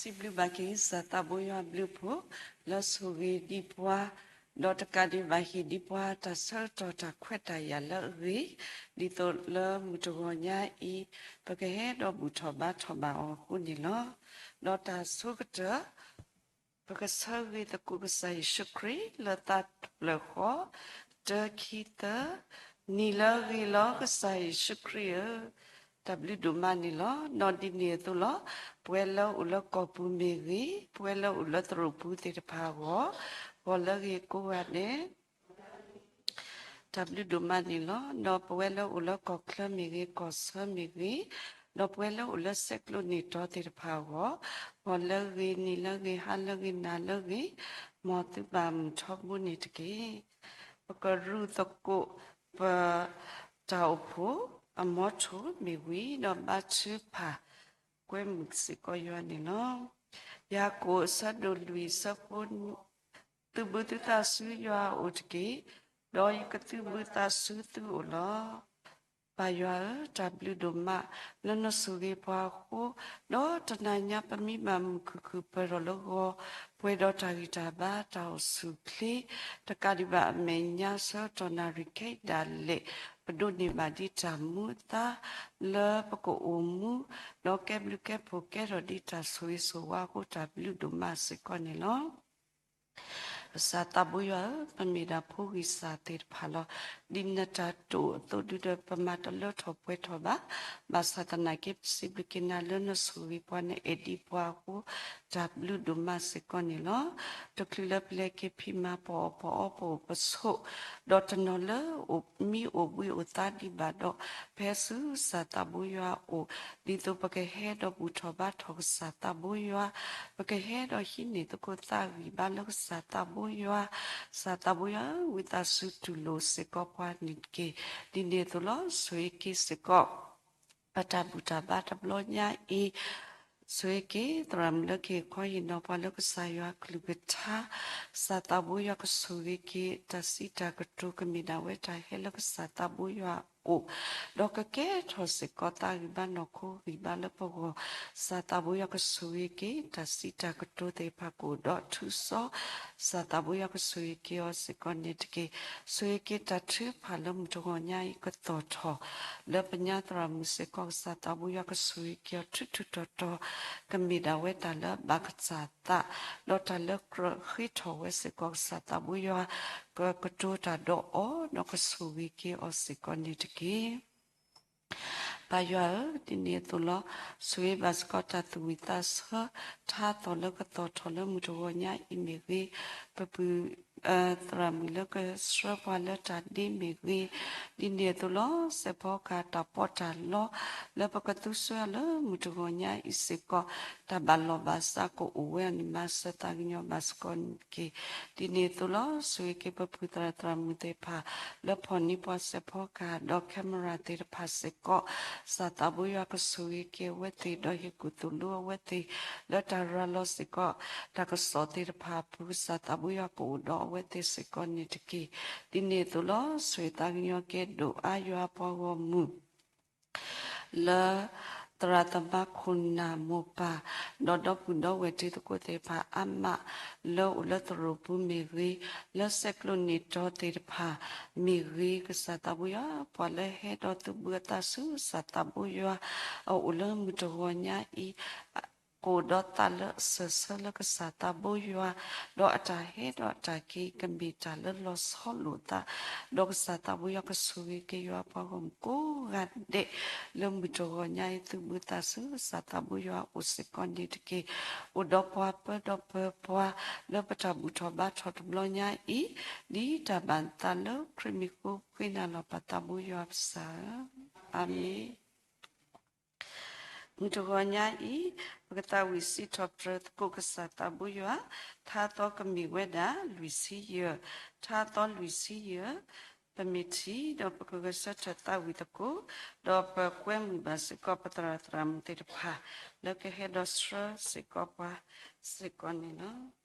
စံးဘျုးဘၣ်က့ၤ ကစၢ်သးဘိယွၤအဘျုးအဖှိၣ် လၢဆိၣ်ဂ့ၤဒံးပှၤ, ဒီးတကးဒံးဘၣ်ဟ့ၣ်ဒံးပှၤ တၢ်ဆၢကတီၢ်တၢ်ခွဲးတၢ်ယာ်လၢအဂ့ၤ, ဒ်သိးလၢမုၢ်တဂီၤညါအံၤ ပကဟဲဒီးဘူၣ်ထီၣ်ဘါထီၣ်ဘၣ်အီၤအဃိန့ၣ်လီၤ. ဒီးတၢ်ဆိကတၢၢ် ပကဆၢဂ့ၤသကိးကစၢ်ယ့ၣ်ၡူးခရံာ်လၢသးတဖျၢၣ်ဃီ, တၢ ခံ သၢ, နံၤလၢအဂ့ၤလီၤ ကစၢ်ယ့ၣ်ၡူးခရံာ်ဧၢ, တၢ်ဘျုးဒိၣ်မးန့ၣ်လီၤ. ဒီးဒ်န့ၣ်အသိးလီၤ. ပဝဲလၢအိၣ်လၢကီၢ်ပူၤမ့ၢ်ဂ့ၤ, ပဝဲလၢအိၣ်လၢသရိာ်ပူၤသ့ၣ်တဖၣ်အဂီၢ်, ဂီၤလၢအဂ့ၤကိးဂၤဒဲး တၢ်ဘျုးဒိၣ်မးန့ၣ်လီၤ. ဒီးပဝဲလၢအိၣ်လၢကီၢ်ချၢမ့ၢ်ဂ့ၤ, ကီၢ်ဆၢမ့ၢ်ဂ့ၤ, ဒီးပဝဲလၢအိၣ်လၢစဲးကျိးန့ၢ်တီသ့ၣ်တဖၣ်အဂီၢ်, ဂီၤလၢအဂ့ၤ, နံၤလၢအဂ့ၤ, ဟါလၢအဂ့ၤ, နၤလၢအဂ့ၤ, မ်သုဘၣ်မုာ်ထီဘိန့ၣ်တက့ၢ်. ပကရူၢ်သကိးပ တၢ်အိၣ်ဖှိၣ်အမီထိၣ်မ့ၢ်ဝံၤ, ဒီးဘါထုကဖၣ် ကွဲမုာ်စ့ၢ်ကီးယွၤန့ၣ်လီၤ. ယၤကိာ်အဆၢဒိၣ်လွံၢ်အဆၢဖိ သုးဘူးသုသးဆူယွၤအအိၣ်တက့ၢ်, ဒီးယကသုးဘူးသးဆူသုအိၣ်လီၤ. ပၢ်ယွၤဧၢ, တၢ်ဘျုးဒိၣ်မးလၢနဆိၣ်ဂ့ၤပှၤအဃိ, ဒီးတနၤညါပမ့ၢ်ဘၣ်မုာ်ခုၣ်ခုၣ်ပၢၢ်ထီၣ်လၢဂီၤ, ပှဲၤဒီးတၢ်ဂံၢ်တၢ်ဘါ တၢ်အိၣ်ဆူၣ်အိၣ်ချ့, တကးဒံးဘၣ်အမဲာ်ညါဆၢကတီၢ်နၣ်ရံၣ်ခဲအံၤဒၣ်လဲာ်, ပဒိးန့ၢ်ဘၣ်ဒ်တၢ်မူအသါ လၢပကအိၣ်မူ, ဒီးကဲဘျုးကဲဖှိၣ်ကဲထီၣ်ဒ်တၢ်ဆိၣ်ဂ့ၤဆိၣ်ဝါအဃိ တၢ်ဘျုးဒိၣ်မးစ့ၢ်ကီးန့ၣ်လီၤ. ကစၢ်သးဘိယွၤဧၢ, ပမ့ၢ်ဒၣ်ဖိဂံၢ်စၢ်သ့ၣ်တဖၣ်လီၤ. ဒ်နတၢ်တိာ်အသိးဒုဒီး ပမၤတလၢထီၣ်ပှဲၤထီၣ်ဘၣ်. ဘၣ်ဆၣ်သနာ်က့ ပစံးဘျုးက့ၤနၤလၢနဆိၣ်ဂ့ၤပှၤ နအဲၣ်ဒံးပှၤအဃိ တၢ်ဘျုးဒိၣ်မးစ့ၢ်ကီးန့ၣ်လီၤ. တချုးလၢပလဲၤက့ၤဖံးမၤပအီၣ်ပအီပအိၣ်ပဆိး, ဒီးတနီၤလၢအိၣ်မံအိၣ်ဘှံးအိၣ်သါဒံးဘၣ်ဒီး, ပဟဲဆူကစၢ်သးဘိယွၤအအိၣ်, ဒ်သိးပကဟဲဒီးဘူၣ်ထီၣ်ဘါထီၣ်ကစၢ်သးဘိယွၤ, ပကဟဲဒီးဟံးန့ၢ်သကိးသးဂံၢ်ဘါလၢကစၢ်သးဘိယွၤ, ကစၢ်သးဘိယွၤဧၢ, ဝံသးစူၤတူၢ်လိာ်စ့ၢ်ကီးပှၤန့ၣ်တက့ၢ်. ဒ်န့ၣ်အသိးလီၤ. ဆိၣ်ဂ့ၤက့ၤစ့ၢ်ကီး ပတၢ်ဘူၣ်တၢ်ဘါတဘျီညါအံၤ, ဆိၣ်ဂ့ၤက့ၤသရၣ်မုၣ်လၢကဟ့ၣ်ခီဟ့ၣ်နီၤပှၤလၢကစၢ်ယွၤအကလုၢ်ကထါ, ကစၢ်သးဘိယွၤကဆိၣ်ဂ့ၤက့ၤ တၢ်စံးတၢ်ကတိၤကမ့ၢ်ဒၣ်ဝဲတၢ်ဟဲလၢကစၢ်သးဘိယွၤအအိၣ်, ဒီးကကဲထီၣ်စ့ၢ်ကီးသးဂံၢ်ဘါနီၢ်ခိဂံၢ်ဘါလၢပဂီၢ်, ကစၢ်သးဘိယွၤကဆိၣ်ဂ့ၤက့ၤ တၢ်စံးတၢ်ကတိၤသ့ၣ်တဖၣ်ကအိၣ်ဒီးထူးစီ, ကစၢ်သးဘိယွၤကဆိၣ်ဂ့ၤက့ၤအီၤစ့ၢ်ကီးန့ၣ်တက့ၢ်. ဆိၣ်ဂ့ၤက့ၤတၢ်ထုကဖၣ်လၢမုၢ်တဂီၤညါအံၤကသီၣ်ထီၣ်, လၢပညါသရၣ်မုၣ်စ့ၢ်ကီး ကစၢ်သးဘိယွၤကဆိၣ်ဂ့ၤက့ၤအီၤထူးထူးတီၤတီၤ, ကမ့ၢ်ဒၣ်ဝဲတၢ်လၢအဘၣ်ကစၢ်သး, ဒီးတၢ်လၢကြၢးဃ့ထီၣ်ဝဲစ့ၢ်ကီး ကစၢ်သးဘိယွၤ ကကတိၤတၢ်ဒီးအီၤ ဒီးကဆိၣ်ဂ့ၤက့ၤအီၤစ့ၢ်ကီးန့ၣ်တက့ၢ်. ပၢ်ယွၤဧၢ, ဒ်န့ၣ်အသိးလီၤ. ဆိၣ်ဂ့ၤဘၣ်စ့ၢ်ကီးတၢ်သူၣ်ဝံၣ်သးဆၢ, ထါသီၣ်လၢကသီၣ်ထီၣ်လၢမုၢ်တဂီၤညါအံၤမ့ၢ်ဂ့ၤ, ပပုၢ် သရၣ်မုၣ်လၢကဆှၢပှၤလၢတၢ်ဒ့မ့ၢ်ဂ့ၤ, ဒ်န့ၣ်အသိးလီၤ. စဲးဖီကဟၣ်တၢ်ပီးတၢ်လီ လၢပကသူဆှၢလၢမုၢ်တဂီၤညါအံၤစ့ၢ်ကီး, တၢ်ဘၣ်လီၢ်ဘၣ်စးကအိၣ်ဝဲအီၤန့ၣ် မၤစၢၤသးကညီၤဘၣ်စ့ၢ်ကီးန့ၣ်တက့ၢ်. ဒ်န့ၣ်အသိးလီၤ. ဆိၣ်ဂ့ၤက့ၤပပုၢ်သရၣ်သရၣ်မုၣ်သ့ၣ်တဖၣ် လၢဖီၣ်န့ၢ်ပှၤစဲးဖီကဟၣ်ဒီး camera သ့ၣ်တဖၣ်စ့ၢ်ကီး, ကစၢ်သးဘိယွၤကဆိၣ်ဂ့ၤက့ၤအဝဲသ့ၣ် ဒီးဟ့ၣ်ကူၣ်သိၣ်လိအဝဲသ့ၣ် လၢတၢ်ရၤလီၤစ့ၢ်ကီး တၢ်ကစီၣ်သ့ၣ်တဖၣ်အပူၤ, ကစၢ်သးဘိယွၤကအိၣ်ဒီးအဝဲသ့ၣ်စ့ၢ်ကီးန့ၣ်တက့ၢ်. ဒ်န့ၣ်အသိးလီၤ. ဆိၣ်ဂ့ၤသးကညီၤက့ၤဒိၣ်အါယွၤအပှၤဂီၢ်မုၢ် လၢသရၣ်သမါခိၣ်နၢ်မိၢ်ပၢ်, ဒီးဒီပုၢ်ဒီဝဲၢ်တံၤသကိးသ့ၣ်တဖၣ်အါမး, လၢအိၣ်လၢသရိာ်ပူၤမ့ၢ်ဂ့ၤ, လၢစဲးကျိးန့ၢ်တီသ့ၣ်တဖၣ်မ့ၢ်ဂ့ၤ, ကစၢ်သးဘိယွၤ ပှၤလၢဟဲဒီးသုးဘူးအသးဆူကစၢ်သးဘိယွၤအအိၣ်လၢမုၢ်တဂီၤညါအံၤ ကအိၣ်ဒီးသးလၢအစၢၢ်ဆၢလၢကစၢ်သးဘိယွၤ, ဒီးအတၢ်ဟဲဒီးအတၢ်က့ၤကမ့ၢ်တၢ်လၢလီၤဆီလိာ်သး, ဒီးကစၢ်သးဘိယွၤကဆိၣ်ဂ့ၤက့ၤယွၤအပှၤဂီၢ်မုၢ်ကိးဂၤဒဲး လၢမုၢ်တဂီၤညါအံၤ သုးဘူးသးဆူကစၢ်သးဘိယွၤအအိၣ်စ့ၢ်ကီးန့ၣ်တက့ၢ်. အိၣ်ဒီးပှၤပၢဒီးပၢၤပှၤ လၢပတၢ်ဘူၣ်ထီၣ်ဘါထီၣ်တဘျီညါအံၤ, ဒ်တၢ်ဘၣ်နသးလၢခရံာ်မံၤအဃိ ပဃ့နၤလီၤပၢ်သးဘိယွၤပစၢ်ဧၢ, အၤမ့ၣ်. မုၢ်တဂီၤညါအံၤ ပကသးဝံၣ်စံးထီၣ်ပတြၢၤသကိးကစၢ်သးဘိယွၤ, ထါသီကမ့ၢ်ဝဲဒၣ်လွံၢ်ဆံယဲၢ်, ထါသီလွံၢ်ဆံယဲၢ်, ပမ့ၢ်ထံၣ်ဒီးပကဂဲၤဆၢထၢၣ်သးဝံၣ်သကိး, ဒီးပကွဲမုာ်ဘၣ်စ့ၢ်ကီးပသရၣ်သရၣ်မုၣ်သ့ၣ်တဖၣ် လၢကဟဲဒီးဆှၢစ့ၢ်ကီးပှၤစ့ၢ်ကီးန့ၣ်လီၤ.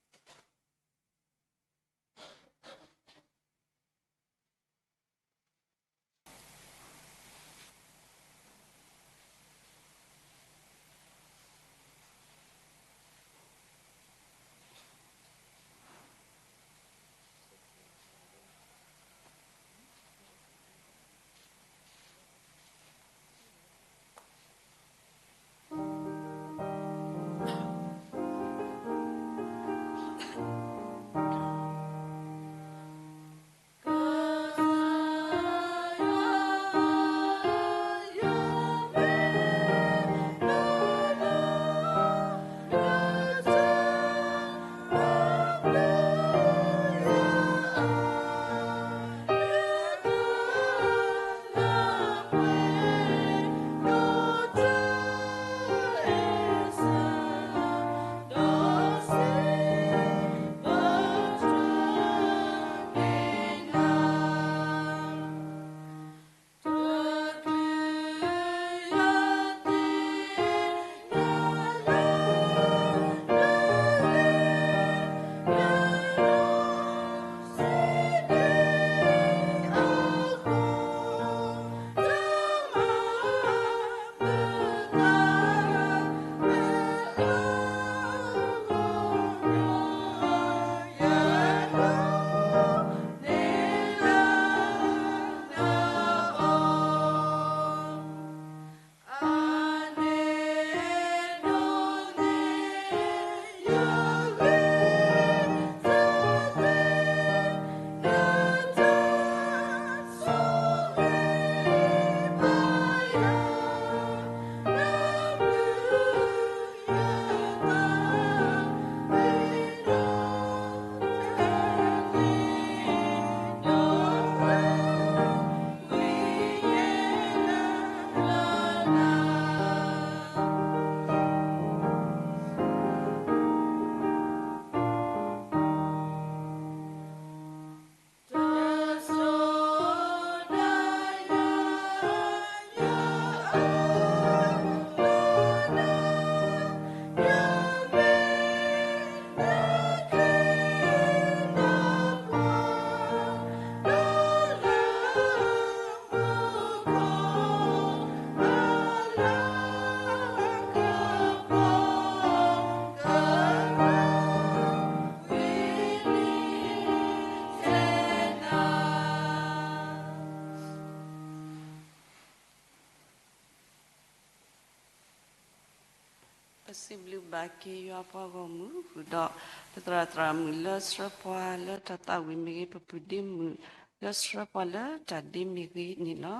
စံးဘျုးဘၣ်က့ၤယွၤပှၤဂီၢ်မုၢ် ဃုာ်ဒီး ပသရၣ်သရၣ်မုၣ်လၢဆှၢပှၤလၢတၢ်သးဝံၣ်မ့ၢ်ဂ့ၤ, ပပုၢ်ဒ့မုၣ်လၢဆှၢပှၤလၢတၢ်ဒ့မ့ၢ်ဂ့ၤန့ၣ်လီၤ.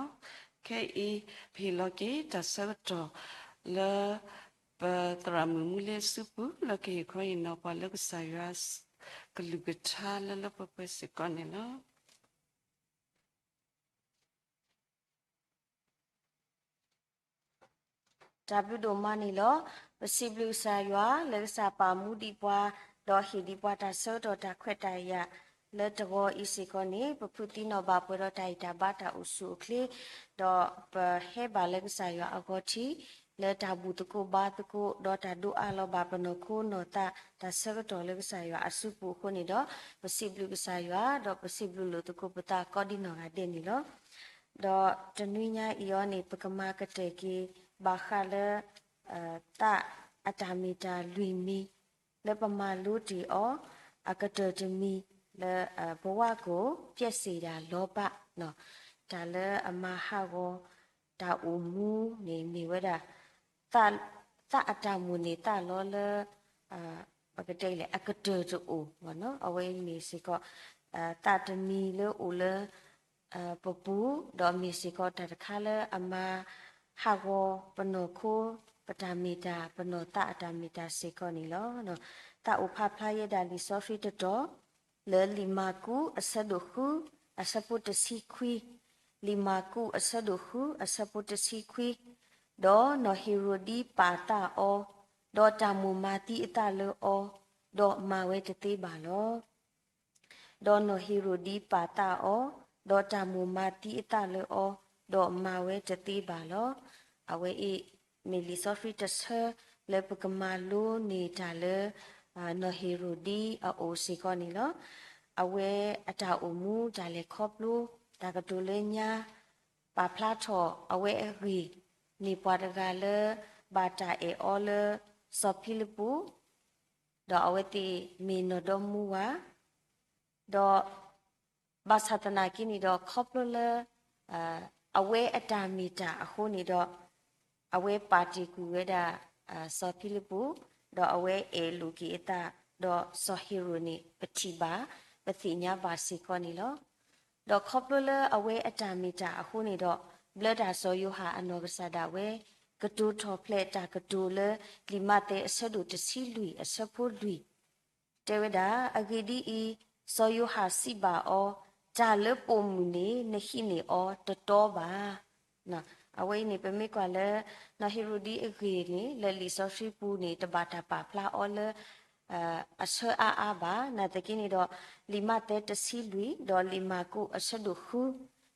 ခဲအံၤ ပဟ့ၣ်လီၤက့ၤတၢ်ဆၢကတီၢ်လၢ ပသရၣ်မုၣ်မူလ့စုပူၤ လၢကဟ့ၣ်ခီဟ့ၣ်နီၤပှၤလၢကစၢ်ယွၤကလုၢ်ကထါလၢလၢပှဲၤပှဲၤစ့ၢ်ကီးန့ၣ်လီၤ. တၢ်ဘျုးဒိၣ်မးန့ၣ်လီၤ. ပစံးဘျုးကစၢ်ယွၤ လၢကစၢ်ပာ်မူဒံးပှၤ ဒီးဟ့ၣ်ဒံးပှၤတၢ်ဆၢကတီၢ်တၢ်ခွဲးတၢ်ယာ် လၢတဂီၤအံၤစ့ၢ်ကီးန့ၣ် ပဖုးသံနီၣ်ဘၣ်ပှဲၤဒီးတၢ်အံၣ်တၢ်ဘါတၢ်အိၣ်ဆူၣ်အိၣ်ချ့ ဒီးပဟဲဘၣ်လၢကစၢ်ယွၤအဂီၤထံး လၢတၢ်ဘူၣ်သကိးဘါသကိး ဒီးတၢ်ဒိးအးလီၤဘၣ်ပနီၢ်ခိနီၢ်သး တၢ်ဆၢကတီၢ်လၢကစၢ်ယွၤအစုပူၤအဃိန့ၣ်ဒီး ပစံးဘျုးကစၢ်ယွၤ ဒီးပစံးဘျုးလိာ်သကိးပသးကိးဒံနီၢ်ဂၤဒဲးန့ၣ်လီၤ. ဒီးတနွံညါအံၤအီၤန့ၣ် ပကမၤကတၢၢ်က့ၤ ဘၣ်ဃးလၢ သးအတၢ်မ့ၢ်တၢ်လွံၢ်မံၤ လၢပမၤလိတ့ၢ်အီၤ အကတၢၢ်တမံၤ လၢ ဘဝကို ပျက်စေတာလောဘ တၢ်လၢအမၤဟးဂီၤ တၢ်အိၣ်မူန့ၣ်မ့ၢ်ဝဲဒၣ် သးအတၢ်မိၣ်န့ၢ်သးလီၤလၢ ပကတဲလဲၣ် အကတၢၢ်တအိၣ် အဝဲမ့ၢ်စ့ၢ်ကီး သးတမံၤလၢအိၣ်လၢ ပပူၤ ဒီးမ့ၢ်စ့ၢ်ကီးတၢ်တခါလၢအမၤဟးဂီၤပနီၢ်ခိ ပတၢ်မ့ၢ်တၢ် ပနီၢ်သးအတၢ်မ့ၢ်တၢ်စ့ၢ်ကီးန့ၣ်လီၤ. သးအိၣ်ဖးဖျါယဲဒၣ်လံာ်စီဆှံတတီၤ လၢလံာ်မၢ်ကူးအဆၢဒိၣ်ဃု အဆၢဖိတဆံခွံ, လံာ်မၢ်ကူးအဆၢဒိၣ်ဃု အဆၢဖိတဆံခွံ, ဒီးနီၢ်ဟ့ၤရိာ်ဒံပာ်သးအီၤ, ဒီးတၢ်မိၣ်မၤသံအသးလၢအီၤ, ဒီးမၤဝဲတသ့ဘၣ်လီၤ. ဒီးနီၢ်ဟ့ၤရိာ်ဒံပာ်သးအီၤ, ဒီးတၢ်မိၣ်မၤသံအသးလၢအီၤ, ဒီးမၤဝဲတသ့ဘၣ်လီၤ. အဝဲအံၤ မ့ၢ်လံာ်စီဆှံတဆၢ လၢပကမၤလိန့ၢ်တၢ်လၢ နီၢ်ဟ့ၤရိာ်ဒံအအိၣ်စ့ၢ်ကီးန့ၣ်လီၤ. အဝဲအတၢ်အိၣ်မူတၢ်လဲၤခီဖျိ တၢ်ကတိၤလၢညါ ပာ်ဖျါထီၣ်အဝဲအဂ့ၢ် မ့ၢ်ပှၤတဂၤလၢ ဘၣ်တၢ်အဲၣ်အီၤလၢ စီၤဖံလံးပူး ဒီးအဝဲသ့ၣ်မ့ၢ်နီၢ်ဒီမါဝၤ, ဒီး ဘၣ်ဆၣ်သနာ်က့န့ၣ်ဒီး ခီဖျိလၢ အဝဲအတၢ်မ့ၢ်တၢ်အဃိန့ၣ်ဒီး အဝဲပာ်တ့ၢ်ကွံာ်ဝဲဒၣ် စီၤဖံလံးပူး, ဒီးအဝဲအဲၣ်လိာ်က့ၤအသး, ဒီးစီၤဟ့ၤရိာ်န့ၣ် ပထံၣ်ဘၣ် ပသ့ၣ်ညါဘၣ်စ့ၢ်ကီးန့ၣ်လီၤ. ဒီးခီဖျိလၢအဝဲအတၢ်မ့ၢ်တၢ်အဃိန့ၣ်ဒီး ဘျၢတၢ်စီၤယိၤဟၣ်အနီၢ်ကစၢ်ဒၣ်ဝဲ ကတိၤထီၣ်ဖျဲးတၢ်ကတိၤလၢ လံာ်မးသဲအဆၢဒိၣ်တဆံလွံၢ်အဆၢဖိလွံၢ် တဲဝဲဒၣ်, အဂ့ၢ်ဒ်အံၤ, စီၤယိၤဟၣ်စံးဘၣ်အီၤ, တၢ်လၢပိာ်မုၣ်န့ၣ် နဟံးန့ၢ်အီၤတတီဘၣ်. အဝဲအံၤန့ၣ် ပမ့ၢ်ကွၢ်လၢ နီၢ်ဟ့ၤရိာ်ဒံအဂ့ၢ်န့ၣ် လၢလံာ်စီဆှံပူၤန့ၣ် တဘၣ်တၢ်ပာ်ဖျါအီၤလၢ အဆၢအါအါဘၣ်. နာ်သက့န့ၣ်ဒီး လံာ်မးသဲတဆံလွံၢ် ဒီးလံာ်မၢ်ကူးအဆၢဒိၣ်ဃု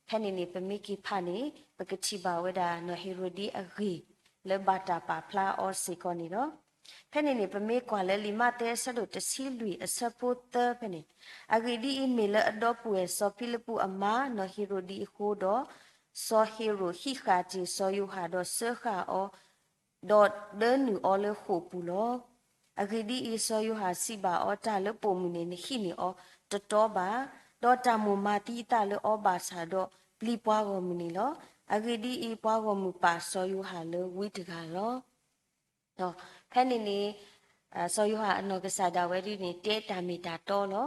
ဖဲန့ၣ်န့ၣ် ပမ့ၢ်က့ၤဖးန့ၣ် ပကထံၣ်ဘၣ်ဝဲဒၣ် နီၢ်ဟ့ၤရိာ်ဒံအဂ့ၢ် လၢဘၣ်တၢ်ပာ်ဖျါအီၤစ့ၢ်ကီးန့ၣ်လီၤ. ဖဲန့ၣ်န့ၣ် ပမ့ၢ်ကွၢ်လၢလံာ်မးသဲအဆၢဒိၣ်တဆံလွံၢ်အဆၢဖိသၢဖဲန့ၣ်, အဂ့ၢ်ဒ်အံၤ, မ့ၢ်လၢအဒီပုၢ်ဝဲၢ်စီၤဖံလံးပူးအမါ နီၢ်ဟ့ၤရိာ်ဒံအဃိဒီး, စီၤဟ့ၤရိာ်ဟံးဃာ်တ့ၢ်စီၤယိၤဟၣ်ဒီးစၢဃာ်အီၤ ဒီးဒၢနုာ်အီၤလၢဃိာ်ပူၤလီၤ. အဂ့ၢ်ဒ်အံၤ, စီၤယိၤဟၣ်စံးဘၣ်အီၤ, တၢ်လၢပိာ်မုၣ်န့ၣ် နဟံးန့ၢ်အီၤတတီဘၣ်, ဒီးတၢ်မိၣ်မၤသံအသးလၢအီၤဘၣ်ဆၣ်ဒီး ပျံၤပှၤဂီၢ်မုၢ်န့ၣ်လီၤ. အဂ့ၢ်ဒ်အံၤ, ပှၤဂီၢ်မုၢ်ပာ်စီၤယိၤဟၣ်လၢဝံတဂၤလီၤ. ဖဲန့ၣ်န့ၣ် စီၤယိၤဟၣ်အနီၢ်ကစၢ်ဒၣ်ဝဲဒ်န့ၣ် တဲတၢ်မ့ၢ်တၢ်တီလီၤ.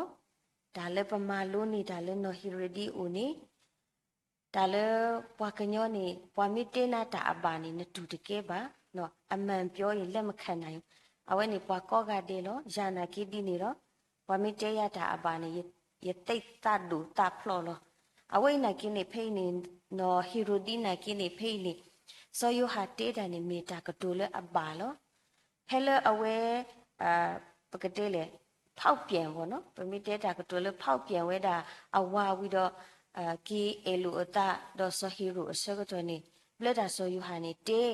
တၢ်လၢပမၤလိန့ၢ်တၢ်လၢနီၢ်ဟ့ၤရိာ်ဒံအအိၣ်န့ၣ် တၢ်လၢပှၤကညီန့ၣ် ပှၤမ့ၢ်တဲနၤတၢ်အဘၣ်န့ၣ် နတူၢ်တကဲဘၣ်, အမှန်ပြောရင် လက်မခံနိုင်ဘူး. အဝဲန့ၣ်ပှၤကိးဂၤဒဲးလီၤ. ယၤနာ်က့ဒ်န့ၣ်လီၤ. ပှၤမ့ၢ်တဲယၤတၢ်အဘၣ်န့ၣ် ယသ့ၣ်သးဒိၣ်သးဖျိးလီၤ. အဝဲအံၤနာ်က့န့ၣ် ဖဲအံၤန့ၣ် နီၢ်ဟ့ၤရိာ်ဒံနာ်က့န့ၣ် ဖဲအံၤန့ၣ် စီၤယိၤဟၣ်တဲတၢ်န့ၣ် မ့ၢ်တၢ်ကတိၤလၢအဘၣ်လီၤ. ဖဲလၢအဝဲ ပကတဲလဲၣ် ဖောက်ပြန်ပေါ့နော်, ပမ့ၢ်တဲတၢ်ကတိၤလၢ ဖောက်ပြန် ဝဲဒၣ်အဝၤဝံၤဒီး က့ၤအဲၣ်လိာ်အသးဒီးစီၤဟ့ၤရိာ်အဆၢကတီၢ်န့ၣ် ဘျၢတၢ်စီၤယိၤဟၣ်န့ၣ်တဲ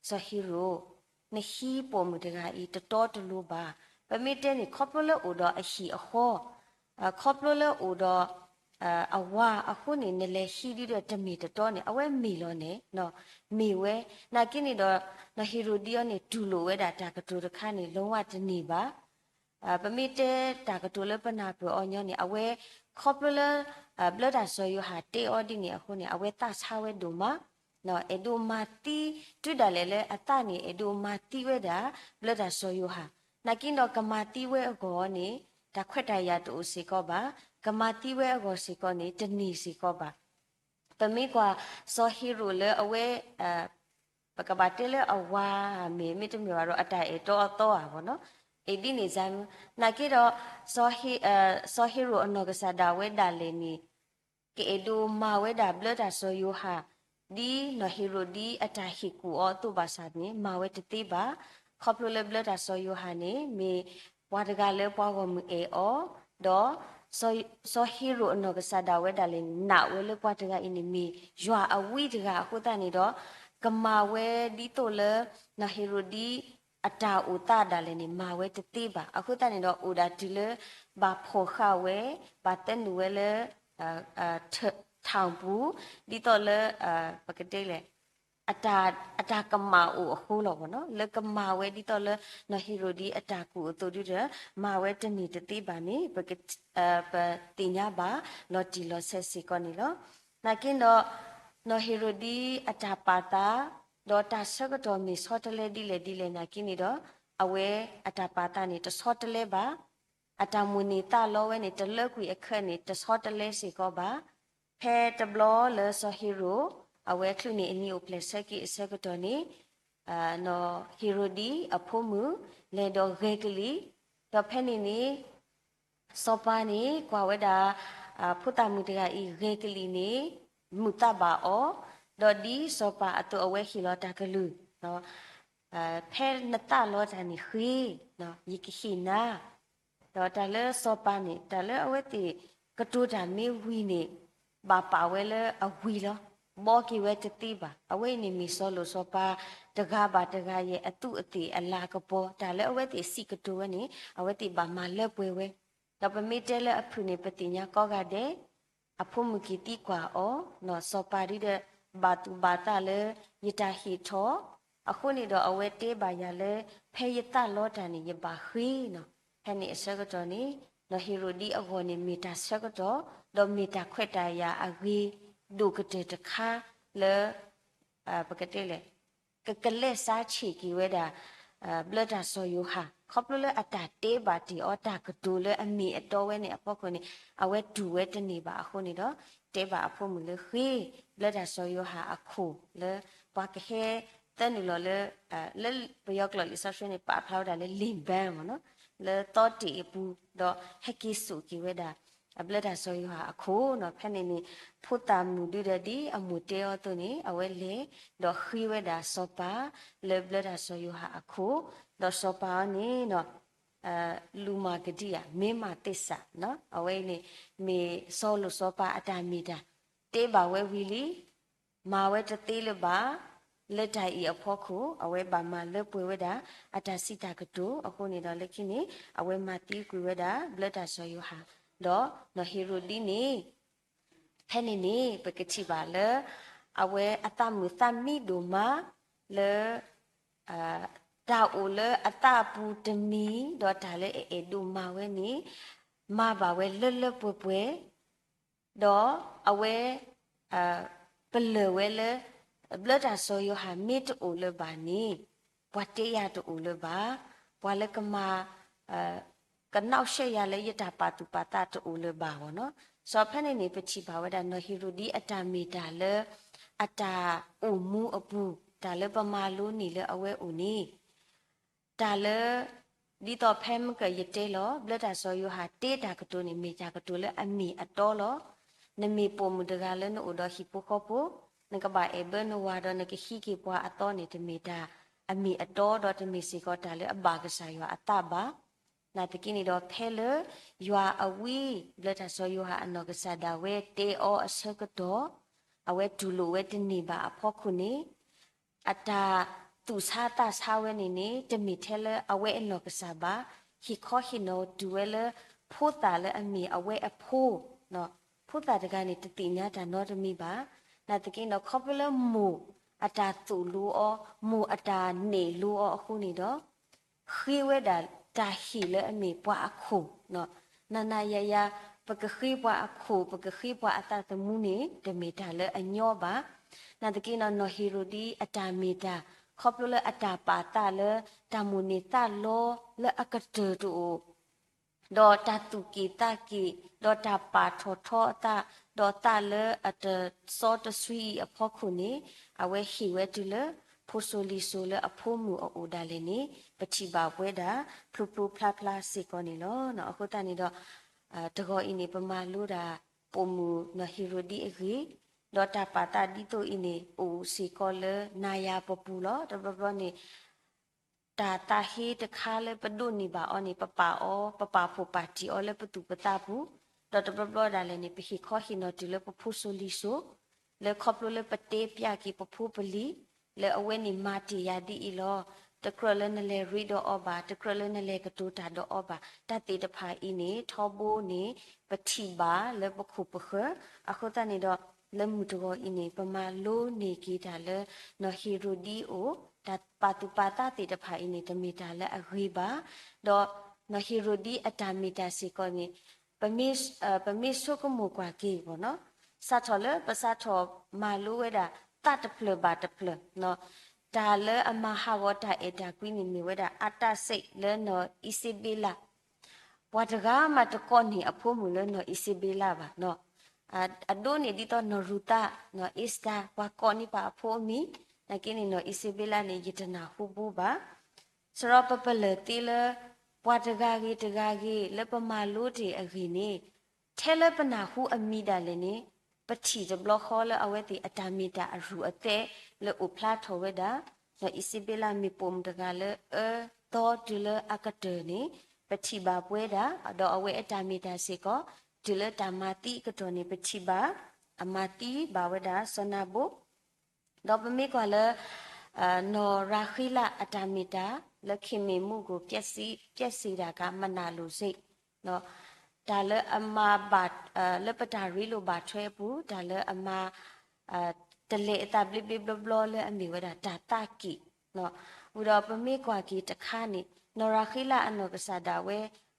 စီၤဟ့ၤရိာ်, နဟံးပိာ်မုၣ်တဂၤအံၤတတီတလိၤဘၣ်. ပမ့ၢ်တဲန့ၣ် ခီဖျိလၢအိၣ်ဒီးအဟံၣ်အဃီ, ခီဖျိလၢအိၣ်ဒီး အဝၤအဃိန့ၣ် နလဲၤဟံးဒ်ဒီးတမ့ၢ်တတီန့ၣ် အဝဲမ့ၢ်လီၤန့ၣ်, မ့ၢ်ဝဲ. နာ်က့န့ၣ်ဒီး နီၢ်ဟ့ၤရိာ်ဒံအီၤန့ၣ် တူၢ်လိာ်ဝဲဒၣ်တၢ်ကတိၤတခါန့ၣ် လုံးဝတန့ၢ်ဘၣ်. ပမ့ၢ်တဲတၢ်ကတိၤလၢပနၢ်ပၢၢ်အီၤညီန့ၣ် အဝဲ ခီဖျိလၢ ဘျၢတၢ်စီၤယိၤဟၣ်တဲအီၤဒ်န့ၣ်အဃိန့ၣ် အဝဲသးဆါဝဲဒိၣ်မး. အဲၣ်ဒိးမၤသံ တုၤဒၣ်လဲာ်လၢအသးန့ၣ် အဲၣ်ဒိးမၤသံဝဲဒၣ် ဘျၢတၢ်စီၤယိၤဟၣ်, နာ်က့ဒီးကမၤသံဝဲအဂီၢ်န့ၣ် တၢ်ခွဲးတၢ်ယာ်တအိၣ်စ့ၢ်ကီးဘၣ်, ကမၤသံဝဲအဂီၢ်စ့ၢ်ကီးန့ၣ် တန့ၢ်စ့ၢ်ကီးဘၣ်. ပမ့ၢ်ကွၢ် စီၤဟ့ရိာ်လၢအဝဲ ပကဘၣ်တဲလၢအဝၤမ့ၢ် မ့တမ့ၢ်ဘၣ်ဒီး အတၢ်အဲၣ်တီအသီဧါဘၣ်နီၤ, အ့ၣ်ဒ်န့ၣ် နာ်က့ဒီး စီၤဟ့ရိာ်အနီၢ်ကစၢ်ဒၣ်ဝဲဒၣ်လဲာ်န့ၣ် ကအဲၣ်ဒိးမၤဝဲဒၣ်ဘျၢတၢ်စီၤယိၤဟၣ် ဒ်နီၢ်ဟ့ရိာ်ဒံအတၢ်ဟ့ၣ်ကူၣ်အီၤအသိးဘၣ်ဆၣ်န့ၣ် မၤဝဲတသ့ဘၣ်. ခီဖျိလၢဘျၢတၢ်စီၤယိၤဟၣ်န့ၣ် မ့ၢ်ပှၤတဂၤလၢပှၤဂီၢ်မုၢ်အဲၣ်အီၤ, ဒီး စီၤဟ့ရိာ်အနီၢ်ကစၢ်ဒၣ်ဝဲဒၣ်လဲာ်န့ၣ် နာ်ဝဲလၢပှၤတဂၤအံၤန့ၣ် မ့ၢ်ယွၤအဝံတဂၤအဃိသတးန့ၣ်ဒီး ကမၤဝဲဒ်သိးလၢ နီၢ်ဟ့ရိာ်ဒံ အတၢ်အိၣ်သးဒၣ်လဲာ်န့ၣ် မၤဝဲတသ့ဘၣ်. အဃိသတးန့ၣ်ဒီး အိၣ်ဒၣ်တုၤလၢ ဘၣ်ဖီၣ်ဃာ်ဝဲ, ဘၣ်သဲနုာ်ဝဲလၢ ထၢၣ်ပူၤ, ဒ်သိးလၢ ပကတဲလဲၣ် အတၢ်ကမၣ်အိၣ်အဃိလီၤနီၤ, လၢကမၤဝဲဒ်သိးလၢ နီၢ်ဟ့ရိာ်ဒံအတၢ်ကူၣ်အသိးဒုဒီး မၤဝဲတန့ၢ်တသ့ဘၣ်န့ၣ် ပသ့ၣ်ညါဘၣ်လီၤတံၢ်လီၤဆဲးစ့ၢ်ကီးန့ၣ်လီၤ. နာ်က့ဒီး နီၢ်ဟ့ရိာ်ဒံအတၢ်ပာ်သး ဒီးတၢ်ဆၢကတီၢ်မ့ၢ်ဆီတလဲဒ်လဲၣ်ဒ်လဲၣ်နာ်က့န့ၣ်ဒီး အဝဲအတၢ်ပာ်သးန့ၣ် တဆီတလဲဘၣ်. အတၢ်မိၣ်န့ၢ်သးလီဝဲန့ၣ် တလၢကွံာ်အခၢးန့ၣ် တဆီတလဲစ့ၢ်ကီးဘၣ်. ဖဲတဘျီလၢစီၤဟ့ရိာ် အဝဲချုးန့ၢ်အနံၤအိၣ်ဖျဲၣ်ဆၢက့ၤအဆၢကတီၢ်န့ၣ် နီၢ်ဟ့ရိာ်ဒံအဖိမုၣ် လဲၤဒီးဂဲၤကလံၣ်, ဒီးဖဲန့ၣ်န့ၣ် စီၤပၤန့ၣ် ကွၢ်ဝဲဒၣ် ဖိသၣ်မုၣ်တဂၤအံၤ ဂဲၤကလံၣ်န့ၣ် မုာ်သးဘၣ်အီၤ, ဒီးဒ်စီၤပၤအသိးအဝဲဟ့ၣ်လီၤတၢ်ကလုၢ် ဖဲနသးလီတၢ်န့ၣ်ဃ့, ယကဟ့ၣ်နၤ, ဒီးတၢ်လၢစီၤပၤန့ၣ် တၢ်လၢအဝဲသ့ၣ်ကတိၤတၢ်မ့ၢ်ဝံၤန့ၣ် ဘၣ်ပာ်ဝဲလၢအဝံၤလီၤ. ဘှီက့ၤဝဲတသ့ဘၣ်. အဝဲအံၤန့ၣ်မ့ၢ်စီၤလိာ်စီၤပၤ တဂၤဘၣ်တဂၤယဲၢ်အသူးအသ့ၣ်အလၤကပီၤ တၢ်လၢအဝဲသ့ၣ်စံးကတိၤဝဲန့ၣ် အဝဲသ့ၣ်ဘၣ်မၤလၢပှဲၤဝဲ, ဒီးပမ့ၢ်တဲလၢအဖုၣ်န့ၣ် ပသ့ၣ်ညါကိးဂၤဒဲး အဖိမုၣ်က့ၤသံကွၢ်အီၤ, စီၤပၤဒုဒီး ဘၣ်သူၣ်ဘၣ်သးလၢ ယတၢ်ဟ့ၣ်ထီၣ်, အဃိန့ၣ်ဒီးအဝဲတဲဘၣ်ယၤလၢ ဖဲယသးလီတၢ်န့ၣ် ယဘၣ်ဃ့နီၤ. ဖဲန့ၣ်အဆၢကတီၢ်န့ၣ် နီၢ်ဟ့ရိာ်ဒံအဂီၢ်န့ၣ် မ့ၢ်တၢ်ဆၢကတီၢ် ဒီးမ့ၢ်တၢ်ခွဲးတၢ်ယာ်အဂ့ၤ ဒိၣ်ကတၢၢ်တခါလၢ ပကတဲလဲၣ် ကကလဲၤစါဆံးက့ၤဝဲဒၣ် ဘျၢတၢ်စီၤယိၤဟၣ် ခီဖျိလၢအတၢ်တဲဘၣ်တ့ၢ်အီၤတၢ်ကတိၤလၢအမ့ၢ်အတီဝဲန့ၣ်အဖီခိၣ်န့ၣ် အဝဲတူၢ်ဝဲတန့ၢ်ဘၣ်အဃိန့ၣ်ဒီး တဲဘၣ်အဖိမုၣ်လၢဃ့ ဘျၢတၢ်စီၤယိၤဟၣ်အခိၣ်လၢ ပှၤကဟဲသၢနုာ်လီၤလၢ လၢပယီၤကျိာ်လံာ်စီဆှံန့ၣ် ပာ်ဖျါဝဲဒၣ်လၢ လ့ၣ်ဘၢမ့ၢ်နီၤ လၢသီတ့ၢ်အပူၤ ဒီးဟဲက့ၤစိာ်က့ၤဝဲဒၣ် ဘျၢတၢ်စီၤယိၤဟၣ်အခိၣ်နီၤ. ဖဲန့ၣ်န့ၣ် ဖိသၣ်မုၣ်ဒုဒီးဒ်အမိၢ်တဲအီၤအသိးန့ၣ် အဝဲလဲၤ ဒီးဃ့ဝဲဒၣ်စီၤပၤ လၢဘျၢတၢ်စီၤယိၤဟၣ်အခိၣ်, ဒီးစီၤပၤအီၤန့ၣ်နီၤ လူမၤကဒံဧါ မ့ၢ်မၤသ့ၣ်စးနီၤ အဝဲအံၤန့ၣ် မ့ၢ်စီၤလိာ်စီၤပၤအတၢ်မ့ၢ်တၢ် တဲဘၣ်ဝဲဝံၤလံ မၤဝဲတသ့လၢၤဘၣ်, လၢတၢ်အံၤအဖီခိၣ် အဝဲဘၣ်မၤလၢပှဲၤဝဲဒၣ် အတၢ်စံးတၢ်ကတိၤအဃိန့ၣ်ဒီး လၢခံန့ၣ် အဝဲမၤသံကွံာ်ဝဲဒၣ် ဘျၢတၢ်စီၤယိၤဟၣ်, ဒီးနီၢ်ဟ့ရိာ်ဒံန့ၣ် ဖဲန့ၣ်န့ၣ် ပကထံၣ်ဘၣ်လၢ အဝဲအသးမုာ်သးမံဒိၣ်မး လၢ တၢ်အိၣ်လၢအသးအပူၤတမံၤ ဒီးတၢ်လၢအအဲၣ်ဒိးမၤဝဲန့ၣ် မၤဘၣ်ဝဲလၢလၢပှဲၤပှဲၤ ဒီးအဝဲ ပလၢၢ်ဝဲလၢ ဘျၢတၢ်စီၤယိၤဟၣ်မ့ၢ်တအိၣ်လၢၤဘၣ်န့ၣ် ပှၤတဲယၤတအိၣ်လၢၤဘၣ်, ပှၤလၢကမၤ ကနီၣ်ရှဲယၤလၢယတၢ်ပာ်သူၣ်ပာ်သးတအိၣ်လၢၤဘၣ်ဘၣ်နီၤ. စီၤဖဲန့ၣ်န့ၣ် ပထံၣ်ဘၣ်ဝဲဒၣ်နီၢ်ဟ့ရိာ်ဒံအတၢ်မ့ၢ်တၢ်လၢ အတၢ်အိၣ်မူအပူၤ တၢ်လၢပမၤလိန့ၢ်လၢအဝဲအိၣ်န့ၣ် တၢ်လၢ ဒ်သိးဖဲမုၢ်ကၢၢ်ယတဲလီၤ ဘျၢတၢ်စီၤယိၤဟၣ်တဲတၢ်ကတိၤန့ၣ် မ့ၢ်တၢ်ကတိၤလၢအမ့ၢ်အတီလီၤ. နမ့ၢ်ပိာ်မုၣ်တဂၤလၢနအိၣ်ဒီးဟံၣ်ဖိဃီဖိ, နကဘၣ်အဲၣ်ဘၢနဝၤဒီးနကဟံးက့ၤပှၤအသီန့ၣ် တမ့ၢ်တၢ်အမ့ၢ်အတီ ဒီးတမ့ၢ်စ့ၢ်ကီးတၢ်လၢအဘၣ်ကစၢ်ယွၤအသးဘၣ်. နာ်သက့န့ၣ်ဒီး ဖဲလၢယွၤအဝံ ဘျၢတၢ်စီၤယိၤဟၣ်အနီၢ်ကစၢ်ဒၣ်ဝဲတဲအီၤအဆၢကတီၢ် အဝဲတူၢ်လိာ်ဝဲတန့ၢ်ဘၣ်အဖီခိၣ်န့ၣ် အတၢ်သူၣ်ဆါသးဆါဝဲန့ၣ်န့ၣ် တမ့ၢ်ထဲလၢအဝဲအနီၢ်ကစၢ်ဘၣ်. ဟ့ၣ်ခီဟ့ၣ်နီၤတုၤဝဲလၢ ဖိသၣ်လၢအမ့ၢ်အဝဲအဖိ, ဖိသၣ်တဂၤန့ၣ် တသ့ၣ်ညါတၢ်နီတမံၤဘၣ်. နာ်သက့ဒီး ခီဖျိလၢမိၢ်အတၢ်သိၣ်လိအီၤ, မိၢ်အတၢ်နဲၣ်လိအီၤအဃိန့ၣ်ဒီး ဃ့ဝဲဒၣ်တၢ်ဟ့ၣ်လၢအမ့ၢ်ပှၤအခိၣ်, နၤနၤယၤယၤ ပကဃ့ပှၤအခိၣ် ပကဃ့ပှၤအသးသမူန့ၣ် တမ့ၢ်တၢ်လၢအညီဘၣ်. နာ်သက့နီၤ နီၢ်ဟ့ၤရိာ်ဒံအတၢ်မ့ၢ်တၢ် ခီဖျိလၢအတၢ်ပာ်သးလၢ တၢ်မိၣ်န့ၢ်သးလီလၢအကတၢၢ်တအိၣ် ဒီးတၢ်သူၣ်က့ၣ်သးက့ၣ် ဒီးတၢ်ပာ်ထီၣ်ထီအသး ဒီးသးလၢအတစီတဆှံအံၤအဖီခိၣ်န့ၣ် အဝဲဟ့ၣ်ဝဲတုၤလၢ ဖိစိၤလံၤစိၤလၢအဖိမုၣ်အအိၣ်ဒၣ်လဲာ်န့ၣ် ပထံၣ်ဘၣ်ပဝဲဒၣ် ဖျိဖျိဖျါဖျါစ့ၢ်ကီးန့ၣ်လီၤ. အဃိသတးန့ၣ်ဒီး တဂီၤအံၤန့ၣ် ပမၤလိဒၣ် ပိာ်မုၣ်နီၢ်ဟ့ၤရိာ်ဒံအဂ့ၢ်, ဒီးတၢ်ပာ်သးဒ်သိးအံၤန့ၣ် အိၣ်စ့ၢ်ကီးလၢနၤယၤပပူၤလီၤ. တဘျီဘျီန့ၣ် တၢ်သးဟ့တခါလၢပဒိးန့ၢ်ဘၣ်အီၤန့ၣ် ပပာ်အီၤ ပပာ်ဖှိၣ်ပာ်တံၢ်အီၤလၢပသူၣ်ပသးပူၤ, ဒီးတဘျီဘျီဒၣ်လဲာ်န့ၣ် ပဟ့ၣ်ခီဟ့ၣ်နီၤတုၤလၢပဖိစိၤလံၤစိၤ လၢခီဖျိလၢပတဲပျဲက့ၤပဖိပလံၤ လၢအဝဲန့ၣ်မၤတ့ၢ်ယၤဒ်အံၤလီၤ. တကြၢးလၢနလဲၤရ့ဒီးအီၤဘၣ်, တကြၢးလၢနလဲၤကတိၤတၢ်ဒီးအီၤဘၣ်, တၢ်သ့ၣ်တဖၣ်အံၤန့ၣ် ထီဘိန့ၣ် ပထံၣ်ဘၣ်လၢပခိၣ်ပဃၢၤ, အဃိသတးန့ၣ်ဒီး လၢမုၢ်တဂီၤအံၤန့ၣ် ပမၤလိန့ၢ်က့ၤတၢ်လၢ နီၢ်ဟ့ၤရိာ်ဒံအအိၣ်, တၢ်ပာ်သူၣ်ပာ်သးသ့ၣ်တဖၣ်အံၤန့ၣ် တမ့ၢ်တၢ်လၢအဂ့ၤဘၣ်, ဒီးနီၢ်ဟ့ၤရိာ်ဒံအတၢ်မ့ၢ်တၢ်စ့ၢ်ကီးန့ၣ် ပမ့ၢ်ဆိကမိၣ်ကွၢ်က့ၤအဂီၢ်နီၤ, စးထီၣ်လၢပစးထီၣ်မၤလိဝဲဒၣ် သးတဖျၢၣ်ဘၣ်တဖျၢၣ်, တၢ်လၢအမၤဟးဂီၤတၢ်အဲၣ်တၢ်ကွံန့ၣ်မ့ၢ်ဝဲဒၣ် အတၢ်စံးလၢနီၢ်အံၤစ့ဘ့လး ပှၤတဂၤမးတကိးန့ၢ်အဖိမုၣ်လၢနီၢ်အံၤစ့ဘ့လးဘၣ်နီၤ, အဒိန့ၣ်ဒ်သိးနီၢ်ရူၤသး, နီၢ်အ့စတၢၤ, ပှၤကိးန့ၢ်ပှၤအဖိအမံၤ, နာ်က့န့ၣ် နီၢ်အံၤစ့ဘ့လးန့ၣ် ယတနၢ်ဟူဘၣ်. စရီပပလၢၢ်သ့လၢ ပှၤတဂၤဂ့ၤတဂၤဂ့ၤ လၢပမၤလိတ့ၢ်အဂ့ၢ်န့ၣ် ထဲလၢပနၢ်ဟူအမံၤဒၣ်လဲာ်န့ၣ် ပထံၣ်တဘျီဃီလၢအဝဲသ့ၣ်အတၢ်မ့ၢ်တၢ်အရူၢ်အသဲလၢအိၣ်ဖျါထီၣ်ဝဲဒၣ်, နီၢ်အံၤစ့ဘ့လးမ့ၢ်ပိာ်မုၣ်တဂၤလၢအၢသီတုၤလၢအကတၢၢ်န့ၣ် ပထံၣ်ဘၣ်ပဝဲဒၣ်, ဒီးအဝဲအတၢ်မ့ၢ်တၢ်စ့ၢ်ကီး တုၤလၢတၢ်မၤသံအကတီၢ်န့ၣ် ပထံၣ်ဘၣ် အမၤသံဘၣ်ဝဲဒၣ်စီၤနၤဘိ ဒီးပမ့ၢ်ကွၢ်လၢ နီၢ်ရၤဃ့လးအတၢ်မ့ၢ်တၢ် လၢခ့မ့ၣ်မူခိၣ် ပျဲစ့ဒၣ်ကး မနၤလိာ်စ့း, တၢ်လၢအမၤဘၣ် လၢပတၢ်ရ့လိာ်ဘၣ်ထွဲအပူၤ တၢ်လၢအမၤ တလဲၤအသးဘျ့ဘျ့ဘျီဘျီလၢအမ့ၢ်ဝဲဒၣ်တၢ်သးက့ၣ်, ဝံၤဒီးပမ့ၢ်ကွၢ်က့ၤတခါန့ၣ် နီၢ်ရၤဃ့လးအနီၢ်ကစၢ်ဒၣ်ဝဲ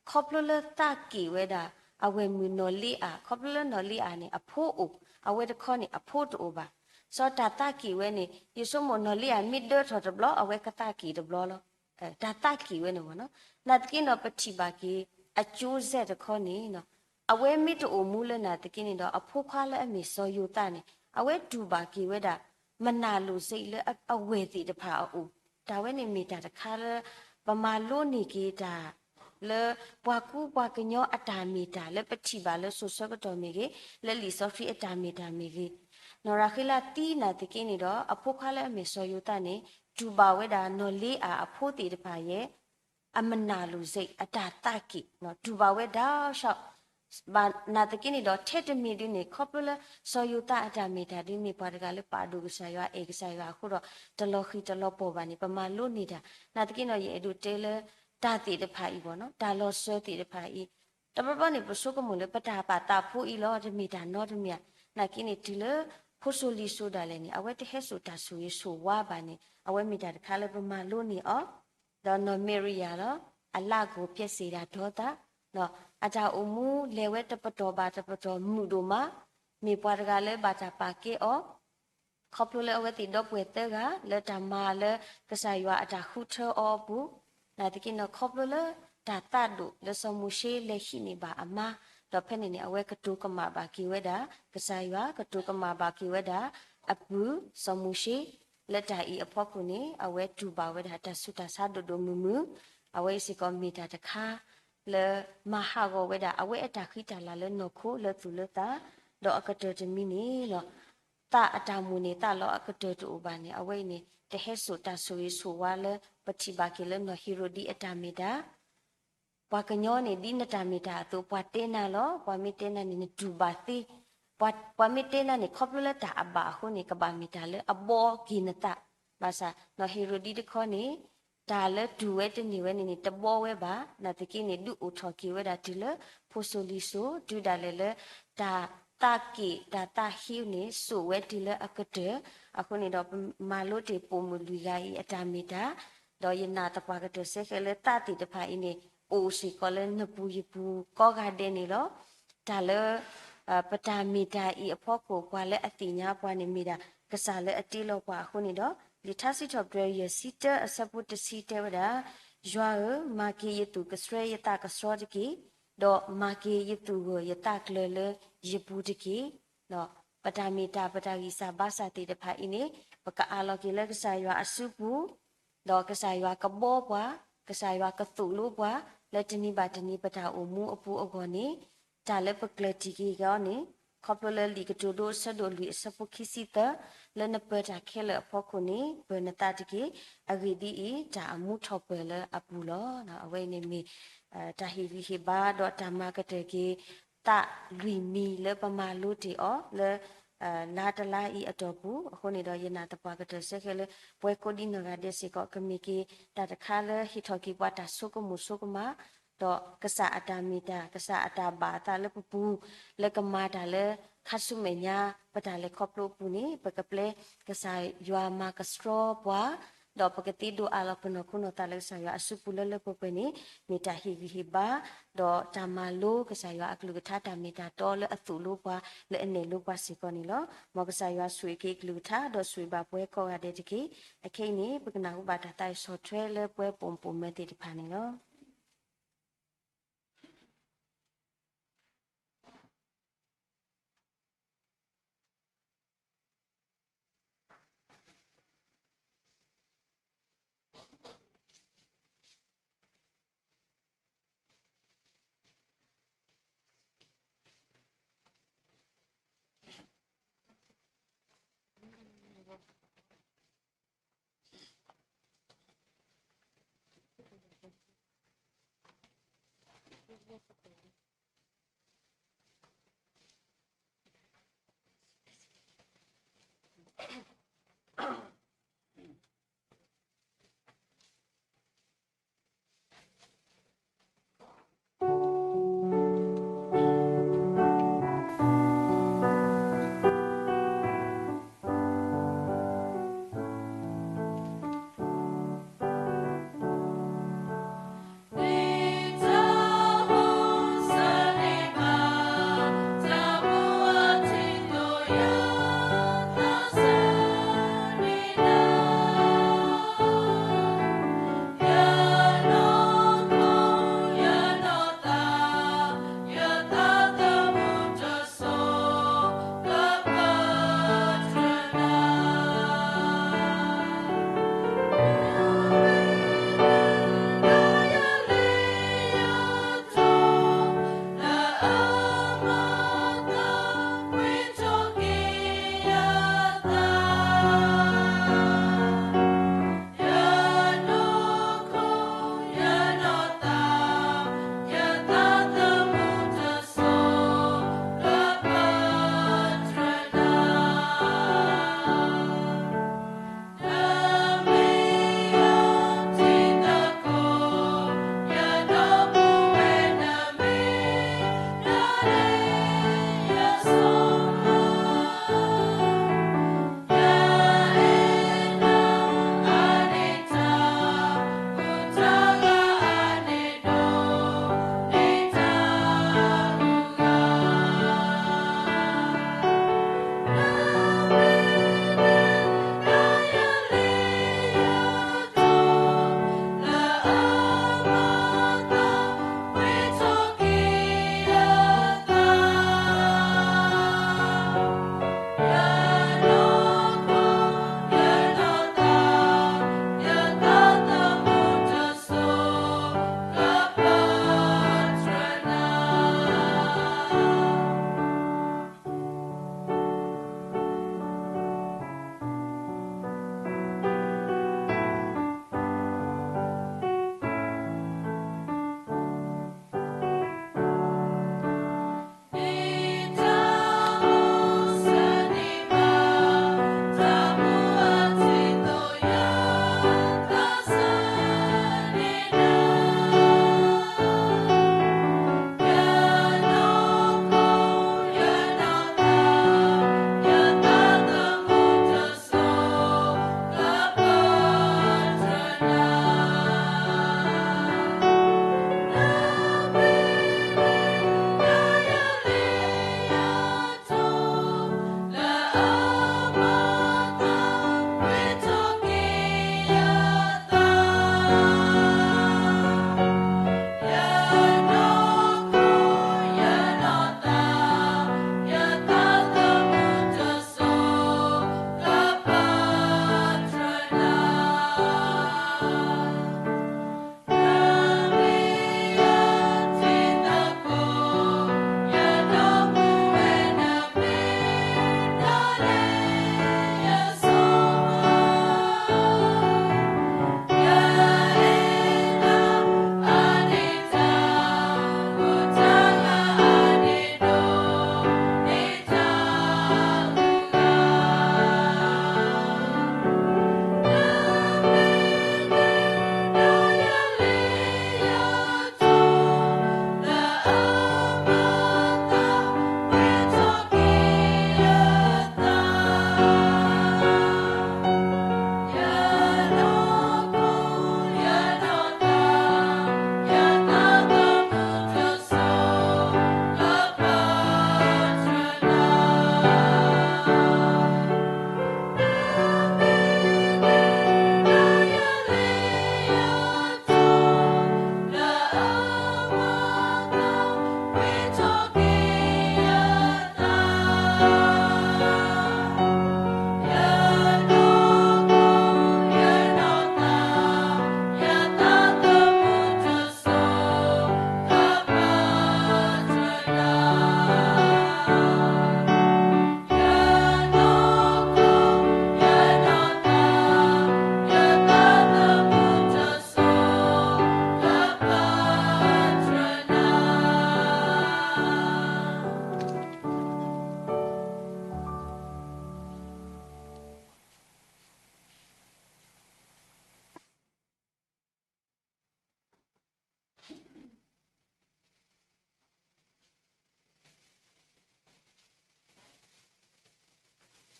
ခီဖျိလၢသးက့ၣ်ဝဲဒၣ် အဝဲၢ်မုၣ်နီၢ်လ့အၤ, ခီဖျိလၢနီၢ်လ့အၤန့ၣ် အဖိအိၣ်, အဝဲတခီန့ၣ် အဖိတအိၣ်ဘၣ်. စီၤတၢ်သးက့ၣ်ဝဲန့ၣ် ယဆိကမိၣ်နီၢ်လ့အၤမ့ၢ်ဒၢထီၣ်တဘျီ အဝဲကသးက့ၣ်တဘျီလီၤ. တၢ်သးက့ၣ်ဝဲန့ၣ်ဝဲနီၤ. နာ်သက့နီၤ ပထံၣ်ဘၣ်က့ၤ အကၠိစဲၣ်တခီန့ၣ် အဝဲမ့ၢ်တအိၣ်မူလၢနာ်သက့န့ၣ်ဒီး အဖိခွါလၢအမ့ၢ်စီၤယိၤသးန့ၣ် အဝဲတူၢ်ဘၣ်က့ၤဝဲဒၣ် မနၤလိာ်စ့းလၢအဝဲၢ်သ့ၣ်တဖၣ်အအိၣ်, တၢ်ဝဲန့ၣ်မ့ၢ်တၢ်တခါလၢ ပမၤလိန့ၢ်က့ၤတၢ် လၢပှၤကူပှၤကညီအတၢ်မ့ၢ်တၢ် လၢပထံၣ်ဘၣ်လၢစိၤဆၢကတီၢ်မ့ၢ်ဂ့ၤ, လၢလံာ်စီဆှံအတၢ်မ့ၢ်တၢ်မ့ၢ်ဂ့ၤ, နီၢ်ရၤဃ့လးသံနာ်သက့န့ၣ်ဒီး အဖိခွါလၢအမ့ၢ်စီၤယိၤသးန့ၣ် တူၢ်ဘၣ်ဝဲဒၣ်နီၢ်လ့အၤအဖိသ့ၣ်တဖၣ်ယဲၢ် အမနၤလိာ်စ့း အတၢ်သးက့ၣ် တူၢ်ဘၣ်ဝဲဒၣ် ဘၣ်နာ်သက့န့ၣ်ဒီး ထဲတမံၤဒုန့ၣ် ခီဖျိလၢ စီၤယိၤသးအတၢ်မ့ၢ်တၢ်ဒုန့ၣ် ပှၤတဂၤလၢပာ်ဒိၣ်ကစၢ်ယွၤ အဲၣ်ကစၢ်ယွၤအဃိဒီး တလီၤဃံၤတလီၤပှီၢ်ဘၣ်န့ၣ် ပမၤလိန့ၢ်တၢ် နာ်သက့ဒီး ယအဲၣ်ဒိးတဲလၢ တၢ်သ့ၣ်တဖၣ်အံၤဘၣ်နီၤ တၢ်လီၤစၢၤသ့ၣ်တဖၣ်အံၤ တဘျီဘျီန့ၣ် ပဆိကမိၣ်လၢပတၢ်ပာ်သးဖိအံၤလီၤ တမ့ၢ်တၢ်နီတမံၤဧါ, နာ်သက့န့ၣ် တုၤလၢ ဖိစိၤလံၤစိၤဒၣ်လဲာ်န့ၣ် အဝဲတဟဲစိာ်တၢ်ဆိၣ်ဂ့ၤဆိၣ်ဝါဘၣ်န့ၣ် အဝဲမ့ၢ်တၢ်တခါလၢပမၤလိန့ၢ်အီၤ ဒီးနီၢ်မ့ရံယၤလီၤ အလၢ်ကိၣ်ပျဲစ့ၢ်ဒၣ်ဒီသး အတၢ်အိၣ်မူလဲၤဝဲတပတီၢ်ဘၣ်တပတီၢ်မုာ်ဒိၣ်မး မ့ၢ်ပှၤတဂၤလၢဘၣ်တၢ်ပာ်ကဲအီၤ ခီဖျိလၢအဝဲသ့ၣ်ဒီပုၢ်ဝဲၢ်သၢဂၤ လၢတၢ်မၤလၢကစၢ်ယွၤအတၢ်ဃုထၢအီၤအပူၤ, နာ်သက့နီၤ ခီဖျိလၢတၢ်သးဒိၣ်လၢစီၤမိၤၡ့လဲၤဟံးန့ၢ်ဘၣ်အမါ, ဒီးဖဲန့ၣ်န့ၣ် အဝဲကတိၤကမၣ်ဘၣ်က့ၤဝဲဒၣ် ကစၢ်ယွၤ ကတိၤကမၣ်ဘၣ်က့ၤဝဲဒၣ် အပုၢ်စီၤမိၤၡ့ လၢတၢ်အံၤအဖီခိၣ်န့ၣ် အဝဲတူၢ်ဘၣ်ဝဲဒၣ်တၢ်ဆူးတၢ်ဆါဒိၣ်ဒိၣ်မုၢ်မုၢ်, အဝဲအံၤစ့ၢ်ကီးမ့ၢ်တၢ်တခါ လၢမၤဟးဂီၤဝဲဒၣ် အဝဲအတၢ်ဃံတၢ်လၤလၢနီၢ်ခိလၢသူၣ်လၢသး, ဒီးအကတၢၢ်တမံၤန့ၣ် သးအတၢ်မိၣ်န့ၢ်သးလီအကတၢၢ်တအိၣ်ဘၣ်န့ၣ် အဝဲအံၤန့ၣ် တဟဲစိာ်တၢ်ဆိၣ်ဂ့ၤဆိၣ်ဝါလၢ ပထံၣ်ဘၣ်က့ၤလၢနီၢ်ဟ့ရိာ်ဒံအတၢ်မ့ၢ်တၢ် ပှၤကညီန့ၣ် ဒ်နတၢ်မ့ၢ်တၢ်အသိး ပှၤတဲနၤလီၤ, ပှၤမ့ၢ်တဲနၤန့ၣ် နတူၢ်ဘၣ်သ့, ပှၤမ့ၢ်တဲနၤန့ၣ် ခီဖျိလၢတၢ်အဘၣ်အဃိန့ၣ် ကဘၣ်မ့ၢ်တၢ်လၢအဘှီက့ၤနသး, ဘၣ်ဆၣ် နီၢ်ဟ့ရိာ်ဒံတခီန့ၣ် တၢ်လၢတူၢ်ဝဲတန့ၢ်ဝဲန့ၣ်န့ၣ် တဘှီဝဲဘၣ်, နာ်သက့န့ၣ် ဒုးအိၣ်ထီၣ်က့ၤဝဲဒၣ်တုၤလၢ ဖိစိၤလံၤစိၤ တုၤဒၣ်လဲာ်လၢ တၢ်သးက့ၣ်တၢ်သးဟ့န့ၣ် စိာ်ဝဲတုၤလၢအကတၢၢ်, အဃိန့ၣ်ဒီး ပမၤလိတ့ၢ်ပိာ်မုၣ်လွံၢ်ဂၤအံၤအတၢ်မ့ၢ်တၢ်, ဒီးယနာ်သပှၢ်ကတၢၢ်စ့ၢ်ကီးလၢသးသ့ၣ်တဖၣ်အံၤန့ၣ် အိၣ်စ့ၢ်ကီးလၢနပူၤယပူၤကိးဂၤဒဲးန့ၣ်လီၤ. တၢ်လၢ ပတၢ်မ့ၢ်တၢ်အံၤအဖီခိၣ် ပှၤလၢအသ့ၣ်ညါပှၤန့ၣ်မ့ၢ်ဒၣ် ကစၢ်လၢအတ့လီၤပှၤအဃိန့ၣ်ဒီး လံာ်ထါစံးထီၣ်ပတြၢၤ ယဲၢ်ဆံတၢ အဆၢဖိတဆံတဲဝဲဒၣ်, ယွၤဧၢ, မၤက့ၤယသူၣ်ကဆှီယသးကဆှီတက့ၢ်, ဒီးမၤက့ၤယသူၣ်ဂၢၢ်ယသးကျၢၤလၢယပူၤတက့ၢ်. ပတၢ်မ့ၢ်တၢ်ပတၢ်ဂံၢ်စၢ်ဘါစၢ်သ့ၣ်တဖၣ်အံၤန့ၣ် ပကအးလီၤက့ၤလၢကစၢ်ယွၤအစုပူၤ ဒီးကစၢ်ယွၤကဘီပှၤ, ကစၢ်ယွၤကသိၣ်လိပှၤ လၢတနံၤဘၣ်တနံၤပတၢ်အိၣ်မူအပူၤအဂီၢ်န့ၣ်, တၢ်လၢပကျၢၤတံၢ်က့ၤအီၤန့ၣ်, ခီဖျိလၢလံာ်ကတိၤဒိအဆၢဒိၣ်လွံၢ်အဆၢဖိခံဆံသၢ, လၢနပၢၤတၢ်ခဲလၢာ်အဖီခိၣ်န့ၣ် ပၢၤနသးတက့ၢ်. အဂ့ၢ်ဒ်အံၤ, တၢ်အမူထီၣ်ပၢၢ်လၢအပူၤလီၤ. အဝဲအံၤန့ၣ်မ့ၢ် တၢ်ဟ့ၣ်ဂံၢ်ဟ့ၣ်ဘါ ဒီးတၢ်မၤကတၢၢ်က့ၤ သးလွံၢ်မံၤလၢပမၤလိတ့ၢ်အီၤလၢ လါတလါအံၤအတီၢ်ပူၤအဃိန့ၣ်ဒီး ယနာ်သပှၢ်ကတၢၢ်စ့ၢ်ကီးလၢ ပဝဲကိးဒံနီၢ်ဂၤဒဲးစ့ၢ်ကီး ကမ့ၢ်က့ၤတၢ်တခါလၢဟ့ၣ်ထီၣ်က့ၤပှၤတၢ်ဆိကမိၣ်ဆိကမး, ဒီးကစၢ်အတၢ်မ့ၢ်တၢ် ကစၢ်အတၢ်ဘၣ်အသးလၢပပူၤ လၢကမၤတၢ်လၢခါဆူမဲာ်ညါ ပတၢ်လဲၤခီဖျိအပူၤန့ၣ် ပကပျဲကစၢ်ယွၤမၤကဆှီပှၤ ဒီးပကသ့ဒိးအးလီၤပနီၢ်ခိနီၢ်သးလၢကစၢ်ယွၤအစုပူၤလၢလၢပှဲၤပှဲၤန့ၣ် မ့ၢ်တၢ်ဟ့ၣ်ဂံၢ်ဟ့ၣ်ဘါ ဒီးတၢ်မၤလိကစၢ်ယွၤအကလုၢ်ကထါ တၢ်မ့ၢ်တၢ်တီလၢအသိၣ်လိပှၤ လၢအနဲၣ်လိပှၤစ့ၢ်ကီးန့ၣ်လီၤ. မ်ကစၢ်ယွၤဆိၣ်ဂ့ၤက့ၤအကလုၢ်ကထါ ဒီးဆိၣ်ဂ့ၤဘၣ်ပဝဲကိးဂၤဒဲးတက့ၢ်. အခဲအံၤန့ၣ် ပကနၢ်ဟူဘၣ်တၢ်သးအံၣ်ဆီၣ်ထွဲလၢပဝဲပိာ်မုၣ်ပိာ်မၢၤသ့ၣ်တဖၣ်န့ၣ်လီၤ.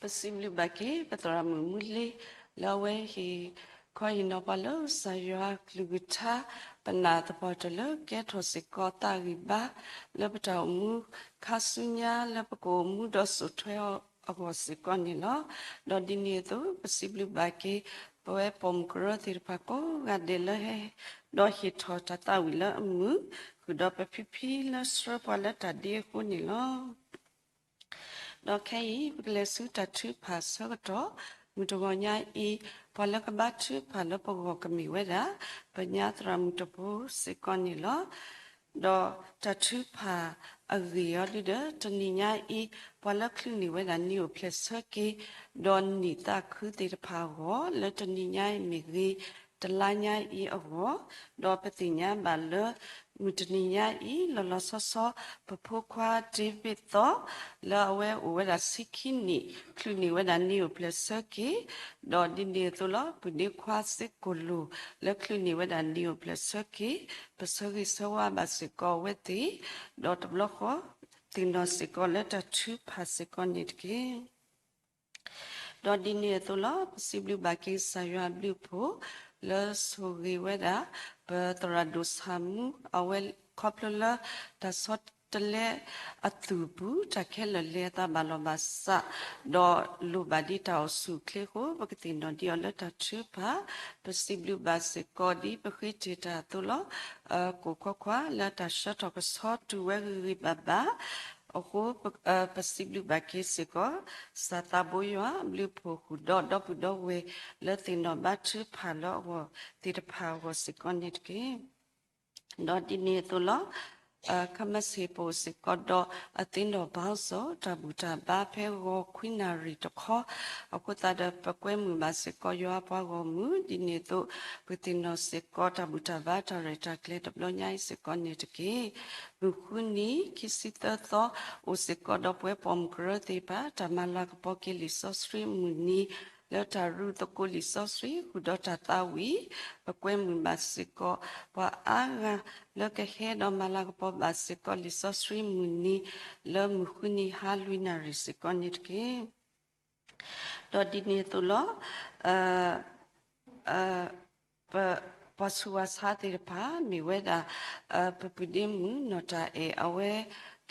ပစံးဘျုးဘၣ်က့ၤ ပသရၣ်မုၣ်မူလ့ လၢအဝဲဟ့ၣ်ခီဟ့ၣ်နီၤပှၤလၢကစၢ်ယွၤကလုၢ်ကထါ, ပနာ်သပှၢ်တၢၢ်လၢကဲထီၣ်စ့ၢ်ကီးသးဂံၢ်ဘါ လၢပတၢ်အိၣ်မူခါဆူညါ လၢပကအိၣ်မူဒီးစိာ်ထွဲအဂီၢ်စ့ၢ်ကီးန့ၣ်လီၤ. ဒီးဒ်န့ၣ်အသိး ပစံးဘျုးဘၣ်က့ၤ ပဝဲပိာ်မုၣ်ကရၢသ့ၣ်တဖၣ်ကိးဂၤဒဲးလၢဟဲ ဒီးဟ့ၣ်ထီၣ်တၢ်သးဝံၣ်လၢအမုာ်, ဃုာ်ဒီးပဖံဖံလၢဆှၢပှၤလၢတၢ်ဒ့အဃိန့ၣ်လီၤ. ဒီးခဲအံၤ ပကလဲၤဆူတၢ်ထုကဖၣ်ဆၢကတီၢ် မုၢ်တဂီၤညါအံၤ, ပှၤလၢကဘါထုကဖၣ်လၢပဂီၢ်ကမ့ၢ်ဝဲဒၣ် ပညါသရၣ်မုၣ်တဖိစ့ၢ်ကီးန့ၣ်လီၤ. ဒီးတၢ်ထုကဖၣ်အဂ့ၢ်အီၤဒုဒီး တနံၤညါအံၤ ပှၤလၢချုးန့ၢ်ဝဲဒၣ်နံၣ်အိၣ်ဖျဲၣ်ဆၢက့ၤ ဒီးနံၣ်သးခုသ့ၣ်တဖၣ်အဂီၢ် လၢတနံၤညါအံၤမ့ၢ်ဂ့ၤ, တလါညါအံၤအဂီၢ်, ဒီးပသ့ၣ်ညါဘၣ်လၢ မုၢ်တနံၤညါအံၤ လီၤလီၤဆီဆီ ပဖိခွါ David သီ လၢအဝဲအိၣ်ဝဲဒၣ်ဆံခံနံၣ် ချုးန့ၢ်ဝဲဒၣ်နံၣ်အိၣ်ဖျဲၣ်ဆၢက့ၤ, ဒီးဒ်န့ၣ်အသိးလီၤ ပုၢ်ဒ့ခွါစ့ကိၣ်လိၣ် လၢချုးန့ၢ်ဝဲဒၣ်နံၣ်အိၣ်ဖျဲၣ်ဆၢက့ၤ, ပဆၢဂ့ၤဆၢဝါဘၣ်စ့ၢ်ကီးအဝဲသ့ၣ်, ဒီးတဘျီဃီ သ့ၣ်နီၣ်စ့ၢ်ကီးလၢတၢ်ထုကဖၣ်စ့ၢ်ကီးန့ၣ်တက့ၢ်. ဒီးဒ်န့ၣ်အသိးလီၤ ပစံးဘျုးဘၣ်က့ၤကစၢ်ယွၤအဘျုးအဖှိၣ် လၢဆိၣ်ဂ့ၤဝဲဒၣ် ပသရၣ်ဒိၣ်ဆၣ်မူ အဝဲခီဖျိလၢ တၢ်ဆီတလဲအသူၣ်အပူၤ တၢ်ခဲလၢာ်လဲၤအသးဘၣ်လီၤဘၣ်စး, ဒီးလိၣ်ဘၣ်ဒ်တၢ်အိၣ်ဆူၣ်အိၣ်ချ့အဃိ ပကသ့ၣ်နီၣ်ဒံးအီၤလၢတၢ်ထုကဖၣ်, ပစံးဘျုးဘၣ်စ့ၢ်ကီးဒ်ပဃ့တ့ၢ်တၢ်အသိးလီၤ. ကိၣ်ခီခွါလၢတၢ်ဆှၢထီၣ်ကဆီတုၤဝဲဂ့ၤဂ့ၤဘၣ်ဘၣ်အဃိ ပစံးဘျုးဘၣ်က့ၤစ့ၢ်ကီး ကစၢ်သးဘိယွၤအဘျုးအဖှိၣ်ဃုာ်ဒီး ဒီပုၢ်ဒီဝဲၢ် လၢသ့ၣ်နီၣ်ဘါထုကဖၣ်လၢအဂီၢ်သ့ၣ်တဖၣ်အဂီၢ်စ့ၢ်ကီးန့ၣ်တက့ၢ်. ဒီးဒ်န့ၣ်အသိးလီၤ. ခမၢဆ့ၣ်ပအိၣ်စ့ၢ်ကီးဒီးအသ့ဒီးဘၣ်စီၣ် တၢ်ဘူၣ်တၢ်ဘါဖဲဂီၤခွံနၣ်ရံၣ်တခီ, အဃိသတးဒီး ပကွဲမုာ်ဘၣ်စ့ၢ်ကီးယွၤအပှၤဂီၢ်မုၢ် ဒ်န့ၣ်အသိး ပသ့ၣ်နီၣ်စ့ၢ်ကီးတၢ်ဘူၣ်တၢ်ဘါတၢ်ရဲၣ်တၢ်ကျဲၤတဘျီညါအံၤစ့ၢ်ကီးန့ၣ်တက့ၢ်. မုၢ်ဃုနံၤ ခံဆံသၢသီ အိၣ်စ့ၢ်ကီးဒီးပဝဲပိာ်မုၣ်ကရၢသ့ၣ်တဖၣ် တၢ်မၤလၤကပီၤက့ၤလံာ်စီဆှံမုၢ်နံၤ လၢတၢ်ရူသကိးလံာ်စီဆှံ ဃုာ်ဒီးတၢ်သးဝံၣ်, ပကွဲမုာ်ဘၣ်စ့ၢ်ကီး ပှၤအါဂၤလၢကဟဲဒီးမၤလၤကပီၤဘၣ်စ့ၢ်ကီးလံာ်စီဆှံမုၢ်နံၤ လၢမုၢ်ဃုနံၤဟါလွံၢ်နၣ်ရံၣ်စ့ၢ်ကီးန့ၣ်တက့ၢ်. ဒီးဒ်န့ၣ်အသိးလီၤ. ပှၤဆူးဝၣ်ဆါသ့ၣ်တဖၣ် မ့ၢ်ဝဲဒၣ် ပပုၢ်ဒ့မုၣ်နီၢ်တၢ်အဲၣ် အဝဲ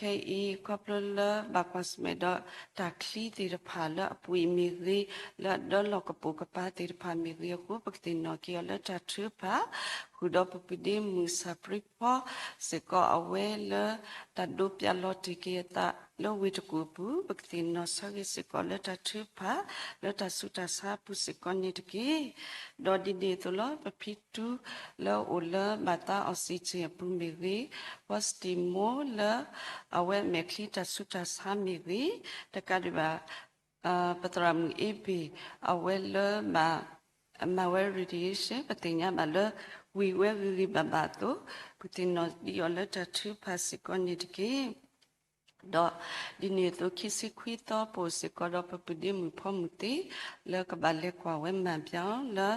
ခဲအံၤ ခီဖျိလၢဘၣ်ကွၢ်ဆၢၣ်မဲာ်ဒီးတၢ်ချံသ့ၣ်တဖၣ်လၢအပှ့ၤမ့ၢ်ဂ့ၤ, လၢအဒၢလီၢ်ကပိာ်ကပၤသ့ၣ်တဖၣ်မ့ၢ်ဂ့ၤအဃိ ပကသ့ၣ်နီၣ်က့ၤအီၤလၢတၢ်ထုကဖၣ်, ဃုာ်ဒီးပပုၢ်ဒ့မုၣ်စၢ်ပြံဖီစ့ၢ်ကီး အဝဲလၢတၢ်ဒိးပၠးလီၤတ့ၢ်က့ၤအသးလၢဝ့ၢ်တကူၣ်အပူၤ ပကသ့ၣ်နီၣ်ဆၢဂ့ၤစ့ၢ်ကီးလၢတၢ်ထုကဖၣ် လၢတၢ်ဆူးတၢ်ဆါအပူၤစ့ၢ်ကီးန့ၣ်တက့ၢ်. ဒီးဒ်န့ၣ်အသိးလီၤ. ပဖံတူ လၢအအိၣ်လၢဘၣ်သးအီၣ်စံၣ်တ့ၣ်အပူၤမ့ၢ်ဂ့ၤ, ပှၤစတံးမိၢ်လၢ အဝဲမဲာ်ချံတၢ်ဆူးတၢ်ဆါမ့ၢ်ဂ့ၤ, တကးဒံးဘၣ် ပသရၣ်မုၣ်အ့ဘ့ၣ် အဝဲလၢ မၤဝဲ radiation ပသ့ၣ်ညါဘၣ်လၢ ဝံၤဝဲဂ့ၤဂ့ၤဘၣ်ဘၣ်အသိး ပသ့ၣ်နီၣ်ဒံးအီၤလၢတၢ်ထုကဖၣ်စ့ၢ်ကီးန့ၣ်တက့ၢ်. ဒီးဒ်န့ၣ်အသိး ခံဆံခွံသီ ပအိၣ်စ့ၢ်ကီးဒီးပပုၢ်ဒ့မုၣ်ဖီမုၢ်သ့ၣ် လၢကဘၣ်လဲၤကွၢ်ဝဲမၤပျီလၢ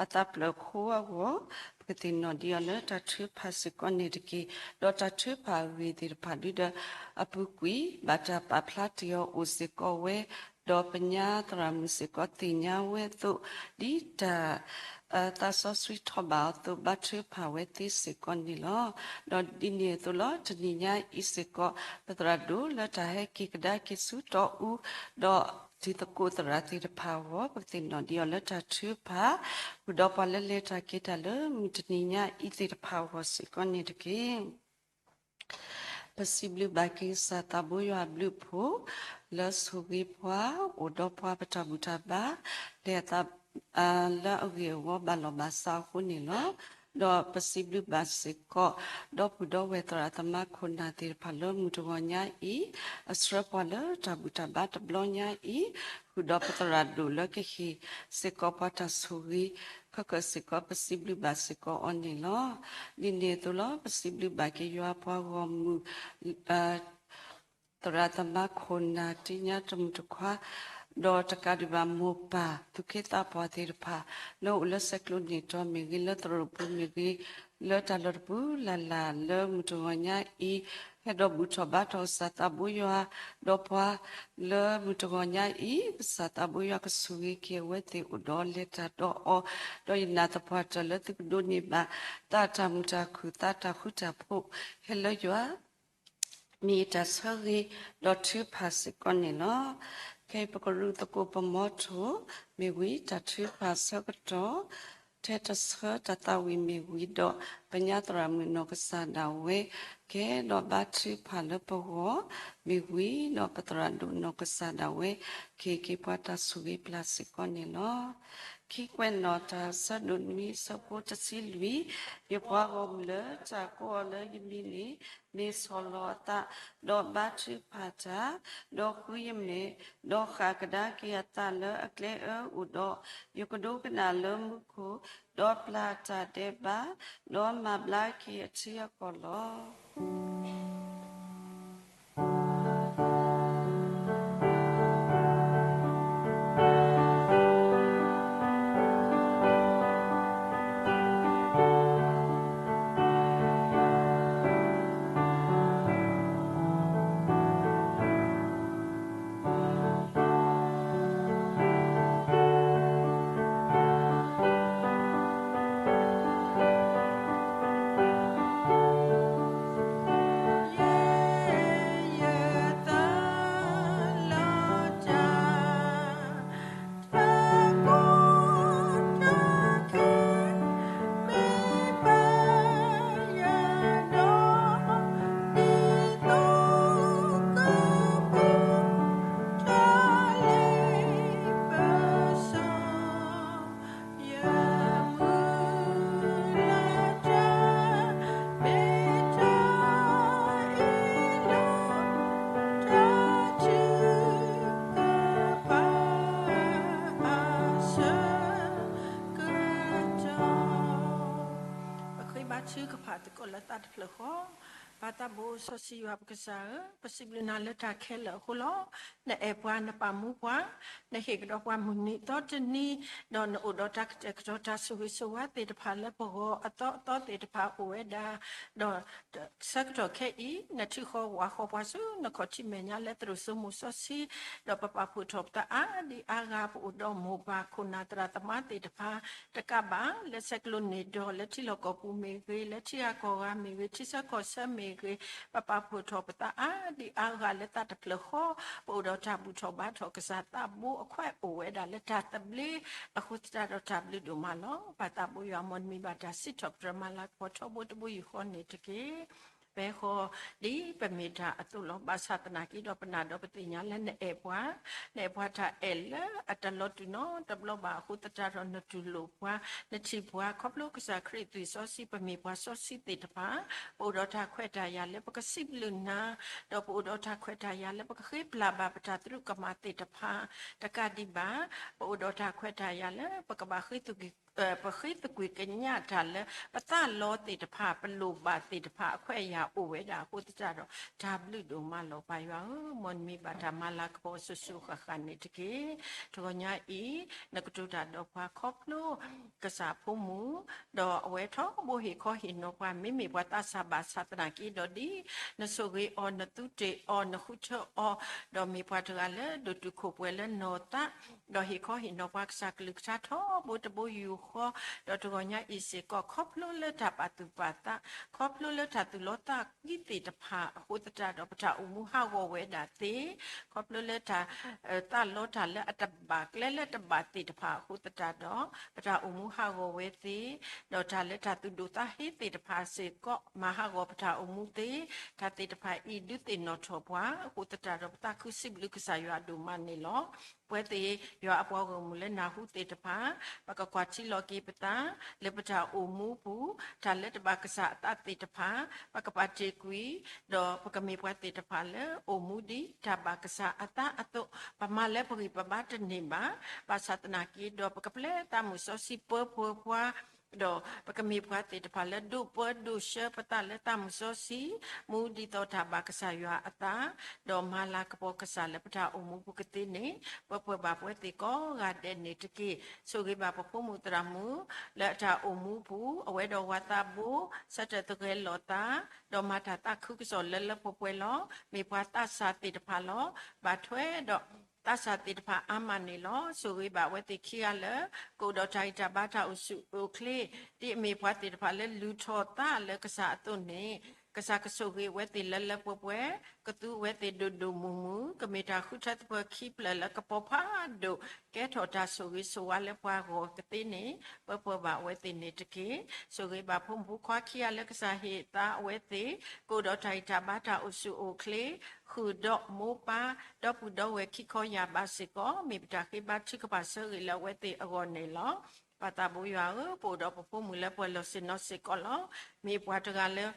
အသးပျၢၤအဃိအဂီၢ် ပကသ့ၣ်နီၣ်ဒံးအီၤလၢတၢ်ထုကဖၣ်စ့ၢ်ကီးန့ၣ်တက့ၢ်. ဒီးတၢ်ထုကဖၣ်အဂ့ၢ်သ့ၣ်တဖၣ်ဒုဒီး အပူၤကွံာ် ဘၣ်တၢ်ပာ်ဖျါတ့ၢ်အီၤအိၣ်စ့ၢ်ကီးဝဲ, ဒီးပညါသရၣ်မုၣ်စ့ၢ်ကီးသ့ၣ်ညါဝဲအသိး ဒ်တၢ် သးစီဆှံထီၣ်ဘၣ်အီၤအသိး ဘါထုကဖၣ်ဝဲသ့စ့ၢ်ကီးန့ၣ်လီၤ. ဒီးဒ်န့ၣ်အသိးလီၤ. တနံၤညါအံၤစ့ၢ်ကီး ပသရၣ်ဒိၣ်လၢတၢ်ဟဲက့ၤကဒါက့ၤဆူတီအူ ဒီးတံၤသကိးသရၣ်သ့ၣ်တဖၣ်အဂီၢ် ပကသ့ၣ်နီၣ်ဒံးအီၤလၢတၢ်ထုကဖၣ်, ဃုာ်ဒီးပှၤလၢလဲၤတၢ်က့ၤတၢ်လၢမုၢ်တနံၤညါအံၤသ့ၣ်တဖၣ်အဂီၢ်စ့ၢ်ကီးန့ၣ်တက့ၢ်. ပစံးဘျုးဘၣ်က့ၤကစၢ်သးဘိယွၤအဘျုးအဖှိၣ် လၢဆိၣ်ဂ့ၤပှၤ အိၣ်ဒီးပှၤပတၢ်ဘူၣ်တၢ်ဘါ လဲၤအသး လၢအဂ့ၢ်အဝီဘၣ်လီၤဘၣ်စးအဃိန့ၣ်လီၤ. ဒီးပစံးဘျုးဘၣ်စ့ၢ်ကီး ဒီပုၢ်ဒီဝဲၢ်သရၣ်သမါခိၣ်နၢ်သ့ၣ်တဖၣ်လၢမုၢ်တဂီၤညါအံၤ အဆှၢပှၤလၢတၢ်ဘူၣ်တၢ်ဘါတဘျီညါအံၤ ဃုာ်ဒီးပသရၣ်ဒိၣ်လၢကဟ့ၣ်စ့ၢ်ကီးပှၤတၢ်ဆိၣ်ဂ့ၤ ခဲကၢၣ်စ့ၢ်ကီး ပစံးဘျုးဘၣ်စ့ၢ်ကီးအီၤန့ၣ်လီၤ. ဒ်န့ၣ်အသိးလီၤ. ပစံးဘျုးဘၣ်က့ၤယွၤပှၤဂီၢ်မုၢ် သရၣ်သမါခိၣ်နၢ် တံညါတမုၢ်တခွါ ဒီးတကးဒံးဘၣ်မိၢ်ပၢ်သူၣ်က့သးပှၢ်သ့ၣ်တဖၣ် လၢအိၣ်လၢဆဲးကျိးန့ၣ်တီၤမ့ၢ်ဂ့ၤ လၢသရိာ်ပူၤမ့ၢ်ဂ့ၤ လၢတၢ်လီၢ်တပူၤလၢ်လၢ်လၢမုၢ်တဂီၤညါအံၤ ဟဲဒီးဘူၣ်ထီၣ်ဘါထီၣ်ကစၢ်သးဘိယွၤ, ဒီးပှၤလၢမုၢ်တဂီၤညါအံၤ ကစၢ်သးဘိယွၤကဆိၣ်ဂ့ၤက့ၤအဝဲသ့ၣ်အိၣ်ဒီးလဲၤတၢ်ဒီးအီၤ, ဒီးယနာ်သပှၢ်တၢၢ်လၢသုကဒိးန့ၢ်ဘၣ် သးတၢ်မုာ်တၢ်ခုၣ် သးတၢ်ဃူတၢ်ဖိး ဟဲလၢယွၤ မ့ၢ်ယတၢ်ဆၢဂ့ၤဒီးထုကဖၣ်စ့ၢ်ကီးန့ၣ်လီၤ. ခဲအံၤပကရူၢ်သကိးပမီထိၣ်မ့ၢ်ဝံၤ တၢ်ထုကဖၣ်ဆၢကတီၢ် ထဲတဆၢတၢ်သးဝံၣ်မ့ၢ်ဝံၤဒီး ပညါသရၣ်မုၣ်နီၢ်ကစၢ်ဒၣ်ဝဲ ကဲဒီးဘါထုကဖၣ်လၢပဂီၢ်မ့ၢ်ဝံၤဒီး ပသရၣ်ဒိၣ်နီၢ်ကစၢ်ဒၣ်ဝဲ ကဟ့ၣ်က့ၤပှၤတၢ်ဆိၣ်ဂ့ၤပျၢ်စ့ၢ်ကီးန့ၣ်လီၤ. ခံကွဲးနီၣ်တၢ်ဆၢဒိၣ်နွံဆၢဖိတဆံလွံၢ်, ယပှၤဂီၢ်မုၢ်လၢတၢ်ကိးအီၤလၢယမံၤန့ၣ် မ့ၢ်ဆီၣ်လီၤအသး, ဒီးဘါထုကဖၣ်တၢ်, ဒီးဃုယမဲာ်, ဒီးဃၣ်ကဒါက့ၤအသးလၢအကျဲအၢအိၣ်ဒီး, ယကဒိကနၣ်လၢမူခိၣ်, ဒီးပျၢ်တၢ်ဒဲးဘး, ဒီးမၤဘျါက့ၤအထံအကီၢ်လီၤ. ပဃ့ဘါထုကဖၣ်သကိးလၢသးတဖျၢၣ်ဃီ, ပၢ်သးဘိစီဆှံယွၤပကစၢ်ဧၢ, ပစံးဘျုးနၤလၢတၢ်ခဲလၢာ်အဃိလီၤ. နအဲၣ်ပှၤနပာ်မူပှၤ, နဟ့ၣ်ကဒီးပှၤမုၢ်နံၤသီတနံၤ, ဒီးနအိၣ်ဒီးတၢ်ကတဲာ်ကတီၤတၢ်ဆိၣ်ဂ့ၤဆိၣ်ဝါသ့ၣ်တဖၣ်လၢပဂီၢ်အသီအသီသ့ၣ်တဖၣ်အိၣ်ဝဲဒၣ်, ဒီးဆၢကတီၢ်ခဲအံၤ နထုးဃီဝးဃီပှၤဆူနခီၣ်ထံးမဲာ်ညါလၢသရိာ်စိမိၤစီဆှံ, ဒီးပပာ်ဖှိၣ်ထီၣ်ပသးအါဒံအါဂၤ ပအိၣ်ဒီးမိၢ်ပၢ်ခိၣ်နၢ်သရၣ်သမါသ့ၣ်တဖၣ် တကးဘၣ် လၢဆဲးကျိးန့ၢ်ဒီး လၢထံလီၢ်ကီၢ်ပူၤမ့ၢ်ဂ့ၤ, လၢထံဂၤကီၢ်ဂၤမ့ၢ်ဂ့ၤ, ထံဆၢကီၢ်ဆၢမ့ၢ်ဂ့ၤ, ပပာ်ဖှိၣ်ထီၣ်ပသးအါဒံအါဂၤလၢသးတဖျၢၣ်ဃီ, ပအိၣ်ဒီးတၢ်ဘူၣ်ထီၣ်ဘါထီၣ်ကစၢ်သးဘိအခွဲးအိၣ်ဝဲဒၣ်လၢတၢ်သဘျ့, အဃိသတးဒီးတၢ်ဘျုးဒိၣ်မးလီၤ. ပၢ်သးဘိယွၤ မ်နမံၤဘၣ်တၢ်စံးထီၣ်ပတြၢၤမၤလၤကပီၤထီဘိတဘိယူၢ်ဃီန့ၣ်တက့ၢ်. ပဟဲဃီဒ်ပမ့ၢ်တၢ်အသိးလီၤ. ဘၣ်ဆၣ်သနာ်က့ဒီး ပနာ်ဒီးပသ့ၣ်ညါလၢနအဲၣ်ပှၤ, နအဲၣ်ပှၤတၢ်အဲၣ်လၢအတလီၤတူာ်နီတဘျီဘၣ်အဃိသတးဒီး နတူၢ်လိာ်ပှၤ, နထံၣ်ပှၤ ခီဖျိကစၢ်ခရံာ်သွံၣ်စီဆှံ ပမ့ၢ်ပှၤစီဆှံသ့ၣ်တဖၣ်, ပအိၣ်ဒီးတၢ်ခွဲးတၢ်ယာ်လၢပကစံးဘျုးနၤ, ဒီးပအိၣ်ဒီးတၢ်ခွဲးတၢ်ယာ်လၢပကဃ့ပျၢ်ဘၣ်ပတၢ်သရူးကမၣ်သ့ၣ်တဖၣ်, တကးဒံးဘၣ်, ပအိၣ်ဒီးတၢ်ခွဲးတၢ်ယာ်လၢပကဘၣ် ပဃ့သကွံာ်ကညးတၢ်လၢ ပသးလီသ့ၣ်တဖၣ် ပလိၣ်ဘၣ်သ့ၣ်တဖၣ်အခွဲးအယာ်အိၣ်ဝဲဒၣ်အဃိသတးဒီး တၢ်ဘျုးဒိၣ်မးလီၤ ပၢ်ယွၤဧၢ, မ်နမံၤဘၣ်တၢ်မၤလၤကပီၤစိၤစိၤဃၣ်ဃၣ်န့ၣ်တက့ၢ်. တဂီၤညါအံၤ နကတိၤတၢ်ဒီးပှၤခီဖျိ ကစၢ်ဖိမုၣ်, ဒီးအဝဲထီဘိဟ့ၣ်ခီဟ့ၣ်နီၤပှၤ မ့မ့ၢ်ပှၤသးစၢ်ဘၣ်ဆၣ်သနာ်က့ဒီးဒ် နဆိၣ်ဂ့ၤအီၤ နသူတ့ၢ်အီၤ နဃုထၢအီၤ, ဒီးမ့ၢ်ပှၤတဂၤလၢဒိၣ်တုာ်ခိၣ်ပှဲၤလၢနီၢ်သး ဒီးဟ့ၣ်ခီဟ့ၣ်နီၤပှၤကစၢ်ကလုၢ်ကထါထီဘိတဘိယူၢ်ဃီ, ဒီးတဂီၤညါအံၤစ့ၢ်ကီး ခီဖျိလၢတၢ်ပာ်သူၣ်ပာ်သး, ခီဖျိလၢတၢ်သူၣ်လီသးကွံသ့ၣ်တဖၣ်အဃိသတးဒီး ပတၢ်အိၣ်မူဟးဂီၤဝဲဒၣ်သ့, ခီဖျိလၢတၢ် သးလီတၢ်လၢအတဘၣ်ကျဲလၢတဘၣ်သ့ၣ်တဖၣ်အဃိသတးဒီး ပတၢ်အိၣ်မူဟးဂီၤဝဲသ့, ဒီးတၢ်လၢတၢ်သူၣ်ဒိၣ်သးဟ့သ့ၣ်တဖၣ်စ့ၢ်ကီး မၤဟးဂီၤပတၢ်အိၣ်မူသ့, တၢ်သ့ၣ်တဖၣ်အံၤဒုးသ့ၣ်နီၣ်ထီၣ်ပှၤအဃိသတးဒီး ပသးခုစံးဘျုးကစၢ်ယွၤဒိၣ်မးန့ၣ်လီၤ. ပဝဲသ့ၣ်ယွၤအပှၤဂီၢ်မုၢ်လၢနၢ်ဟူသ့ၣ်တဖၣ်, ပကကွၢ်ထံလီၤက့ၤပသး လၢပတၢ်အိၣ်မူပူၤ, တၢ်လၢတဘၣ်ကစၢ်အသးသ့ၣ်တဖၣ် ပကပာ်တ့ၢ်ကွံာ်, ဒီးပကမ့ၢ်ပှၤသ့ၣ်တဖၣ်လၢအိၣ်မူဒ်တၢ်ဘၣ်ကစၢ်အသးအသိး, ပမၤလၢပဂံၢ်ပဘါတန့ၢ်ဘၣ်, ဘၣ်ဆၣ်သနာ်က့ဒီး ပကပျဲသးမုၢ်စီဆှံပၢပှဲၤပှၤ ဒီးပကမ့ၢ်ပှၤသ့ၣ်တဖၣ်လၢဒိးပၢဒိးဆှၢပသးလၢတၢ်မုၢ်စီဆှံ, မူဒ်သိးတၢ်ဘၣ်ကစၢ်ယွၤအသး, ဒီးမၤလၤကပီၤကစၢ်လၢပတၢ်အိၣ်မူပူၤကသ့န့ၣ် ပၢပှဲၤဘၣ်ပဝဲသ့ၣ်ကိးဂၤဒဲးန့ၣ်တက့ၢ်. ဆိၣ်ဂ့ၤဘၣ်ပဖိမုၣ်သရၣ်မုၣ် လၢအတၢ်အိၣ်မူပူၤ အဝဲဒီးဝၤသးဘိ ဆၢထၢၣ်သဂၢၢ်လိာ်သး ဒီးမၤတၢ်သးခုကစီၣ်လၢလၢပှဲၤပှဲၤလီၤ. မ့ၢ်ပှၤသးစၢ်သ့ၣ်တဖၣ်လီၤ. ဘၣ်ထွဲဒီးသးစၢ်သ့ၣ်တဖၣ်အါမးန့ၣ်လီၤ. ဆိၣ်ဂ့ၤဘၣ်အဝဲသ့ၣ်ခံဂၤလၢ ကအိၣ်ဒီးတၢ်ဂံၢ်တၢ်ဘါတၢ်အိၣ်ဆူၣ်အိၣ်ချ့, ဒ်အမ့ၢ်ပှၤသ့ၣ်တဖၣ်လၢလုၢ်ထီၣ်သးလၢကစၢ်အသိးန့ၣ် ကစၢ်ကဆိၣ်ဂ့ၤအဝဲသ့ၣ်လၢလၢပှဲၤပှဲၤ, ကသူအဝဲသ့ၣ်ဒိၣ်ဒိၣ်မုၢ်မုၢ်, ကမ့ၢ်တၢ်ဃုထၢသပှၢ်ခံဖျၢၣ်လၢကပီၤဖးဒိၣ် ကဲထီၣ်တၢ်ဆိၣ်ဂ့ၤဆိၣ်ဝါလၢပှၤဂီၢ်ကသ့န့ၣ် ပၢပှဲၤဘၣ်အဝဲသ့ၣ်န့ၣ်တက့ၢ်. ဆိၣ်ဂ့ၤဘၣ်ဖိမုၣ်ဖိခွါခံဂၤလၢကစၢ်ဟ့ၣ်သါအဝဲသ့ၣ် ကအိၣ်ဒီးတၢ်ဂံၢ်တၢ်ဘါတၢ်အိၣ်ဆူၣ်အိၣ်ချ့, ဃုာ်ဒီးမိၢ်ပၢ် ဒီပုၢ်ဒီဝဲၢ်ခံခီယၢ်ဘးစ့ၢ်ကီး မ့ၢ်ပတၢ်ဃ့ဘါထုကဖၣ်ဆၢဂ့ၤလၢအဝဲသ့ၣ်အဂီၢ်န့ၣ်လီၤ. ပၢ်သးဘိယွၤဧၢ, ပအိၣ်ဒီးပဖိမုၣ်လၢပှဲၤလီၢ်ဆ့ၣ်နီၤစ့ၢ်ကီးလီၤ. မ့ၢ်ပှၤတဂၤလၢ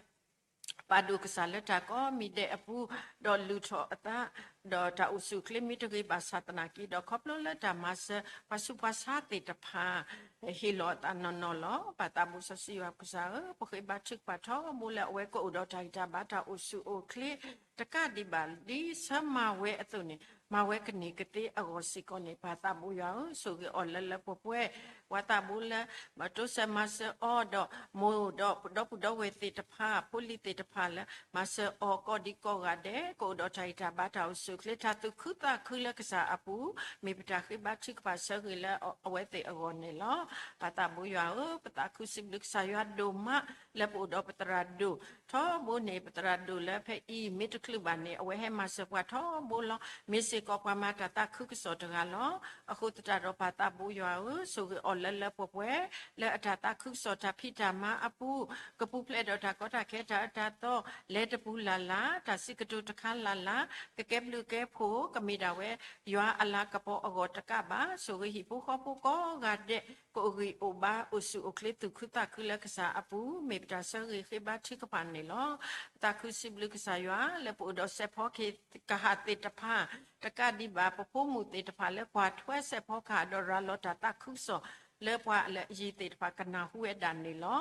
ပာ်ဒိၣ်ကစၢ်လၢတၢ်ကိးမံၤဒဲးအပူၤ, ဒီးလုၢ်ထီၣ်အသး, ဒီးတၢ်အိၣ်ဆူၣ်အိၣ်ချ့မ့ၢ်တဂ့ၤဘၣ်ဆၣ်သနာ်က့ဒီး ခီဖျိလၢတၢ်မၤစၢၤပှၤဆူးပှၤဆါသ့ၣ်တဖၣ် ဟ့ၣ်လီၤအသးနီၢ်နီၢ်လီၤ. ပၢ်သးဘိစီဆှံယွၤပကစၢ်ဧၢ, ပဃ့ဘါထုကဖၣ်ထီဘိလၢအဝဲကအိၣ်ဒီးတၢ်ဂံၢ်တၢ်ဘါတၢ်အိၣ်ဆူၣ်အိၣ်ချ့ တကးဒံးဘၣ်ဒ်ဆၢမၤဝဲအသိးန့ၣ် မၤဝဲကန့ၢ်ကသ့အဂီၢ်စ့ၢ်ကီးန့ၣ် ပၢ်သးဘိယွၤဧၢ, ဆိၣ်ဂ့ၤအီၤလၢလၢပှဲၤပှဲၤ, ပှၤသးဘိလၢ တိစၢၤမၤစၢၤအီၤဒီး မိၢ်ဒီးဒီပုၢ်ဒီဝဲၢ်သ့ၣ်တဖၣ် ဖိလံၤသ့ၣ်တဖၣ်လၢ မၤစၢၤအီၤကိးဒံကိးဂၤဒဲး ကအိၣ်ဒီးတၢ်ဂံၢ်တၢ်ဘါတၢ်အိၣ်ဆူၣ်အိၣ်ချ့ တၢ်သူၣ်ခုသးခုလၢကစၢ်အပူၤ မ့ၢ်ပတၢ်ဃ့ဘါထုကဖၣ်ဆၢဂ့ၤလၢအဝဲသ့ၣ်အဂီၢ်န့ၣ်လီၤ. ပၢ်သးဘိယွၤဧၢ, ပသးခုစံးဘျုးကစၢ်ယွၤဒိၣ်မး လၢပအိၣ်ဒီးပသရၣ်ဒိၣ် ထီဘိန့ၣ် ပသရၣ်ဒိၣ်လၢဖဲအံၤ မ့ၢ်တချုးဘၣ်န့ၣ် အဝဲဟဲမၤစၢၤပှၤထီဘိလီၤ. မ့ၢ်စ့ၢ်ကီးပှၤမၤတၢ်သးခုကစီၣ်တဂၤလီၤ. အဃိသတးဒီးပၢ်သးဘိယွၤဧၢ, ဆိၣ်ဂ့ၤအီၤလၢလၢပှဲၤပှဲၤ လၢအတၢ်သးခုကစီၣ်တၢ်ဖံးတၢ်မၤအပူၤ ကပူၤဖျဲးဒီးတၢ်ကီတၢ်ခဲတၢ်အၢတၢ်သီ လဲၤတပူၤလၢ်လၢ် တၢ်စံးကတိၤတခါလၢ်လၢ် ကကဲဘျုးကဲဖှိၣ် ကမ့ၢ်ဒၣ်ဝဲ ယွၤအလၤကပီၤအဂီၢ်တကးဘၣ်. ဆိၣ်ဂ့ၤဟံၣ်ဖိဃီဖိကိးဂၤဒဲး ကအိၣ်ဂံၢ်အိၣ်ဘါ အိၣ်ဆူၣ်အိၣ်ချ့သူၣ်ခုသးခုလၢကစၢ်အပူၤ မ့ၢ်ပတၢ်ဆၢဂ့ၤဃ့ဘါထုကဖၣ်န့ၣ်လီၤ. ပသးခုစံးဘျုးကစၢ်ယွၤ လၢပအိၣ်ဒီးစဲးဖီကဟၣ်သ့ၣ်တဖၣ် တကးဒံးဘၣ် ပဖိမုၣ်သ့ၣ်တဖၣ်လၢကွၢ်ထွဲစဲးဖီကဟၣ်ဒီးရၤလီၤတၢ်သးခုကစီၣ် လၢပှၤလၢအယံၤသ့ၣ်တဖၣ်ကနၢ်ဟူဝဲဒၣ်န့ၣ်လီၤ.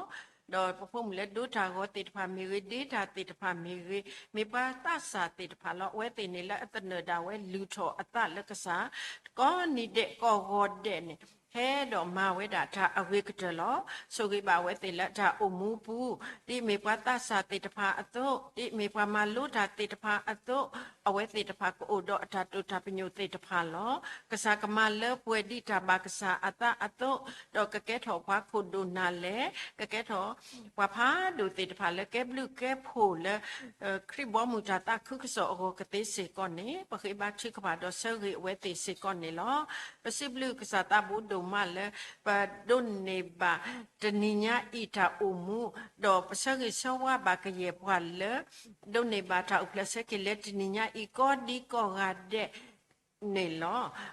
ဒီးပဖိမုၣ်လၢဒိတၢ်ဂီၤသ့ၣ်တဖၣ်မ့ၢ်ဂ့ၤ ဒ့တၢ်သ့ၣ်တဖၣ်မ့ၢ်ဂ့ၤ မ့ၢ်ပှၤသးစၢ်သ့ၣ်တဖၣ်လီၤ. အဝဲသ့ၣ်န့ၣ်လၢအသနၢၣ်ဒၣ်ဝဲလုၢ်ထီၣ်အသးလၢကစၢ် ကိးနံၤဒဲးကိးဂီၤဒဲးန့ၣ် ဟဲဒီးမၤဝဲဒၣ်တၢ်အဂ့ၤကတၢၢ်လီၤ. ဆိၣ်ဂ့ၤဘၣ်အဝဲသ့ၣ်လၢအတၢ်အိၣ်မူပူၤ ဒ်မ့ၢ်ပှၤသးစၢ်သ့ၣ်တဖၣ်အသိး ဒ်မ့ၢ်ပှၤမၤလိတၢ်သ့ၣ်တဖၣ်အသိး အဝဲသ့ၣ်တဖၣ်ကအိၣ်ဒီးအတၢ်တိာ်တၢ်ပညိၣ်သ့ၣ်တဖၣ်လီၤ. ကစၢ်ကမၤလၢပှဲၤဒ်တၢ်ဘၣ်ကစၢ်အသးအသိး ဒီးကကဲထီၣ်ပှၤခိၣ်ဒိၣ်နၢ်လဲၢ် ကကဲထီၣ် ပှၤဖးဒိၣ်သ့ၣ်တဖၣ်လၢကဲဘျုးကဲဖှိၣ်လၢ ခရံာ်ဘီမုၢ်တၢ်သးခုကစီၣ်အဂီၢ်ကသ့စ့ၢ်ကီးန့ၣ် ပဃ့ဘါထုကဖၣ်ဒီးဆၢဂ့ၤအဝဲသ့ၣ်စ့ၢ်ကီးန့ၣ်လီၤ. ပစံးဘျုးကစၢ်သးဘိဒိၣ်မးလၢ ပဒိးန့ၢ်ဘၣ်တနံၤညါအံၤတၢ်အိၣ်မူ ဒီးပဆၢဂ့ၤဆၢဝါဘၣ်ကယဲၢ်ပှၤလၢ ဒိးန့ၢ်ဘၣ်တၢ်အိၣ်ဖျဲၣ်ဆၢက့ၤလၢတနံၤညါအံၤ ကိးဒံကိးဂၤဒဲး န့ၣ်လီ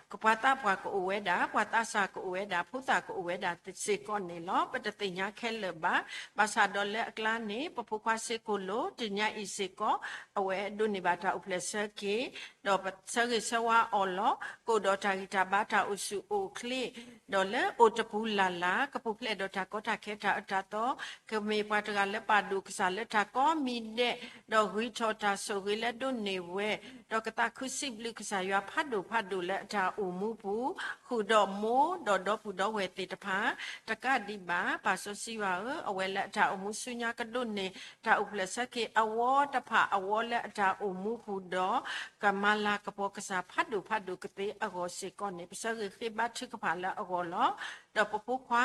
ၤ. ပှၤသးပှၢ်ကအိၣ်ဝဲဒၣ်, ပှၤသးစၢ်ကအိၣ်ဝဲဒၣ်, ဖိသၣ်ကအိၣ်ဝဲဒၣ်စ့ၢ်ကီးန့ၣ်လီၤ. ပတသ့ၣ်ညါခဲလၢာ်ဘၣ်. ဘၣ်ဆၣ်ဒီးလၢအကျါန့ၣ် ပဖိခွါစ့ၢ်ကီးလိၤ တနံၤညါအံၤစ့ၢ်ကီး အဝဲဒိးန့ၢ်ဘၣ်တၢ်အိၣ်ဖျဲၣ်ဆၢက့ၤ ဒီးပဆၢဂ့ၤဆၢဝါအီၤလီၤ. ကအိၣ်ဒီးတၢ်ဂံၢ်တၢ်ဘါတၢ်အိၣ်ဆူၣ်အိၣ်ချ့ ဒီးလၢအိၣ်တပူၤလၢ်လၢ် ကပူၤဖျဲးဒီးတၢ်ကီတၢ်ခဲတၢ်အၢတၢ်သီ ကမ့ၢ်ပှၤတဂၤလၢပာ်ဒိၣ်ကစၢ်လၢတၢ်ကိးမံၤဒဲး ဒီးဂံၢ်ထီၣ်တၢ်ဆိၣ်ဂ့ၤလၢဒိးန့ၢ်ဝဲ ဒီးကသးခုစံးဘျုးကစၢ်ယွၤဖးဒိၣ်ဖးဒိၣ်လၢအတၢ်အိၣ်မူပူၤ ဃုာ်ဒီးမိၢ်ဒီးဒီပုၢ်ဒီဝဲၢ်သ့ၣ်တဖၣ် တကးဒံးဘၣ် ပၢ်စီဆှံယွၤဧၢ, အဝဲလၢအတၢ်အိၣ်မူဆူညါကဒိးန့ၢ် တၢ်အိၣ်ဖျဲၣ်ဆၢက့ၤအဝီတဖၣ်အဝီလၢအတၢ်အိၣ်မူပူၤဒီး ကမၤလၤကပီၤကစၢ်ဖးဒိၣ်ဖးဒိၣ်ကသ့အဂီၢ်စ့ၢ်ကီးန့ၣ် ပဆၢဂ့ၤဃ့ဘါထုကဖၣ်လၢအဂီၢ်လီၤ. ဒီးပဖိခွါ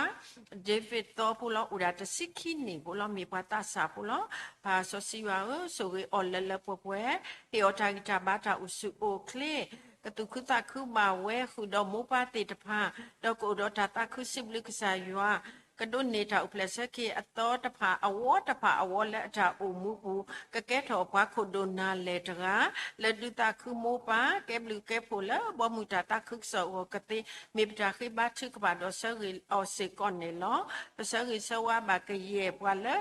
David သီဖိလီၤ အိၣ်ဒၣ်တဆံခံနံၣ်ဖိလီၤ မ့ၢ်ပှၤသးစၢ်ဖိလီၤ. ပၢ်စီဆှံယွၤဧၢ, ဆိၣ်ဂ့ၤအီၤလၢလၢပှဲၤပှဲၤ, ဟ့ၣ်အီၤတၢ်ဂံၢ်တၢ်ဘါတၢ်အိၣ်ဆူၣ်အိၣ်ချ့, ကသူၣ်ခုသးခုဘၣ်ဝဲ ဃုာ်ဒီးမိၢ်ပၢ်သ့ၣ်တဖၣ်, ဒီးကအိၣ်ဒီးတၢ်သးခုစံးဘျုးကစၢ်ယွၤ, ကဒိးန့ၢ်တၢ်အိၣ်ဖျဲၣ်ဆၢက့ၤအသီတဖၣ် အဝီတဖၣ်အဝီလၢအတၢ်အိၣ်မူပူၤ, ကကဲထီၣ်ပှၤခိၣ်ဒိၣ်နၢ်လဲၢ်တဂၤ, လၢဒုးသးခုမိၢ်ပၢ်, ကဲဘျုးကဲဖှိၣ်လၢဘီမုၢ်တၢ်သးခုကစီၣ်အဂီၢ်ကသ့, မ့ၢ်ပတၢ်ဃ့ဘါထုကဖၣ်ဒီးဆၢဂ့ၤအီၤစ့ၢ်ကီးန့ၣ်လီၤ. ပဆၢဂ့ၤဆၢဝါဘၣ်ကယဲၢ်ပှၤလၢ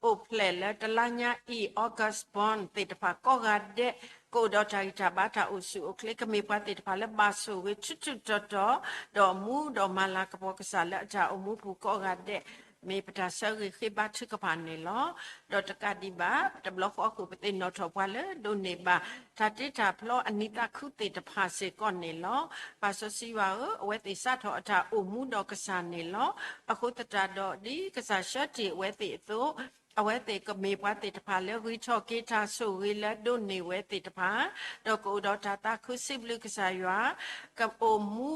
အိၣ်ဖျဲၣ်လၢတလါညါအံၤ August born သ့ၣ်တဖၣ်ကိးဂၤဒဲး, ကအိၣ်ဒီးတၢ်ဂံၢ်တၢ်ဘါ တၢ်အိၣ်ဆူၣ်အိၣ်ချ့ ကမ့ၢ်ပှၤသ့ၣ်တဖၣ်လၢဘၣ်ဆိၣ်ဂ့ၤထူးထူးတီၤတီၤ, ဒီးမူဒီးမၤလၤကပီၤကစၢ်လၢအတၢ်အိၣ်မူပူၤကိးဂၤဒဲး, မ့ၢ်ပတၢ်ဆၢဂ့ၤဃ့ဘါထုကဖၣ်န့ၣ်လီၤ. ဒီးတကးဒံးဘၣ် တဘျီဃီအဃိ ပသ့ၣ်နီၣ်ထီၣ်ပှၤလၢဒိးန့ၢ်ဘၣ် တၢ်တ့တၢ်ဖျီအနံၣ်သးခုသ့ၣ်တဖၣ်စ့ၢ်ကီးန့ၣ်လီၤ. ပၢ်စီဆှံယွၤဧၢ, အဝဲသ့ၣ်စးထီၣ်အတၢ်အိၣ်မူဒီးကစၢ်န့ၣ်လီၤ. အဃိသတးဒီး ဒ်ကစၢ်ဆှၢတ့ၢ်အဝဲသ့ၣ်အသိး, အဝဲသ့ၣ်ကမ့ၢ်ပှၤသ့ၣ်တဖၣ်လၢဂံၢ်ထီၣ်က့ၤတၢ်ဆိၣ်ဂ့ၤလၢဒိးန့ၢ်ဝဲသ့ၣ်တဖၣ်, ဒီးကအိၣ်ဒီးတၢ်သးခုစံးဘျုးကစၢ်ယွၤ, ကအိၣ်မူ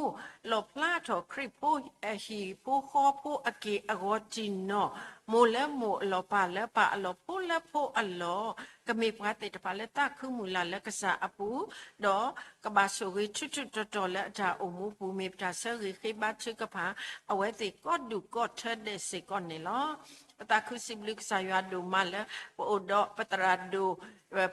လီၣ်ဖျါထီၣ်ခရံာ်ဖိဟံၣ်ဖိဃီဖိအက့ၢ်အဂီၤတံၢ်နီၢ်, မိၢ်လၢမိၢ်အလီၢ် ပၢ်လၢပၢ်အလီၢ် ဖိလၢဖိအလီၢ်, ကမ့ၢ်ပှၤသ့ၣ်တဖၣ်လၢသးခုမုၢ်လၢ်လၢကစၢ်အပူၤ, ဒီးကဘၣ်ဆိၣ်ဂ့ၤထူးထူးတီၤတီၤလၢအတၢ်အိၣ်မူပူၤ မ့ၢ်ပတၢ်ဆၢဂ့ၤဃ့ဘါထုကဖၣ် အဝဲသ့ၣ်ကိးဒူၣ်ကိးထၢဒဲးစ့ၢ်ကီးန့ၣ်လီၤ. ပသးခုစံးဘျုးကစၢ်ယွၤဒိၣ်မးလၢ ပအိၣ်ဒီးပသရၣ်ဒိၣ်,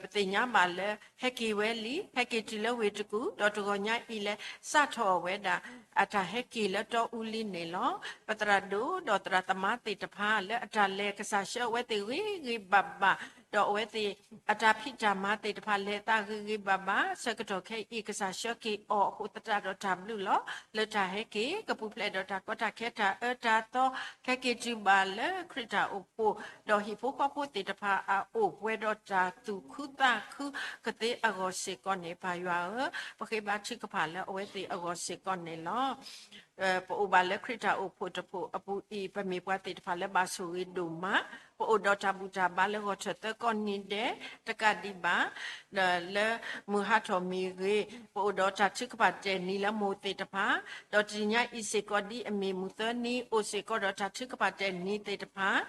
ပသ့ၣ်ညါဘၣ်လၢ ဟဲက့ၤဝဲလံ, ဟဲက့ၤတုၤလၢဝ့ၢ်တကူၣ်, ဒီးတဂီၤညါအံၤလဲၤစးထီၣ်ဝဲဒၣ် အတၢ်ဟဲက့ၤလၢတီအူလံန့ၣ်လီၤ. ပသရၣ်ဒိၣ်ဒီးသရၣ်သမါသ့ၣ်တဖၣ် လၢအတၢ်လဲၤကစၢ်ဆှၢအဝဲသ့ၣ်ဂ့ၤဂ့ၤဘၣ်ဘၣ်, ဒီးအဝဲသ့ၣ်အတၢ်ဖံးတၢ်မၤသ့ၣ်တဖၣ် လဲၤသးဂ့ၤဂ့ၤဘၣ်ဘၣ်, ဆၢကတီၢ်ခဲအံၤ ကစၢ်ဆှၢက့ၤအီၤအဃိသတးဒီး တၢ်ဘျုးလီၤ လၢတၢ်ဟဲက့ၤ ကပူၤဖျဲးဒီးတၢ်ကီတၢ်ခဲ တၢ်အၢတၢ်သီ, ဟဲက့ၤတုၤဘၣ်လၢခရံာ်တၢ်အိၣ်ဖှိၣ်, ဒီးဟံၣ်ဖိဃီဖိသ့ၣ်တဖၣ်အအိၣ် ပှဲၤဒီးတၢ်သူၣ်ခုသးခုကသ့အဂီၢ်စ့ၢ်ကီးန့ၣ် ပၢ်ယွၤဧၢ, ပဃ့ဘါထုကဖၣ်လၢအဝဲသ့ၣ်အဂီၢ်စ့ၢ်ကီးန့ၣ်လီၤ. ပအိၣ်ဘၣ်လၢခရံာ်တၢ်အိၣ်ဖှိၣ်တဖှိၣ်အပူၤအံၤ ပမ့ၢ်ပှၤသ့ၣ်တဖၣ်လၢဘၣ်ဆိၣ်ဂ့ၤဒိၣ်မး, ပအိၣ်ဒီးတၢ်ဘူၣ်တၢ်ဘါလၢဂီၤထၢၣ်သၢကီၢ်နံၤဒဲး, တကးဒံးဘၣ် လၢမုၢ်ဟါထီၣ်မ့ၢ်ဂ့ၤ, ပအိၣ်ဒီးတၢ်ထုကဖၣ်တဲာ်နံၤလၢမိၢ်သ့ၣ်တဖၣ်, ဒီးတနံၤညါအံၤစ့ၢ်ကီး ဒ်အမ့ၢ်မုၢ်သၢနံၤ အိၣ်စ့ၢ်ကီးဒီးတၢ်ထုကဖၣ်တဲာ်နံၤသ့ၣ်တဖၣ်,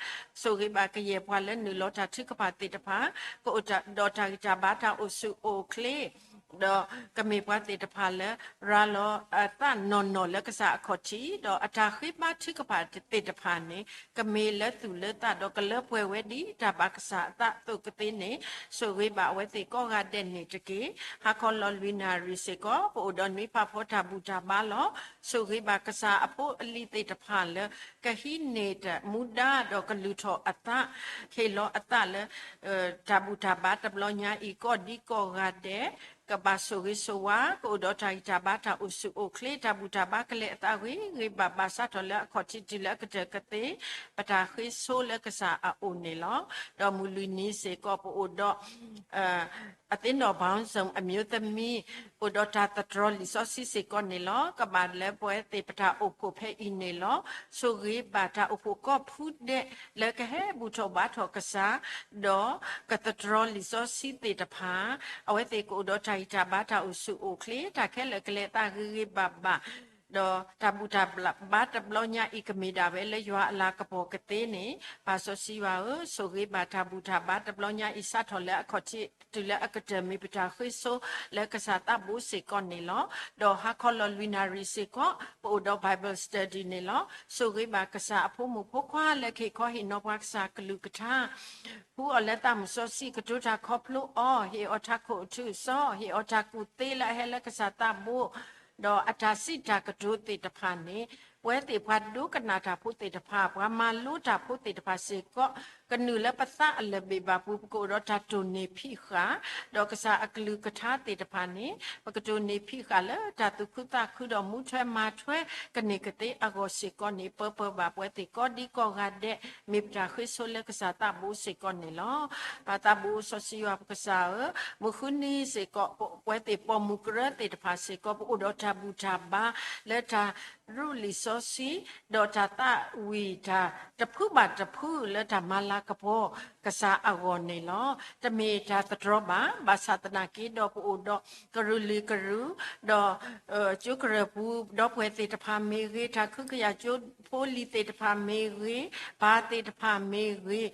ဆိၣ်ဂ့ၤဘၣ်ကယဲၢ်ပှၤလၢနုာ်လီၤတၢ်ထုကဖၣ်သ့ၣ်တဖၣ်, ကအိၣ်ဒီးတၢ်ဂံၢ်တၢ်ဘါ တၢ်အိၣ်ဆူၣ်အိၣ်ချ့ ဒီးကမ့ၢ်ပှၤသ့ၣ်တဖၣ်လၢ ရၤလီၤအသးနီၢ်နီၢ်လၢကစၢ်အခီၣ်ထံး, ဒီးအတၢ်ဃ့ဘါထုကဖၣ်သ့ၣ်တဖၣ်န့ၣ် ကမ့ၢ်လၢသူၣ်လၢသး ဒီးကလၢပှဲၤဝဲဒ်တၢ်ဘၣ်ကစၢ်အသးအသိးကသ့န့ၣ်, ဆိၣ်ဂ့ၤဘၣ်အဝဲသ့ၣ်ကိးဂၤဒဲးန့ၣ်တက့ၢ်. ဟါခီလီၤလွံၢ်နၣ်ရံၣ်စ့ၢ်ကီး ပအိၣ်ဒီးနွံဖးဖီတၢ်ဘူၣ်တၢ်ဘါလီၤ. ဆိၣ်ဂ့ၤဘၣ်ကစၢ်အဖိအလံၤသ့ၣ်တဖၣ်လၢ ကဟံးန့ၢ်တၢ်မူဒါ ဒီးကလုၢ်ထီၣ်အသး, ဟ့ၣ်လီၤအသးလၢ တၢ်ဘူၣ်တၢ်ဘါတဘျီညါအံၤကိးဒံကိးဂၤဒဲး, ကဘၣ်ဆိၣ်ဂ့ၤဆိၣ်ဝါ, ကအိၣ်ဒီးတၢ်ဂံၢ်တၢ်ဘါ တၢ်အိၣ်ဆူၣ်အိၣ်ချ့, တၢ်ဘူၣ်တၢ်ဘါကလဲၤအသးဂ့ၤဂ့ၤဘၣ်ဘၣ် စးထီၣ်လၢအခီၣ်ထံးတုၤလၢအကတၢၢ်ကသ့, ပတၢ်ဃ့ဆိလၢကစၢ်အအိၣ်န့ၣ်လီၤ. ဒီးမုၢ်လွံၢ်နံၤစ့ၢ်ကီး ပအိၣ်ဒီး အသင်းတော်ပေါင်းစုံအမျိုးသမီး အိၣ်ဒီးတၢ်သတြီၤလံာ်စီဆှံစ့ၢ်ကီးန့ၣ်လီၤ. ကဘၣ်လၢပဝဲသ့ၣ်ပတၢ်အိၣ်ဖှိၣ်ဖဲအံၤန့ၣ်လီၤ. ဆိၣ်ဂ့ၤဘၣ်တၢ်အိၣ်ဖှိၣ်ကိးဖုဒဲး လၢကဟဲဘူၣ်ထီၣ်ဘါထီၣ်ကစၢ်, ဒီးကသတြီၤလံာ်စီဆှံသ့ၣ်တဖၣ်, အဝဲသ့ၣ်ကအိၣ်ဒီးတၢ်ဂံၢ်တၢ်ဘါ တၢ်အိၣ်ဆူၣ်အိၣ်ချ့, တၢ်ခဲလၢာ်ကလဲၤသးဂ့ၤဂ့ၤဘၣ်ဘၣ်, ဒီးတၢ်ဘူၣ်တၢ်ဘါတဘျီညါအံၤ ကမ့ၢ်ဒၣ်ဝဲလၢယွၤအလၤကပီၤကသ့န့ၣ်, ပၢ်စီဆှံယွၤဧၢ, ဆိၣ်ဂ့ၤဘၣ်တၢ်ဘူၣ်တၢ်ဘါတဘျီညါအံၤ စးထီၣ်လၢအခီၣ်ထံးတုၤလၢအကတၢၢ် မ့ၢ်ပတၢ်ဃ့ဆိလၢကစၢ်သးဘိစ့ၢ်ကီးန့ၣ်လီၤ. ဒီးဟါခီလီၤလွံၢ်နၣ်ရံၣ်စ့ၢ်ကီး ပအိၣ်ဒီး Bible study န့ၣ်လီၤ. ဆိၣ်ဂ့ၤဘၣ်ကစၢ်အဖိမုၣ်ဖိခွါလၢကဟ့ၣ်ခီဟ့ၣ်နီၤပှၤကစၢ်ကလုၢ်ကထါ, ဖှူအီၤလၢသးမုၢ်စီဆှံ ကတိၤတၢ်ခီဖျိအီၤ, ဟ့ၣ်အီၤတၢ်ခိၣ်အထူအစီ, ဟ့ၣ်အီၤတၢ်ကူၣ်သ့လၢအဟဲလၢကစၢ်သးဘိ, ဒီးအတၢ်စံးတၢ်ကတိၤသ့ၣ်တဖၣ်န့ၣ်, ပဝဲသ့ၣ်ပှၤဒိကနၣ်တၢ်ဖိသ့ၣ်တဖၣ်, ပှၤမၤလိတၢ်ဖိသ့ၣ်တဖၣ်စ့ၢ်ကီး, ကနုာ်လၢပသးအလၢၢ်ဘ့ၣ်ဘၣ်ပူၤ ပကအိၣ်ဒီးတၢ်တိၢ်န့ၢ်ဖံးဃာ်, ဒီးကစၢ်အကလုၢ်ကထါသ့ၣ်တဖၣ်န့ၣ်, ပကတိၢ်န့ၢ်ဖံးဃာ်လၢတၢ်သူၣ်ခုသးခု ဒီးမူထွဲမၤထွဲကန့ၢ်ကသ့အဂီၢ်စ့ၢ်ကီးန့ၣ်, ပၢပၢဘၣ်ပဝဲသ့ၣ်ကိးဒံကိးဂၤဒဲး, မ့ၢ်ပတၢ်ဃ့ဆိလၢကစၢ်သးဘိစ့ၢ်ကီးန့ၣ်လီၤ. ပၢ်သးဘိစီဆှံယွၤပကစၢ်ဧၢ, မုၢ်ဃုနံၤစ့ၢ်ကီး ပဝဲသ့ၣ်ပိာ်မုၣ်ကရၢသ့ၣ်တဖၣ်စ့ၢ်ကီး ပအိၣ်ဒီးတၢ်ဘူၣ်တၢ်ဘါ လၢတၢ်ရူးလံာ်စီဆှံ, ဒီးတၢ်သးဝံၣ်တၢ်တဖုဘၣ်တဖု လၢတၢ်မၤလၤကပီၤကစၢ်အဂီၢ်န့ၣ်လီၤ. တမ့ၢ်တၢ်သတြီၤဘၣ်, ဘၣ်ဆၣ်သနာ်က့ဒီး ပအိၣ်ဒီးကရူၢ်လံၤကရူၢ်, ဒီး ကၠိကရၢၢ်ပူၤ ဒီပုၢ်ဝဲၢ်သ့ၣ်တဖၣ်မ့ၢ်ဂ့ၤ, တၢ်ခုကယာ်ကၠိဖိလံၤသ့ၣ်တဖၣ်မ့ၢ်ဂ့ၤ, ပၢ်သ့ၣ်တဖၣ်မ့ၢ်ဂ့ၤ,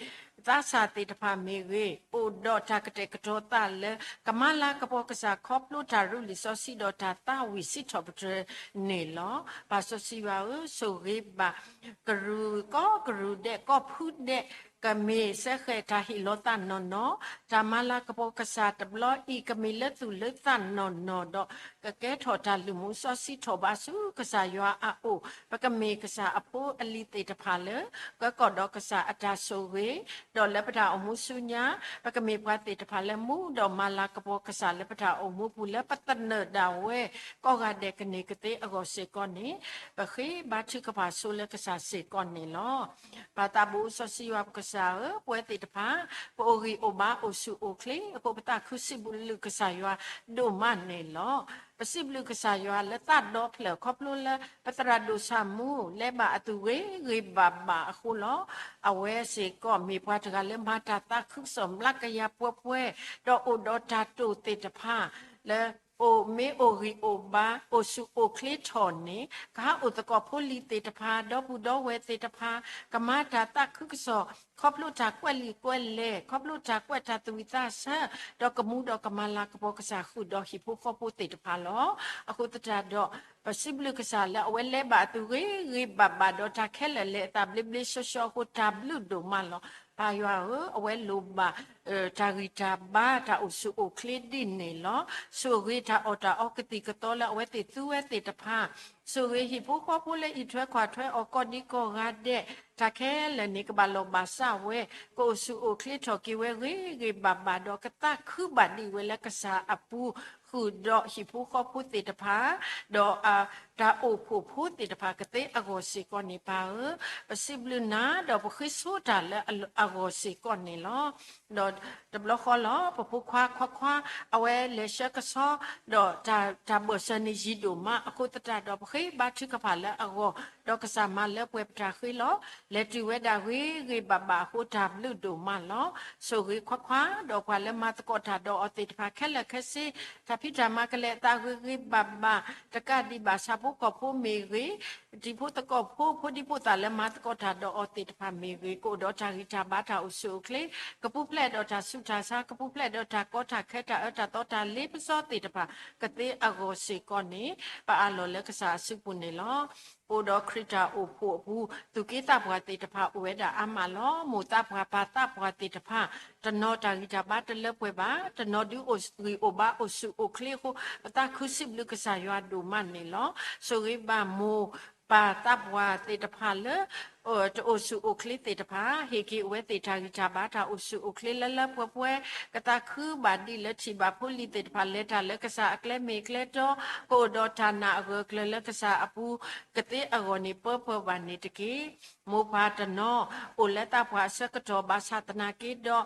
သးစၢ်သ့ၣ်တဖၣ်မ့ၢ်ဂ့ၤ, အိၣ်ဒီးတၢ်ကတဲာ်ကတီၤသးလၢ ကမၤလၤကပီၤကစၢ်ခီဖျိတၢ်ရူးလံာ်စီဆှံ ဒီးတၢ်သးဝံၣ်စံးထီၣ်ပတြၢၤန့ၣ်လီၤ. ပၢ်စီဆှံယွၤဧၢ, ဆိၣ်ဂ့ၤဘၣ် ကရူၢ်ကိးကရူၢ်ဒဲး ကိးဖုဒဲး ကမ့ၢ်စဲဃဲးတၢ်ဟ့ၣ်လီၤသးနီၢ်နီၢ်, တၢ်မၤလၤကပီၤကစၢ်တဘျီအံၤ ကမ့ၢ်လၢသူၣ်လၢသးနီၢ်နီၢ်ဒီး ကကဲထီၣ်တၢ်လုၢ်မူစီဆှံထီၣ်ဘးဆူကစၢ်ယွၤအအိၣ်, ပကမ့ၢ်ကစၢ်အဖိအလံၤသ့ၣ်တဖၣ်လၢ ကကီၣ်ဒီးကစၢ်အတၢ်ဆိၣ်ဂ့ၤ, ဒီးလၢပတၢ်အိၣ်မူဆူညါ ပကမ့ၢ်ပှၤသ့ၣ်တဖၣ်လၢမူဒီးမၤလၤကပီၤကစၢ်လၢပတၢ်အိၣ်မူပူၤ လၢပသနၢၣ်ဒၣ်ဝဲ ကိးဂၤဒဲးကန့ၢ်ကသ့အဂီၢ်စ့ၢ်ကီးန့ၣ်, ပဃ့ဘါထုကဖၣ်ဆိလၢကစၢ်စ့ၢ်ကီးန့ၣ်လီၤ. ပသးဘိးစီဆှံယွၤပကစၢ်ဧၢ, ပဝဲသ့ၣ်တဖၣ် ပအိၣ်ဂံၢ်အိၣ်ဘါအိၣ်ဆူၣ်အိၣ်ချ့အဃိ ပသးခုစံးဘျုးကစၢ်ယွၤဒိၣ်မးန့ၣ်လီၤ. ပစံးဘျုးကစၢ်ယွၤလၢသးဒီဖျၢၣ်ခီဖျိလၢ ပသရၣ်ဒိၣ်ဆၣ်မူ လဲၤဘၣ်အသူၣ်ဂ့ၤဂ့ၤဘၣ်ဘၣ်အဃိလီၤ. အဝဲစ့ၢ်ကီးမ့ၢ်ပှၤတဂၤလၢမၤတၢ်သးခုကစီၣ်မျးကယၤပှဲၤပှဲၤ, ဒီးအိၣ်ဒီးတၢ်တိာ်သ့ၣ်တဖၣ် လၢ အိၣ်မ့ၢ်အိၣ်ဂံၢ်အိၣ်ဘါ အိၣ်ဆူၣ်အိၣ်ချ့ထီၣ်န့ၣ် ကဟးအိၣ်သကိးဖိလံၤသ့ၣ်တဖၣ် ဒီပုၢ်ဒီဝဲၢ်သ့ၣ်တဖၣ် ကမၤတၢ်သးခုကစီၣ် ခီဖျိတၢ်ကွဲးလံာ်ကွဲးလဲၢ် ခီဖျိတၢ်ကွဲးတၢ်သူၣ်ဝံၣ်သးဆၢ ဒီးကမူဒီးကမၤလၤကပီၤကစၢ်ဃုာ်ဒီးဟံၣ်ဖိဃီဖိသ့ၣ်တဖၣ်လီၤ. အဃိသတးဒီး ပစံးဘျုးကစၢ်လၢအဝဲလဲၤဘၣ်အသူၣ်ဂ့ၤဂ့ၤဘၣ်ဘၣ် ဒီးတၢ်ခဲလၢာ်လဲၤအသးဘျ့ဘျ့ဆှီဆှီအဃိ တၢ်ဘျုးဒိၣ်မးလီၤ. ပၢ်ယွၤဧၢ, အဝဲလိၣ်ဘၣ် တၢ်ဂံၢ်တၢ်ဘါ တၢ်အိၣ်ဆူၣ်အိၣ်ချ့ဒ်န့ၣ်လီၤ. ဆိၣ်ဂ့ၤတၢ်အီၣ်တၢ်အီကသံၣ်ကသီလၢအဝဲသ့ၣ်သူဝဲသ့ၣ်တဖၣ်, ဆိၣ်ဂ့ၤဟံၣ်ဖိဃီဖိလၢအံးထွဲကွၢ်ထွဲအီၤကိးဒံကိးဂၤဒဲး, တၢ်ခဲလၢာ်န့ၣ် ကဘၣ်လီၢ်ဘၣ်စးဝဲ, ကအိၣ်ဆူၣ်အိၣ်ချ့ထီၣ်က့ၤဝဲဂ့ၤဂ့ၤဘၣ်ဘၣ်ဒီး ကသးခုဘၣ်ဒံးဝဲလၢကစၢ်အပူၤ ဃုာ်ဒီးဟံၣ်ဖိဃီဖိသ့ၣ်တဖၣ် ဒီး တၢ်အိၣ်ဖှိၣ်ဖိသ့ၣ်တဖၣ်ကသ့အဂီၢ်စ့ၢ်ကီးန့ၣ် ပၢ်ဧၢ, ပစံးဘျုးနၤ ဒီးပဃ့ဆိတၢ်လၢအဂီၢ်စ့ၢ်ကီးန့ၣ်လီၤ. ဒီးတဘျီဃီလီၤ ပဖိခွါခွါခွါ အဝဲလဲၤဆှၢကဆီ ဒီးတၢ်ဘၢၣ်စၢၤန့ၣ်ယံၤဒိၣ်မး အဃိသတးဒီး ပဃ့ဘါထုကဖၣ်လၢအဂီၢ် ဒီးကစၢ်မၤလၢပှဲၤပတၢ်ဃ့လီၤ. လဲၤတုၤဝဲဒၣ်ဂ့ၤဂ့ၤဘၣ်ဘၣ်အဃိ တၢ်ဘျုးဒိၣ်မးလီၤ. ဆိၣ်ဂ့ၤခွါခွါ ဒီးပှၤလၢမၤသကိးတၢ်ဒီးအီၤသ့ၣ်တဖၣ်ခဲလၢာ်ခဲဆ့ တၢ်ဖံးတၢ်မၤကလဲၤအသးဂ့ၤဂ့ၤဘၣ်ဘၣ် တကးဒံးဘၣ်ဆၣ်ဖိကီၢ်ဖိမ့ၢ်ဂ့ၤ, တံၤဖိသကိးဖိ ဖိဒံဖိသၣ်လၢမၤသကိးတၢ်ဒီးအီၤသ့ၣ်တဖၣ်မ့ၢ်ဂ့ၤ ကအိၣ်ဒီးတၢ်ဂံၢ်တၢ်ဘါတၢ်အိၣ်ဆူၣ်အိၣ်ချ့, ကပူၤဖျဲးဒီးတၢ်ဆူးတၢ်ဆါ ကပူၤဖျဲးဒီးတၢ်ကီတၢ်ခဲ တၢ်အၢတၢ်သီတၢ်လ့ပစီသ့ၣ်တဖၣ် ကသ့အဂီၢ်စ့ၢ်ကီးန့ၣ် ပအးလီၤလၢကစၢ်အစုပူၤန့ၣ်လီၤ. အိၣ်ဒီးခရံာ်တၢ်အိၣ်ဖှိၣ်အပူၤ သူၣ်က့သးပှၢ်သ့ၣ်တဖၣ်အိၣ်ဝဲဒၣ်အါမးလီၤ. မိၢ်သးပှၢ်ပၢ်သးပှၢ်သ့ၣ်တဖၣ် တနီၤတၢ်ဂံၢ်တၢ်ဘါတလၢပှဲၤဘၣ်, တနီၤဒုးအိၣ်ဂံၢ်အိၣ်ဘါအိၣ်ဆူၣ်အိၣ်ချ့အဃိ ပသးခုစံးဘျုးကစၢ်ယွၤဒိၣ်မးန့ၣ်လီၤ. ဆိၣ်ဂ့ၤဘၣ်မိၢ်ပၢ်သးပှၢ်သ့ၣ်တဖၣ်လၢ တအိၣ်ဆူၣ်အိၣ်ချ့သ့ၣ်တဖၣ် ဟ့ၣ်က့ၤအဝဲသ့ၣ်တၢ်ဂံၢ်တၢ်ဘါတၢ်အိၣ်ဆူၣ်အိၣ်ချ့လၢလၢပှဲၤပှဲၤ, ကသးခုဘၣ်ဒံးလၢထံၣ်ဘၣ်ဖိလံၤသ့ၣ်တဖၣ် လဲၤတၢ်လၢကစၢ်အကျဲမ့ၢ်ကျဲတီ, ကအိၣ်ဒီးတၢ်နာ်အဂၢၢ်အကျၢၤလၢကစၢ်အပူၤ ကသ့အဂီၢ်န့ၣ်ပၢပၢဘၣ်န့ၣ်တက့ၢ်. မိၢ်ပၢ်တနီၤ အိၣ်လၢသးပှၢ်အဆၢကတီၢ်ဘၣ်ဆၣ်သနာ်က့ဒီး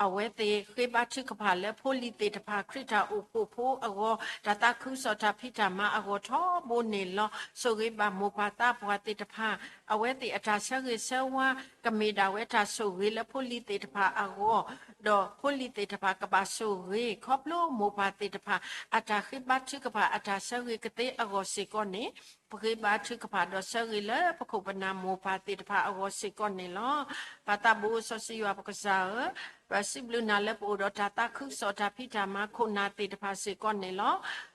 အဝဲသ့ၣ်ဃ့ဘါထုကဖၣ်လၢဖိလံၤသ့ၣ်တဖၣ် ခရံာ်တၢ်အိၣ်ဖှိၣ်ဖိအဂီၢ် တၢ်သးခုကစီၣ်တၢ်ဖံးတၢ်မၤအဂီၢ်ထီဘိန့ၣ်လီၤ. ဆိၣ်ဂ့ၤဘၣ်မိၢ်ပၢ်သးပှၢ်သ့ၣ်တဖၣ် အဝဲသ့ၣ်အတၢ်ဆၢဂ့ၤဆၢဝါ ကမ့ၢ်ဒၣ်ဝဲတၢ်ဆိၣ်ဂ့ၤလၢဖိလံၤသ့ၣ်တဖၣ်အဂီၢ်, ဒီးဖိလံၤသ့ၣ်တဖၣ်ကဘၣ်ဆိၣ်ဂ့ၤ ခီဖျိမိၢ်ပၢ်သ့ၣ်တဖၣ် အတၢ်ဃ့ဘါထုကဖၣ် အတၢ်ဆၢဂ့ၤကသ့အဂီၢ်စ့ၢ်ကီးန့ၣ် ပဃ့ဘါထုကဖၣ်ဒီးဆၢဂ့ၤလၢပခိၣ်ပနၢ်မိၢ်ပၢ်သ့ၣ်တဖၣ်အဂီၢ်စ့ၢ်ကီးန့ၣ်လီၤ. ပၢ်သးဘိးစီဆှံယွၤပကစၢ်ဧၢ, ပစံးဘျုးနၤလၢပအိၣ်ဒီးတၢ်သးခုကစီၣ်တၢ်ဖံးတၢ်မၤခိၣ်နၢ်သ့ၣ်တဖၣ်စ့ၢ်ကီးန့ၣ်လီၤ.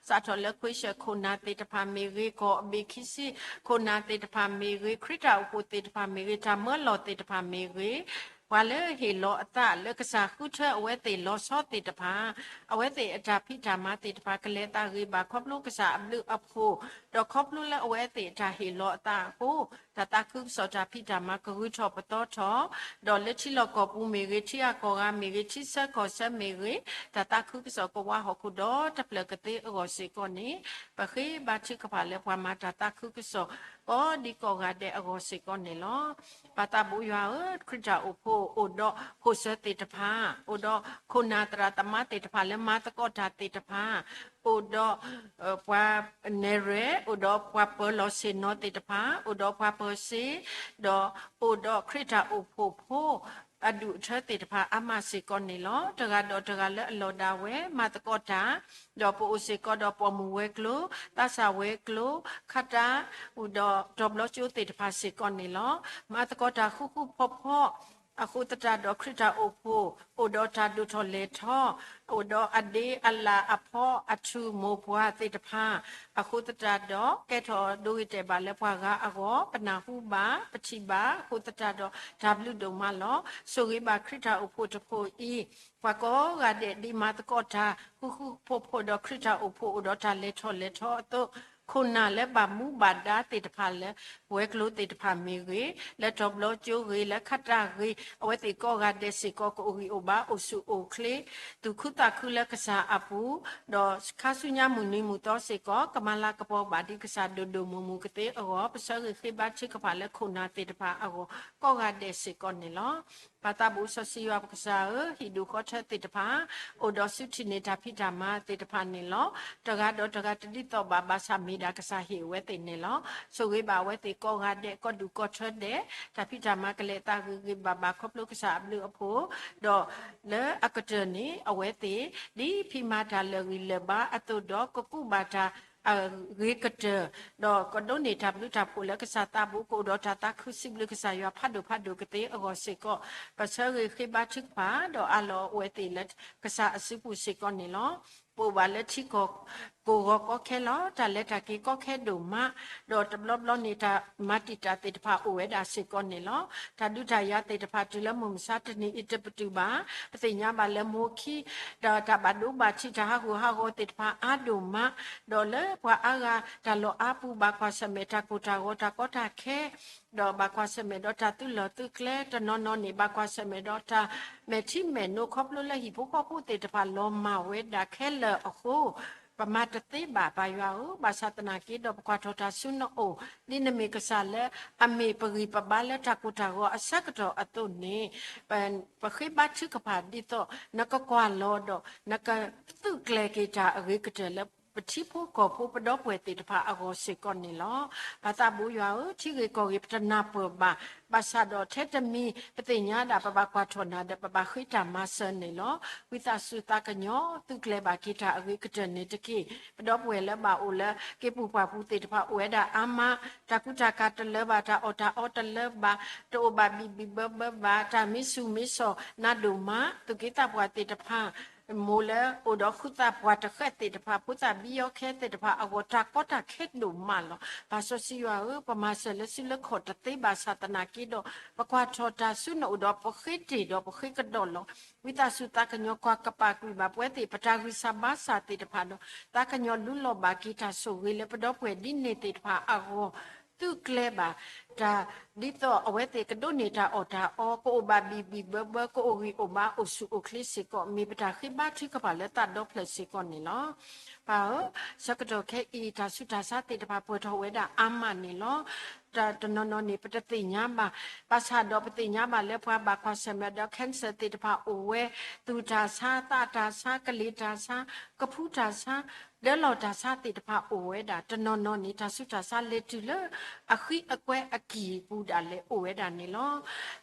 စးထီၣ်လၢခွ့ဆၢၣ်ခိၣ်နၢ်သ့ၣ်တဖၣ်မ့ၢ်ဂ့ၤ, ကီၢ်အဘ့ၣ်ခံဆံခိၣ်နၢ်သ့ၣ်တဖၣ်မ့ၢ်ဂ့ၤ, ခရံာ်တၢ်အိၣ်ဖှိၣ်သ့ၣ်တဖၣ်မ့ၢ်ဂ့ၤ, တၢ်မၢလီၤသ့ၣ်တဖၣ်မ့ၢ်ဂ့ၤ, ပှၤလၢဟ့ၣ်လီၤအသးလၢကစၢ်ဃုထၢအဝဲသ့ၣ်လီၤဆီသ့ၣ်တဖၣ် အဝဲသ့ၣ်အတၢ်ဖံးတၢ်မၤသ့ၣ်တဖၣ် ကလဲၤသးဂ့ၤဘၣ်ခီဖျိကစၢ်အဘျုးအဖှိၣ်, ဒီးခီဖျိလၢအဝဲသ့ၣ်အတၢ်ဟ့ၣ်လီၤအသးအဃိ တၢ်သးခုကစီၣ်တၢ်ဖံးတၢ်မၤကဂုၤထီၣ်ပသီထီၣ်, ဒီးလၢထံလီၢ်ကီၢ်ပူၤမ့ၢ်ဂ့ၤ, ထံဂၤကီၢ်ဂၤမ့ၢ်ဂ့ၤ, ထံဆၢကီၢ်ဆၢမ့ၢ်ဂ့ၤ, တၢ်သးခုကစီၣ်ကဝါဟီၣ်ခိၣ်ဒီတဖျၢၣ်ကသ့အဂီၢ်စ့ၢ်ကီးန့ၣ် ပဃ့ဘါထုကဖၣ်လၢပှၤမၤတၢ်သးခုကစီၣ် ကိးဒံကိးဂၤဒဲးအဂီၢ်စ့ၢ်ကီးန့ၣ်လီၤ. ပၢ်သးဘိးယွၤဧၢ, ခရံာ်တၢ်အိၣ်ဖှိၣ်အိၣ်ဒီးဖိၣ်စၢၤသ့ၣ်တဖၣ်, အိၣ်ဒီးခိၣ်နၢ်သရၣ်သမါသ့ၣ်တဖၣ်လၢမၤသကိးတၢ်သ့ၣ်တဖၣ်, အိၣ်ဒီး ပှၤနဲၣ်ရွဲၣ်, အိၣ်ဒီးပှၤပၢၤလီၢ်ဆ့ၣ်နီၤသ့ၣ်တဖၣ်, အိၣ်ဒီးပှၤပၢၤစ့, ဒီးအိၣ်ဒီးခရံာ်တၢ်အိၣ်ဖှိၣ်ဖိ အဒူၣ်အထၢသ့ၣ်တဖၣ်အါမးစ့ၢ်ကီးန့ၣ်လီၤ. တဂၤဒီးတဂၤလၢအလီၢ်ဒၣ်ဝဲ မၤသကိးတၢ်, ဒီးပအိၣ်စ့ၢ်ကီးဒီးပိာ်မုၣ်ဝဲၤကျိၤ, သးစၢ်ဝဲၤကျိၤ, ခါတၢ်, ဒီးတီၤဘျီကၠိသ့ၣ်တဖၣ်စ့ၢ်ကီးန့ၣ်လီၤ. မၤသကိးတၢ်ဃူဃူဖိးဖိး အဃိသတးဒီး ခရံာ်တၢ်အိၣ်ဖှိၣ် အိၣ်ဒီးတၢ်ဒိၣ်ထီၣ်လဲၢ်ထီၣ်, အိၣ်ဒီးအဒ့အလၣ်အဖီအထူမိၢ်ပှၢ်သ့ၣ်တဖၣ်, အဃိသတးဒီး ကဲထီၣ်ဒိဂ့ၤတဲာ်ဘၣ်လၢပှၤဂၤအဂီၢ်, ပနၢ်ဟူဘၣ်, ပထံၣ်ဘၣ်, အဃိသတးဒီး တၢ်ဘျုးဒိၣ်မးလီၤ. ဆိၣ်ဂ့ၤဘၣ်ခရံာ်တၢ်အိၣ်ဖှိၣ်တဖှိၣ်အံၤ, ပှၤကိးဂၤဒဲးဒ်မၤသကိးတၢ် ဃူဃူဖိးဖိးဒီးခရံာ်တၢ်အိၣ်ဖှိၣ်အိၣ်ဒီးတၢ်လဲၤထီၣ်လဲၤထီအသိး, ခိၣ်နၢ်လၢဘၣ်မူဘၣ်ဒါသ့ၣ်တဖၣ်လၢ ဝဲၤကျိၤသ့ၣ်တဖၣ်မ့ၢ်ဂ့ၤ, လၢတီၤဘျီကၠိဂ့ၤ, လၢခးတၢ်ဂ့ၤ, အဝဲသ့ၣ်ကိးဂၤဒဲးစ့ၢ်ကီး ကအိၣ်ဂံၢ်အိၣ်ဘါ အိၣ်ဆူၣ်အိၣ်ချ့, သူၣ်ခုသးခုလၢကစၢ်အပူၤ, ဒီးခါဆူညါမုၢ်နံၤမုၢ်သီစ့ၢ်ကီး ကမၤလၤကပီၤဘၣ်ဒ်ကစၢ်ဒိၣ်ဒိၣ်မုၢ်မုၢ်ကသ့အဂီၢ်, ပဆၢဂ့ၤဃ့ဘါထုကဖၣ်လၢခိၣ်နၢ်သ့ၣ်တဖၣ်အဂီၢ် ကိးဂၤဒဲးစ့ၢ်ကီးန့ၣ်လီၤ. ပၢ်သးဘိစီဆှံယွၤပကစၢ်ဧၢ, ဟံၣ်ဒူၣ်ဃီထၢသ့ၣ်တဖၣ် အိၣ်ဒီးစုထံၣ်န့ၢ်တၢ်ဖံးတၢ်မၤသ့ၣ်တဖၣ်န့ၣ်လီၤ. တဂၤဒီးတဂၤတဒ်သိးဘၣ် ဘၣ်ဆၣ်မ့ၢ်ဒၣ်ကစၢ်ဟ့ၣ်အဝဲသ့ၣ်န့ၣ်လီၤ. ဆိၣ်ဂ့ၤဘၣ်အဝဲသ့ၣ်ကိးဂၤဒဲး ကိးဒူၣ်ကိးထၢဒဲး, တၢ်ဖံးတၢ်မၤကလဲၤအသးဂ့ၤဂ့ၤဘၣ်ဘၣ် ခီဖျိကစၢ်အဘျုးအဖှိၣ်, ဒီးလၢအကတၢၢ်န့ၣ် အဝဲသ့ၣ် ဒ်ဖံးမၤတၢ်လၢာ်ဂံၢ်လၢာ်ဘါအသိးဒီး ကကူးဘၣ်တၢ် အဂ့ၤကတၢၢ်, ဒီးကဒိးန့ၢ်တၢ်ဘျုးတၢ်ဖှိၣ်လၢကစၢ်သးဘိ ကအိၣ်ဒီးတၢ်သးခုစံးဘျုးကစၢ်ယွၤဖးဒိၣ်ဖးဒိၣ်ကသ့အဂီၢ်စ့ၢ်ကီး, ပဆၢဂ့ၤဃ့ဘါထုကဖၣ် ဒီးအးလီၤအဝဲသ့ၣ်လၢကစၢ်အစုပူၤစ့ၢ်ကီးန့ၣ်လီၤ. ပအိၣ်ဘၣ်လၢထံကီၢ် ကိၢ်ဂီၤကီခဲလီၤ. တၢ်လဲၤတၢ်က့ၤကီခဲဒိၣ်မး, ဒီးတဘျီဘျီန့ၣ် တၢ်မၤတံာ်တာ်သ့ၣ်တဖၣ်အိၣ်ဝဲဒၣ်စ့ၢ်ကီးန့ၣ်လီၤ. တၢ်ဒုးတၢ်ယၤသ့ၣ်တဖၣ်တုၤလၢမုၢ်မဆါတနံၤအံၤတပတုာ်ဘၣ်. ပသ့ၣ်ညါဘၣ်လၢမိၢ်ခံ ဒီးတၢ်ဘၣ်ဒိဘၣ်ထံး တၢ်ဟးဂူာ်ဟးဂီၤသ့ၣ်တဖၣ်အါဒိၣ်မး, ဒီးလၢပှၤအါဂၤတၢ်လီၢ်အါပူၤ ဘၣ်ကွၢ်ဆၢၣ်မဲာ်တၢ်ကိၢ်တၢ်ဂီၤ တၢ်ကီတၢ်ခဲ, ဒီးဘၣ်ကွၢ်ဆၢၣ်မဲာ်ဒီးတၢ်သုးလီၢ်သုးကျဲ, တနီၤနီၤန့ၣ် ဘၣ်ကွၢ်ဆၢၣ်မဲာ်ဒီးတၢ်မဲာ်ထံမဲာ်နိ ခီဖျိလၢဟံၣ်ဖိဃီဖိသ့ၣ်တဖၣ်လီၤမၢ်ဝဲဒၣ်ခဲလၢာ်အဃိ, ပမၤတသ့ဘၣ်ပၢ်ယွၤဧၢ, ဘၣ်ဆၣ်သနာ်က့ဒီး ပကွၢ်ထီၣ်တၢ်ဆူနအိၣ်, ဒ်နမ့ၢ်ကစၢ်လၢအမ့ၢ်ပဂံၢ်ပဘါလၢတၢ်ကိၢ်တၢ်ဂီၤအဆၢကတီၢ်အသိးန့ၣ်, ပဃ့ဘါထုကဖၣ်ဒ်သိး နကကွၢ်လီၤဒီး နကသုးကျဲၤက့ၤတၢ်အဂ့ၤကတၢၢ်လၢ ပထံဖိကီၢ်ဖိပဒီပုၢ်ဝဲၢ်သ့ၣ်တဖၣ်အဂီၢ်စ့ၢ်ကီးန့ၣ်လီၤ. ပၢ်သးဘိယွၤဧၢ, ထံဂ့ၢ်ကီၢ်ဂ့ၢ်ပတနၢ်ပၢၢ်ဘၣ်, ဘၣ်ဆၣ်ဒီးထဲတမံၤ ပသ့ၣ်ညါဒၣ် ပဘၣ်ကွၢ်ထီၣ်နၤဒီး ပဘၣ်ဃ့တၢ်မၤစၢၤန့ၣ်လီၤ. ဝံသးစူၤသးကညီၤ သုးကျဲၤဘၣ်က့ၤတၢ်အဂ့ၤကတၢၢ်န့ၣ်တက့ၢ်. ပဒီပုၢ်ဝဲၢ်လၢဘၣ်အိၣ်လၢ က့ၤပူၤပှၢ်ပူၤသ့ၣ်တဖၣ်အိၣ်ဝဲဒၣ်အါမး, တၢ်ကူတၢ်ကၤတလၢဘၣ်, တၢ်အီၣ်တၢ်အီတလၢဘၣ်, တအိၣ်ဘၣ်ဘံၣ်ဘံၣ်ဘၢဘၢဘၣ်, တၢ်မံဆူၣ်မံစီၣ်နးဒိၣ်မး, သူၣ်က့သးပှၢ်သ့ၣ်တဖၣ် မိၢ်လၢအိၣ်ဒီးဃုသးပှၢ်တဃဲးသ့ၣ်တဖၣ်, ဖိသၣ်ဘံယီခဲသ့ၣ်တဖၣ်အဂီၢ် တၢ်ကီတၢ်ခဲဒိၣ်မးလီၤ. ပၢ်စီဆှံယွၤဧၢ, ပမၤစၢၤလၢစုလၢခီၣ်တသ့ဘၣ်ဆၣ်သနာ်က့ဒီး ပကွၢ်ထီၣ်တၢ်ဆူနအိၣ်ဒီး ပဃ့တ့ၢ်ဒီးပဃ့ကဒီးလီၤ. ဝံသးစူၤသးကညီၤကွၢ်ကပာ်ကွံာ်ဘၣ်ပဝဲသ့ၣ် ပတၢ်ဂံၢ်စၢ်ဘါစၢ်သ့ၣ်တဖၣ်ဒီး သးကညီၤလူလီၤဘၣ်က့ၤတၢ်ဆိၣ်ဂ့ၤလၢပဒီပုၢ်ဝဲၢ်ဒ်န့ၣ်သ့ၣ်တဖၣ်အဂီၢ် သုးကျဲၤဘၣ်တၢ် ဒ်သိးအဝဲသ့ၣ်ကဒိးန့ၢ်တၢ်အီၣ်တၢ်အီ, ကအိၣ်ဘၣ်ဘံၣ်ဘံၣ်ဘၢဘၢ, ကအိၣ်ဂံၢ်အိၣ်ဘါ အိၣ်ဆူၣ်အိၣ်ချ့စ့ၢ်ကီး မ့ၢ်ပတၢ်ဃ့ဘါထုကဖၣ်လၢသးဒီဖျၢၣ်စ့ၢ်ကီးန့ၣ်လီၤ. ပၢ်ဧၢ, ဆၢကတီၢ်ခဲအံၤ တၢ်ဆူးတၢ်ဆါသ့ၣ်တဖၣ် ပှဲၤထီၣ်ဝဲဒၣ်အါမးန့ၣ်လီၤ. တနီၤနီၤန့ၣ် ပတသ့ၣ်ညါဘၣ်, ဘၣ်ဆၣ်ဒီးပသ့ၣ်ညါဘၣ်လၢပှၤဘၣ်ကွၢ်ဆၢၣ်မဲာ်ဒီး cancer သ့ၣ်တဖၣ်အိၣ်ဝဲ, သူၣ်တၢ်ဆါ, သးတၢ်ဆါ, ကလံၤတၢ်ဆါ, ကဖူတၢ်ဆါ, ဒၢလီၢ်တၢ်ဆါသ့ၣ်တဖၣ်အိၣ်ဝဲဒၣ်. တနီၤနီၤန့ၣ် တၢ်ဆူးတၢ်ဆါလဲၤတုၤလၢ အဃံအကွဲအကံၢ်ပူၤဒၣ်လဲာ်အိၣ်ဝဲဒၣ်န့ၣ်လီၤ.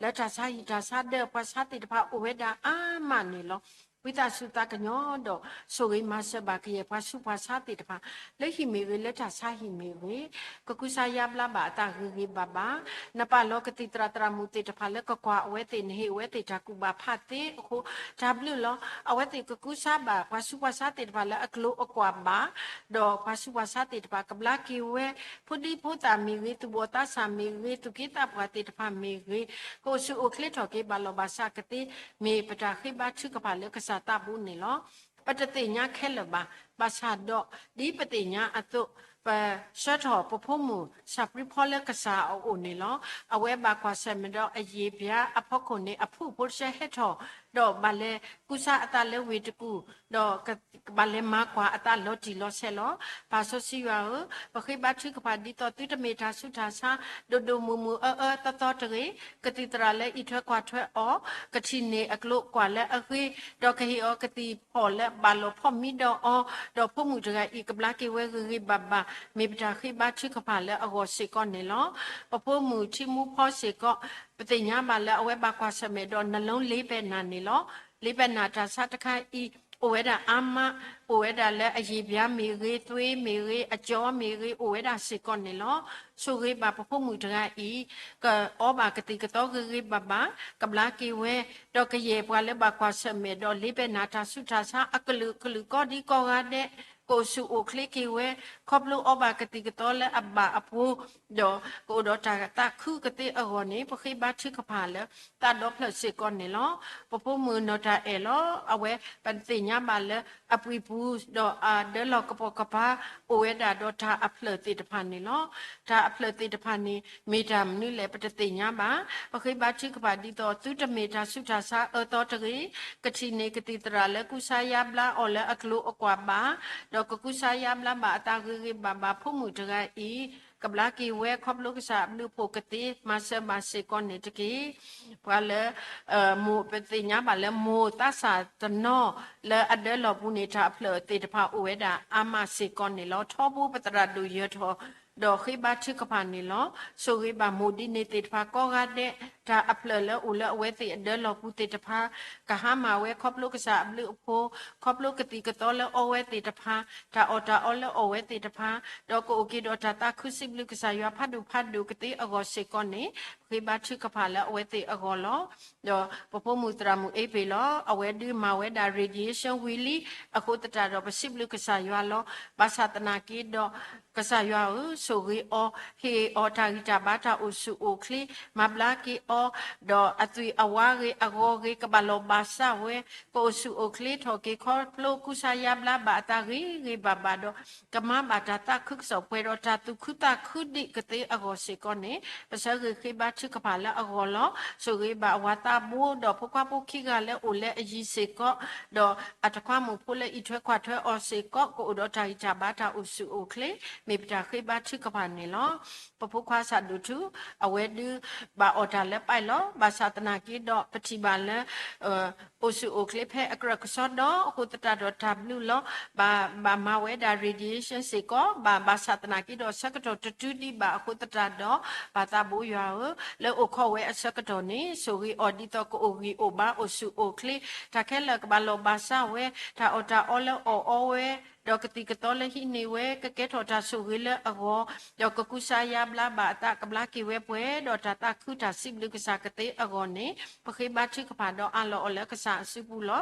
လၢတၢ်ဆါဟံၣ်တၢ်ဆါဒၢပှၤဆါသ့ၣ်တဖၣ်အိၣ်ဝဲဒၣ်အါမးန့ၣ်လီၤ. ဝံသးစူၤသးကညီၤဒီး ဆိၣ်ဂ့ၤမၤစၢၤဘၣ်ကယဲၢ်ပှၤဆူးပှၤဆါသ့ၣ်တဖၣ်, လၢဟံၣ်မ့ၢ်ဂ့ၤ လၢတၢ်ဆါဟံၣ်မ့ၢ်ဂ့ၤ, ကကူစါယါဘျါဘၣ်အသးဂ့ၤဂ့ၤဘၣ်ဘၣ်. နပာ်လီၤကသံၣ်သရၣ်သရၣ်မုၣ်သ့ၣ်တဖၣ်လၢကကွၢ်အဝဲသ့ၣ်, နဟ့ၣ်အဝဲသ့ၣ်တၢ်ကူၣ်ဘၣ်ဖးသ့အဃိ တၢ်ဘျုးလီၤ. အဝဲသ့ၣ်ကကူစါဘၣ်ပှၤဆူးပှၤဆါသ့ၣ်တဖၣ်လၢအကျိၤအကွာ်ဘၣ်, ဒီးပှၤဆူးပှၤဆါသ့ၣ်တဖၣ်ကဘျါက့ၤဝဲ, ဖိဒံဖိသၣ်မ့ၢ်ဂ့ၤ, သူၣ်ဘီၣ်သးစၢ်မ့ၢ်ဂ့ၤ, သူၣ်က့သးပှၢ်သ့ၣ်တဖၣ်မ့ၢ်ဂ့ၤ, ကအိၣ်ဆူၣ်အိၣ်ချ့ထီၣ်က့ၤဘၣ်လီၢ်ဘၣ်စးကသ့, မ့ၢ်ပတၢ်ဃ့ဘါထုကဖၣ်လၢကစၢ်သးဘိန့ၣ်လီၤ. ပတသ့ၣ်ညါခဲလၢာ်ဘၣ်, ဘၣ်ဆၣ်ဒီး ဒ်ပသ့ၣ်ညါအသိး, ပဆှၢထီၣ်ပဖိမုၣ် စၢ်ပြံဖီလၢကစၢ်အအိၣ်န့ၣ်လီၤ. အဝဲဘၣ်ကွၢ်ဆၢၣ်မဲာ်ဒီးအယံာ်ပျါအဖီခိၣ်န့ၣ် အဖုၣ်ဖိတဆၢဟဲထီၣ်, ဒီးဘၣ်လဲၤကူစါအသးလၢဝ့ၢ်တကူၣ်, ဒီးကဘၣ်လဲၤမၤကွၢ်အသးလီၤတံၢ်လီၤဆဲးလီၤ. ပၢ်စီဆှံယွၤဧၢ, ပဃ့ဘါထုကဖၣ်ဒ်သိးသုတမ့ၢ်တၢ်ဆူးတၢ်ဆါ ဒိၣ်ဒိၣ်မုၢ်မုၢ်အၢအၢသီသီတဂ့ၤ, ကသံၣ်သရၣ်လၢအံးထွဲကွၢ်ထွဲအီၤ, ကထံၣ်န့ၢ်အကျိၤကွာ်လၢအဂ့ၤ, ဒီးကဟ့ၣ်အီၤကသံၣ်ဖီၣ်လၢဘၣ်လီၤဖီၣ်မံဒီးအီၤ, ဒီးဖိမုၣ်တဂၤအံၤကဘျါက့ၤဝဲဂ့ၤဂ့ၤဘၣ်ဘၣ်, မ့ၢ်ပတၢ်ဃ့ဘါထုကဖၣ်လၢအဂီၢ်စ့ၢ်ကီးန့ၣ်လီၤ. ပဖိမုၣ်ထံမူဖီစ့ၢ်ကီး, ပသ့ၣ်ညါဘၣ်လၢအဝဲဘၣ်ကွၢ်ဆၢၣ်မဲာ်ဒီး နလီလ့ပဲၢ်နၤန့ၣ်လီၤ. လ့ပဲၢ်နၤတၢ်ဆါတခါအံၤ အိၣ်ဝဲဒၣ်အါမး, အိၣ်ဝဲဒၣ်လၢအယံာ်ဘျါမ့ၢ်ဂ့ၤ, သွ့မ့ၢ်ဂ့ၤ, အကၠီမ့ၢ်ဂ့ၤ, အိၣ်ဝဲဒၣ်စ့ၢ်ကီးန့ၣ်လီၤ. ဆိၣ်ဂ့ၤဘၣ်ပဖိမုၣ်တဂၤအံၤ, ကအီဘၣ်ကသံၣ်ကသီဂ့ၤဂ့ၤဘၣ်ဘၣ်, ကဘျါက့ၤဝဲ, ဒီးကယဲၢ်ပှၤလၢဘၣ်ကွၢ်ဆၢၣ်မဲာ်ဒီးလ့ပနီၢ်တၢ်ဆူးတၢ်ဆါအကလုာ်ကလုာ်ကိးဒံကိးဂၤဒဲး, ကအိၣ်ဆူၣ်အိၣ်ချ့က့ၤဝဲ, ခီဖျိအီဘၣ်ကသံၣ်ကသီလၢအဘၣ်အဖိ ဒီးကအိၣ်ဒီးတၢ်သးခုကသ့အဂီၢ်န့ၣ် ပဃ့ဘါထုကဖၣ်လၢ သးဒီဖျၢၣ်စ့ၢ်ကီးန့ၣ်လီၤ. ပဖိမုၣ်နီၢ်တၢ်အဲၣ်လီၤ. အဝဲပသ့ၣ်ညါဘၣ်လၢအပှၤပူၤ ဒီးအဒၢလီၢ်ကပိာ်ကပၤ အိၣ်ဝဲဒၣ်ဒီးတၢ်အဖျၢၣ်သ့ၣ်တဖၣ်န့ၣ်လီၤ. တၢ်အဖျၢၣ်သ့ၣ်တဖၣ်န့ၣ် မ့ၢ်တၢ်မနုၤလဲၣ် ပတသ့ၣ်ညါဘၣ်. ပဃ့ဘါထုကဖၣ်ဒ်သိး သုတမ့ၢ်တၢ်ဆူးတၢ်ဆါအၢသီတဂ့ၤ, ကထံၣ်န့ၢ်ကသံၣ်သရၣ်လၢကူစါယါဘျါအီၤလၢအကျိၤအကွာ်ဘၣ် ဒီးကကူစါယါဘျါဘၣ်အသးဂ့ၤဂ့ၤဘၣ်ဘၣ် ဖိမုၣ်တဂၤအံၤ ကဘျါက့ၤဝဲခီဖျိကစၢ်အဘျုးအဖှိၣ်ကသ့ မၤစၢၤဘၣ်စ့ၢ်ကီးန့ၣ်တက့ၢ်. ပှၤလၢ မိၢ်ပသ့ၣ်ညါဘၣ်လၢမိၢ်သးစၢ်တနီၤ လၢအဒၢလီၢ်ပူၤန့ၣ် တၢ်အဖျၢၣ်သ့ၣ်တဖၣ်အိၣ်ဝဲဒၣ်အါမးစ့ၢ်ကီးန့ၣ်လီၤ. ထီဘိပသရၣ်ဒိၣ်ယၢၤထီၣ် ဒီးဃ့ဘါထုကဖၣ်န့ၣ်လီၤ. ဆိၣ်ဂ့ၤဘၣ်မိၢ်ဒ်န့ၣ်သ့ၣ်တဖၣ်ကိးဂၤဒဲး, တၢ်အဖျၢၣ်လၢအိၣ်လၢအဝဲသ့ၣ်အဒၢလီၢ်ပူၤသ့ၣ်တဖၣ် ကဟါမၢ်ဝဲခီဖျိကစၢ်အဘျုးအဖှိၣ်, ခီဖျိကသံၣ်ကသီလၢအီဝဲသ့ၣ်တဖၣ်, တၢ်အီၣ်တၢ်အီလၢအီၣ်ဝဲသ့ၣ်တဖၣ်, ဒီးကအိၣ်က့ၤဒီးတၢ်သးခုစံးဘျုးကစၢ်ယွၤဖးဒိၣ်ဖးဒိၣ်ကသ့အဂီၢ်စ့ၢ်ကီးန့ၣ် ပဃ့ဘါထုကဖၣ်လၢအဝဲသ့ၣ်အဂီၢ်လီၤ. ဒီးပဖိမုၣ်သရၣ်မုၣ်အ့ပ့ၤလီၤ. အဝဲဒုးမၤဝဲဒၣ် radiation ဝံၤလံ, အဃိသတးဒီးပစံးဘျုးကစၢ်ယွၤလီၤ. ဘၣ်ဆၣ်သနာ်က့ဒီး ကစၢ်ယွၤဧၢ, ဆိၣ်ဂ့ၤအီၤ, ဟ့ၣ်အီၤတၢ်ဂံၢ်တၢ်ဘါတၢ်အိၣ်ဆူၣ်အိၣ်ချ့, မၤဘျါက့ၤအီၤ, ဒီးအသွံၣ်အဝါဂ့ၤအဂီၤဂ့ၤ ကဘၣ်လီၢ်ဘၣ်စးဝဲ, ကအိၣ်ဆူၣ်အိၣ်ချ့ထီၣ်က့ၤခီဖျိကူစါယါဘျါဘၣ်အသးဂ့ၤဂ့ၤဘၣ်ဘၣ်ဒီး ကမၤဘၣ်တၢ်သးခုကစီၣ်ပှဲၤဒီးတၢ်သူၣ်ခုသးခုဒံးကသ့အဂီၢ်စ့ၢ်ကီးန့ၣ် ပဆၢဂ့ၤဃ့ဘါထုကဖၣ်လၢအဂီၢ်လီၤ. ဆိၣ်ဂ့ၤဘၣ်အဝၤသးဘိဒီးဖိခွါဖိခံဂၤလၢအိၣ်လၢအယံၤစ့ၢ်ကီး, ဒီးအတခွါမုၣ်ဖိလၢအံးထွဲကွၢ်ထွဲအီၤစ့ၢ်ကီး ကအိၣ်ဒီးတၢ်ဂံၢ်တၢ်ဘါတၢ်အိၣ်ဆူၣ်အိၣ်ချ့ မ့ၢ်ပတၢ်ဃ့ဘါထုကဖၣ်န့ၣ်လီၤ. ပဖိခွါဆၣ်ဒိၣ်ထူ အဝဲဒုးဘၣ်အီၣ်တၢ်လၢပၢ်လီၤ. ဘၣ်ဆၣ်သနာ်က့ဒီး ပထံၣ်ဘၣ်လၢ အိၣ်ဆူၣ်အိၣ်ချ့ဖဲအကြၢးကစီဒီ အဃိသတးဒီးတၢ်ဘျုးလီၤ. ဘၣ်ဘၣ်မၤဝဲဒၣ် radiation စ့ၢ်ကီး, ဘၣ်ဘၣ်ဆၣ်သနာ်က့ဒီးအဆၢကတီၢ်တတုၤဒံးဘၣ်အဃိသတးဒီး ပၢ်သးဘိယွၤဧၢ, လၢအိၣ်ခိးဝဲအဆၢကတီၢ်န့ၣ် ဆိၣ်ဂ့ၤအီၤဒ်သိးကအိၣ်ဂံၢ်အိၣ်ဘါအိၣ်ဆူၣ်အိၣ်ချ့, တၢ်ခဲလၢာ်ကဘၣ်လီၢ်ဘၣ်စးဝဲ, တၢ်အီၣ်တၢ်အီလၢအီၣ်အီဝဲ, ဒီးကသံၣ်ကသီလၢဟံးန့ၢ်ဝဲ ကကဲထီၣ်တၢ်ဆိၣ်ဂ့ၤလၢအဂီၢ်, ဒီးကကူစါယါဘျါဘၣ်အသးကဘျါက့ၤဝဲပှဲၤ ဒီးတၢ်သးခုတၢ်စံးဘျုးကစၢ်ကသ့အဂီၢ်န့ၣ် ပဃ့ဘါထုကဖၣ်ဒီးအးလီၤအီၤလၢကစၢ်အစုပူၤလီ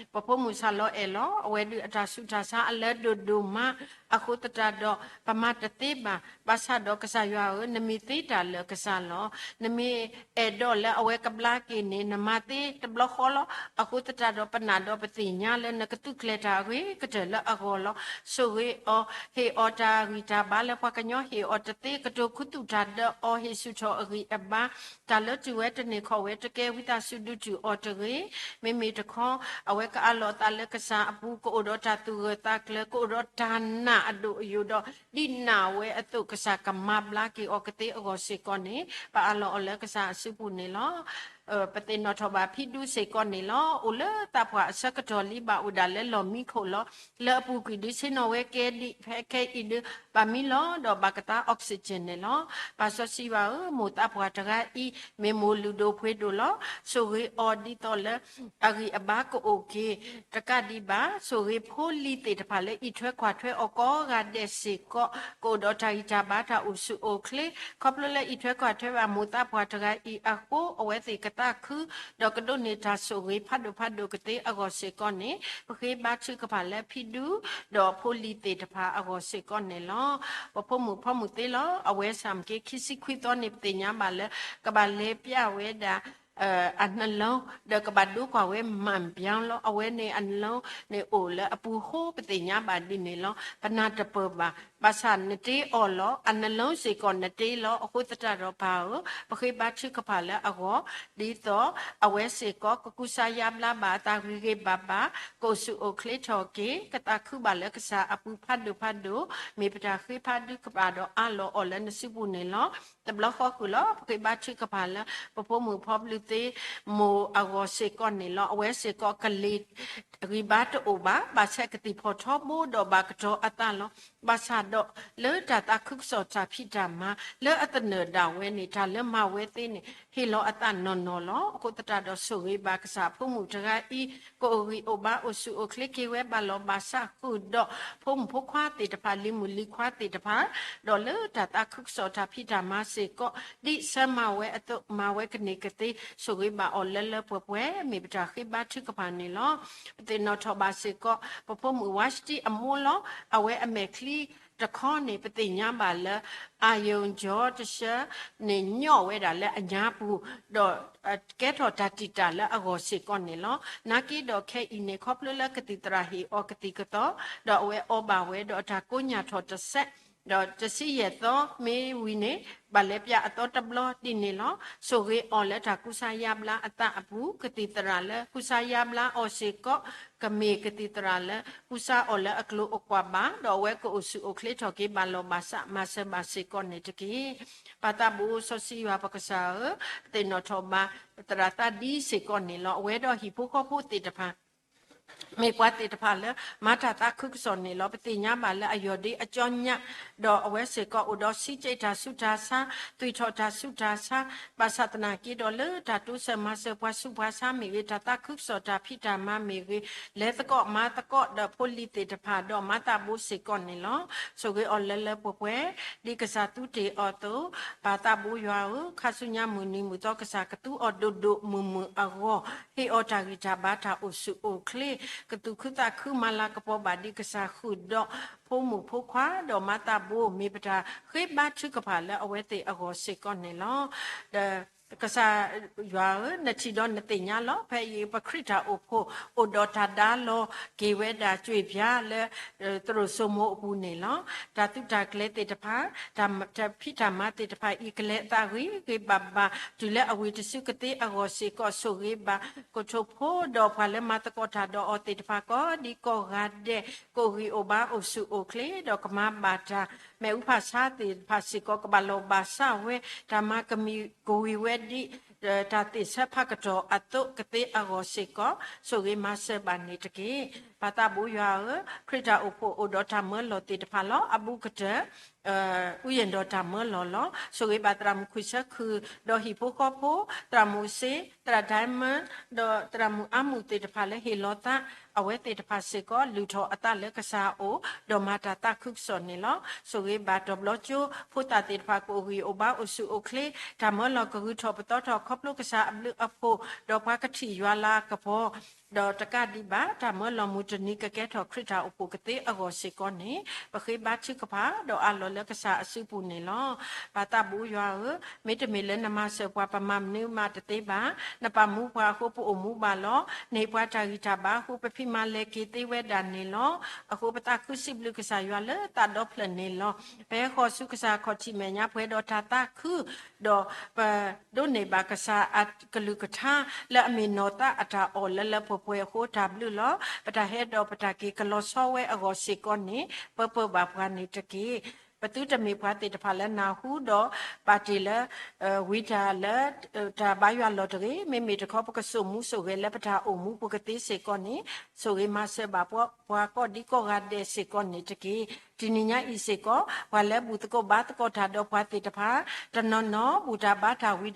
ၤ. ပဖိမုၣ်ဆၣ်လီၤအဲၣ်လီၤ. အဝဲဒုးအတၢ်ဆူးတၢ်ဆါအလၢဒိၣ်ဒိၣ်မး အဃိသတးဒီး ပမၤတသ့ဘၣ်. ဘၣ်ဆၣ်ဒီးကစၢ်ယွၤဧၢ, နမ့ၢ်သ့တၢ်လၢာ်ကစၢ်လီၤ. နမ့ၢ်အဲၣ်ဒိးလၢအဝဲကဘျါက့ၤန့ၣ် နမၤသ့တဘျီဃီလီၤ. အဃိသတးဒီး ပနာ်ဒီးပသ့ၣ်ညါလၢနကသူၣ်ကျဲၤတၢ်အဂ့ၤကတၢၢ်လၢအဂီၢ်လီၤ. ဆိၣ်ဂ့ၤအီၤ, ဟ့ၣ်အီၤတၢ်ဂံၢ်တၢ်ဘါလၢပှၤကညီဟ့ၣ်အီၤတသ့, ကတိၤခူသူၣ်တၢ်ဒီးအီၤ, ဟ့ၣ်ဆူၣ်ထီၣ်အဂံၢ်အဘါ, တၢ်လၢတုၤဝဲတန့ၢ်ခီၣ်ဝဲတကဲ ဝံသးစူၤဒုးတုၢ်အီၤတဂ့ၤ. မ့မ့ၢ်တခီ အဝဲကအးလီၤအသးလၢကစၢ်အပူၤ ကအိၣ်ဒီးတၢ်သူၣ်ဂၢၢ်သးကျၢၤ, ကအိၣ်ဒီးတၢ်နာ်အဒိၣ်အယိာ်ဒီး ဒ်နာ်ဝဲအသိး ကစၢ်ကမၤဘျါက့ၤအီၤကသ့အဂီၢ်စ့ၢ်ကီးန့ၣ် ပအးလီၤအီၤလၢကစၢ်အစုပူၤန့ၣ်လီၤ. ပသ့ၣ်နီၣ်ထီၣ်ဘၣ်ဖံဒူစ့ၢ်ကီးန့ၣ်လီၤ. အိၣ်လၢသးပှၢ်အဆၢကတီၢ်လံ ဘၣ်အိၣ်ဒၣ်လၢလီၢ်မံခိၣ်လီၤ. လၢအပူၤကွံာ်ဒုးဆ့ၣ်နီၤဝဲကဲဒံး ဖဲခဲအံၤဒုး ဘၣ်မံလီၤ ဒီးဘၣ်ကသါ oxygen န့ၣ်လီၤ. ပၢ်စီဆှံယွၤဧၢ, မိၢ်သးပှၢ်တဂၤအံၤ မ့ၢ်မိၢ်လုၢ်ဒိၣ်ပှ့ၤဒိၣ်လီၤ. ဆိၣ်ဂ့ၤအီၤဒ်သိးလၢ အဂံၢ်အဘါကအိၣ်က့ၤ တကးဒံးဘၣ် ဆိၣ်ဂ့ၤဖိလံၤသ့ၣ်တဖၣ်လၢအံးထွဲကွၢ်ထွဲအီၤကိးဂၤဒဲးစ့ၢ်ကီး ကအိၣ်ဒီးတၢ်ဂံၢ်တၢ်ဘါတၢ်အိၣ်ဆူၣ်အိၣ်ချ့ ခီဖျိလၢအံးထွဲကွၢ်ထွဲဘၣ်မိၢ်သးပှၢ်တဂၤအံၤအဃိ အဝဲသ့ၣ်ကသးခု ဒီးကဒိးန့ၢ်တၢ်ဆိၣ်ဂ့ၤဖးဒိၣ်ဖးဒိၣ်ကသ့အဂီၢ်စ့ၢ်ကီးန့ၣ် ပဃ့ဘါထုကဖၣ်လၢဖံဒူ ဒီးဖိလံၤသ့ၣ်တဖၣ်အဂီၢ်စ့ၢ်ကီးန့ၣ်လီၤ. ပဖိမုၣ်ဖီမုၣ်သ့လီၤ. အဝဲဆၣ်မ့ၢ်က့ခံဆံခွံသီန့ၣ် ပသ့ၣ်ညါဘၣ်လၢ ကဘၣ်လဲၤပျၢ်ဝဲဒၣ် အနှလုံး ဒီးကဘၣ်ဒိကွၢ်ဝဲ မှန်ပြောင်း လီၤ. အဝဲန့ၣ်အနှလုံးန့ၣ်အိၣ်လၢအပူၤဃိ ပသ့ၣ်ညါဘၣ်ဒ်န့ၣ်လီၤ. ပနၢ်တပၢၢ်ဘၣ်. ဘၣ်ဆၣ်နတ့အီၤလီၤ. အနှလုံးစ့ၢ်ကီးနတ့လီၤ. အဃိသတးဒီးပၢ်ဧၢ, ပဃ့ဘါထုကဖၣ်လၢအဂီၢ် ဒ်သိးအဝဲစ့ၢ်ကီး ကကူစါယါဘျါဘၣ်အသးဂ့ၤဂ့ၤဘၣ်ဘၣ်, ကအိၣ်ဆူၣ်အိၣ်ချ့ထီၣ်က့ၤ, ကသးခုဘၣ်လၢကစၢ်အပူၤဖးဒိၣ်ဖးဒိၣ်, မ့ၢ်ပတၢ်ဃ့ဘါထုကဖၣ်ဒီးအးလီၤအီၤလၢနစုပူၤန့ၣ်လီၤ. တဘျီဃီဃုာ်လီၤ. ပဃ့ဘါထုကဖၣ်လၢ ပဖိမုၣ်ဖီဘျုးသ့ မိၢ်အဂီၢ်စ့ၢ်ကီးန့ၣ်လီၤ. အဝဲစ့ၢ်ကီးကလံၤ ဂံၢ်ဘါတအိၣ်ဘၣ်, ဘၣ်ဆၣ်ကသံၣ်ဖီၣ်ထီဘိဒီးဘၣ်ကတီၤအသးလီၤ. ဘၣ်ဆၣ် ဒီးလၢတၢ်သးခုကစီၣ်တၢ်ဖံးတၢ်မၤလၢအသနၢၣ်ဒၣ်ဝဲန့ၣ် တၢ်လၢမၤဝဲသ့န့ၣ် ဟ့ၣ်လီၤအသးနီၢ်နီၢ်လီၤ. အဃိသတးဒီးဆိၣ်ဂ့ၤဘၣ်ကစၢ်အဖိမုၣ်တဂၤအံၤ ကအိၣ်ဂံၢ်အိၣ်ဘါအိၣ်ဆူၣ်အိၣ်ချ့က့ၤဝဲဘၣ်လီၤဘၣ်စးဃုာ်ဒီး ဖိမုၣ်ဖိခွါသ့ၣ်တဖၣ် လံၤမုၣ်လံၤခွါသ့ၣ်တဖၣ် ဒီးလၢတၢ်သးခုကစီၣ်တၢ်ဖံးတၢ်မၤစ့ၢ်ကီး ဒ်ဆၢမၤဝဲအသိး မၤဝဲကန့ၢ်ကသ့ ဆိၣ်ဂ့ၤဘၣ်အီၤလၢလၢပှဲၤပှဲၤ မ့ၢ်ပတၢ်ဃ့ဘါထုကဖၣ်န့ၣ်လီၤ. ပသ့ၣ်နီၣ်ထီၣ်ဘၣ်စ့ၢ်ကီး ပဖိမုၣ်ဝါစတံအမိၢ်လီၤ. အဝဲအမဲာ်ချံတခီန့ၣ် ပသ့ၣ်ညါဘၣ်လၢ အၣ်ယိၣ်ကၠီတဆၢန့ၣ် ညီၣ်ဝဲဒၣ်လၢအညါပူၤ ဒီးကဲထီၣ်တၢ်တံာ်တာ်လၢအဂီၢ်စ့ၢ်ကီးန့ၣ်လီၤ. နာ်က့ဒီးခဲအံၤန့ၣ် ခီဖျိလၢကသံၣ်သရၣ်ဟ့ၣ်အီၤကသံၣ်ကသီ ဒီးအဝဲအီဘၣ်ဝဲ ဒီးတၢ်ကိးညၢ်ထီၣ်တစဲး ဒီးတဆံယဲၢ်သီမ့ၢ်ဝံၤန့ၣ် ဘၣ်လဲၤပၠးအသီတဘျီဒ်န့ၣ်လီၤ. ဆိၣ်ဂ့ၤအီၤလၢတၢ်ကူစါယါဘျါအသးအပူၤ ကသံၣ်သရၣ်လၢကူစါယါဘျါအီၤစ့ၢ်ကီး ကမ့ၢ်ကသံၣ်သရၣ်လၢကူစါအီၤလၢအကျိၤအကွာ်ဘၣ် ဒီးအဝဲကအိၣ်ဆူၣ်အိၣ်ချ့ထီၣ်က့ၤဘၣ်လီၤဘၣ်စး မၤစၢၤဘၣ်စ့ၢ်ကီးန့ၣ်တက့ၢ်. ပၢ်သးဘိစီဆှံယွၤပကစၢ်ဧၢ, ပသ့ၣ်နီၣ်ထီၣ်ဘၣ်သရၣ်သးဒ်စ့ၢ်ကီးန့ၣ်လီၤ. အဝဲဒီးဟံၣ်ဖိဃီဖိသ့ၣ်တဖၣ် မ့ၢ်ပှၤသ့ၣ်တဖၣ်လၢ မၤတၢ်သးခုကစီၣ်န့ၣ်လီၤ. ပသ့ၣ်ညါဘၣ်လၢအယီၢ်ဒ့အကၠီညါ ဒီးအဝဲစ့ၢ်ကီးအိၣ်ဒီးစံးက့တၢ်ဆူးတၢ်ဆါ, သွံၣ်ထီၣ်တၢ်ဆူးတၢ်ဆါ, ဘၣ်ဆၣ်သနာ်က့ဒီးလၢတၢ်တိစၢၤမၤစၢၤပှၤဆူးပှၤဆါမ့ၢ်ဂ့ၤ, တၢ်သးခုကစီၣ်တၢ်ဖံးတၢ်မၤမ့ၢ်ဂ့ၤ, လဲၤသကိးမၤသကိးဒီးဖိလံၤသ့ၣ်တဖၣ် ဒီးမၤသးဘိစ့ၢ်ကီးန့ၣ်လီၤ. ဆိၣ်ဂ့ၤအီၤလၢလၢပှဲၤပှဲၤ ဒ်ကစၢ်သူတ့ၢ်အီၤအသိး, ပၢ်သးဘိယွၤဧၢ, ခါဆူညါမုၢ်နံၤမုၢ်သီကစၢ်ကသူအီၤဒိၣ်ဒိၣ်မုၢ်မုၢ်အဂီၢ်, ဟ့ၣ်အီၤတၢ်ဂံၢ်တၢ်ဘါတၢ်အိၣ်ဆူၣ်အိၣ်ချ့, ကသူၣ်ခုသးခုမၤလၤကပီၤဘၣ်ဒ်ကစၢ်ဃုာ်ဒီး ဖိမုၣ်ဖိခွါဒီးမၤသးဘိ မ့ၢ်ပတၢ်ဃ့ဘါထုကဖၣ်လၢအဝဲသ့ၣ်အဂီၢ်စ့ၢ်ကီးန့ၣ်လီၤ. ဒီးကစၢ်ယွၤဧၢ, နထံၣ်ဒီးနသ့ၣ်ညါလီၤ. ဖဲအံၤပခရံာ်တၢ်အိၣ်ဖှိၣ် အိၣ်ဒီးတၢ်ဒါလီၤက့ၤဝဲဒၣ် ကွံာ်ဖျါလၢ သရိာ်စိမိၤအပူၤန့ၣ်လီၤ. တၢ်သုးတၢ်ကျဲၤသ့ၣ်တဖၣ်, တၢ်ဖံးတၢ်မၤသ့ၣ်တဖၣ်အံၤ ကလဲၤအသးဂ့ၤဂ့ၤဘၣ်ဘၣ် တုၤလၢအဝံၤတစုကသ့အဂီၢ်စ့ၢ်ကီး ဆိၣ်ဂ့ၤဘၣ် ကထိဖိဒီးပှၤလၢမၤသကိးတၢ်ဒီးအီၤသ့ၣ်တဖၣ်ကိးဒံကိးဂၤဒဲး ကအိၣ်ဂံၢ်အိၣ်ဘါအိၣ်ဆူၣ်အိၣ်ချ့ ဒီးကမၤဘၣ်တၢ် မ့ၣ်အူဖၣ်ဆါသ့ၣ်တဖၣ်စ့ၢ်ကီး ကဘၣ်လီၤဘၣ်စးဝဲ တၢ်မၤကမံၤကဝံၤဝဲဒ် တၢ်သ့ၣ်ဆၢဖးကတီၢ်အသိးကသ့အဂီၢ်စ့ၢ်ကီး ဆိၣ်ဂ့ၤမၤစၢၤဘၣ်န့ၣ်တက့ၢ်. ပၢ်သးဘိယွၤဧၢ, ခရံာ်တၢ်အိၣ်ဖှိၣ်အိၣ်ဒီးတၢ်မၢလီၤသ့ၣ်တဖၣ်လီၤ. အဘူးကတၢၢ် အူယံၣ်ဒီးတၢ်မၢလီၤလီၤ. ဆိၣ်ဂ့ၤဘၣ်သရၣ်မုၣ်ခွံဆၢခုၣ် ဒီးဟံၣ်ဖိဃီဖိ, သရၣ်မုၣ်စ့, သရၣ်ဒဲမၢ, ဒီးသရၣ်မုၣ်အါမုၣ်သ့ၣ်တဖၣ်လၢဟ့ၣ်လီၤသး အဝဲသ့ၣ်တဖၣ်စ့ၢ်ကီး လုၢ်ထီၣ်အသးလၢကစၢ်အအိၣ် ဒီးမၤတၢ်သးခုကစီၣ်န့ၣ်လီၤ. ဆိၣ်ဂ့ၤဘၣ်တီၤဘျီကၠိဖိသၣ်သ့ၣ်တဖၣ် ကအိၣ်ဂံၢ်အိၣ်ဘါအိၣ်ဆူၣ်အိၣ်ချ့, တၢ်မၢလီၤကဂုၤထီၣ်ပသီထီၣ်ခီဖျိကစၢ်အဘျုးအဖှိၣ်, ဒီးပှၤကထံၣ်ယွၤလၤကပီၤ ဒီးတကးဒံးဘၣ် တၢ်မၢလီၤမုၢ်တနံၤကကဲထီၣ်ခရံာ်တၢ်အိၣ်ဖှိၣ်ကသ့အဂီၢ်စ့ၢ်ကီးန့ၣ် ပဃ့ဘါထုကဖၣ် ဒီးအးလီၤလၢကစၢ်အစုပူၤန့ၣ်လီၤ. ပၢ်သးဘိယွၤဧၢ, မ့တမ့ၢ်လၢနမၤစၢၤပှၤ ပမၤမနုၤမးတသ့ဘၣ်. နပာ်မူပှၤအဃိ ပအိၣ်မူဘၣ်လီၤ. နဟ့ၣ်ပှၤတၢ်ဂံၢ်တၢ်ဘါအဃိ ပဖံးမၤလဲၤက့ၤသ့ဝဲဒၣ်န့ၣ်လီၤ. အဃိပသးခုစံးဘျုးကစၢ်ယွၤလၢသးဒီဖျၢၣ်န့ၣ်လီၤ. ပဟဲဃီၤဆူကစၢ်ခီၣ်ထံးမဲာ်ညါပှဲၤဒီးတၢ်သးခု ဒီးပဒိးန့ၢ်ဘၣ်ကစၢ်အကလုၢ်ကထါ လၢအမ့ၢ်နီၢ်သးအတၢ်အီၣ်လၢလၢပှဲၤပှဲၤအဃိ တၢ်ဘျုးလီၤ. ပတၢ်ဟဲဒီးပတၢ်က့ၤကလီၤဆီဝဲအဂီၢ်စ့ၢ်ကီးန့ၣ် ပၢပၢဘၣ်ပှၤန့ၣ်တက့ၢ်. ပသုတမ့ၢ်ပှၤသ့ၣ်တဖၣ်လၢနၢ်ဟူဒီး ဘၣ်တ့ၢ်လၢ ဝံတၢ်လၢ တၢ်ဘါယွၤလီၤတဂ့ၤ. မ့မ့ၢ်တခီ ပကစိာ်မူစိာ်ဂဲၤလၢပတၢ်အိၣ်မူပူၤကသ့စ့ၢ်ကီးန့ၣ် ဆိၣ်ဂ့ၤမၤစၢၤဘၣ်ပှၤ ပှၤကိးဒံကိးဂၤဒဲးစ့ၢ်ကီးန့ၣ်တက့ၢ်. တနံၤညါအံၤစ့ၢ်ကီး ပှၤလၢဘူၣ်သကိးဘါသကိးတၢ်ဒီးပှၤသ့ၣ်တဖၣ် တနီၤနီၤဘူၣ်တၢ်ဘါတၢ်ဝံၤဒီး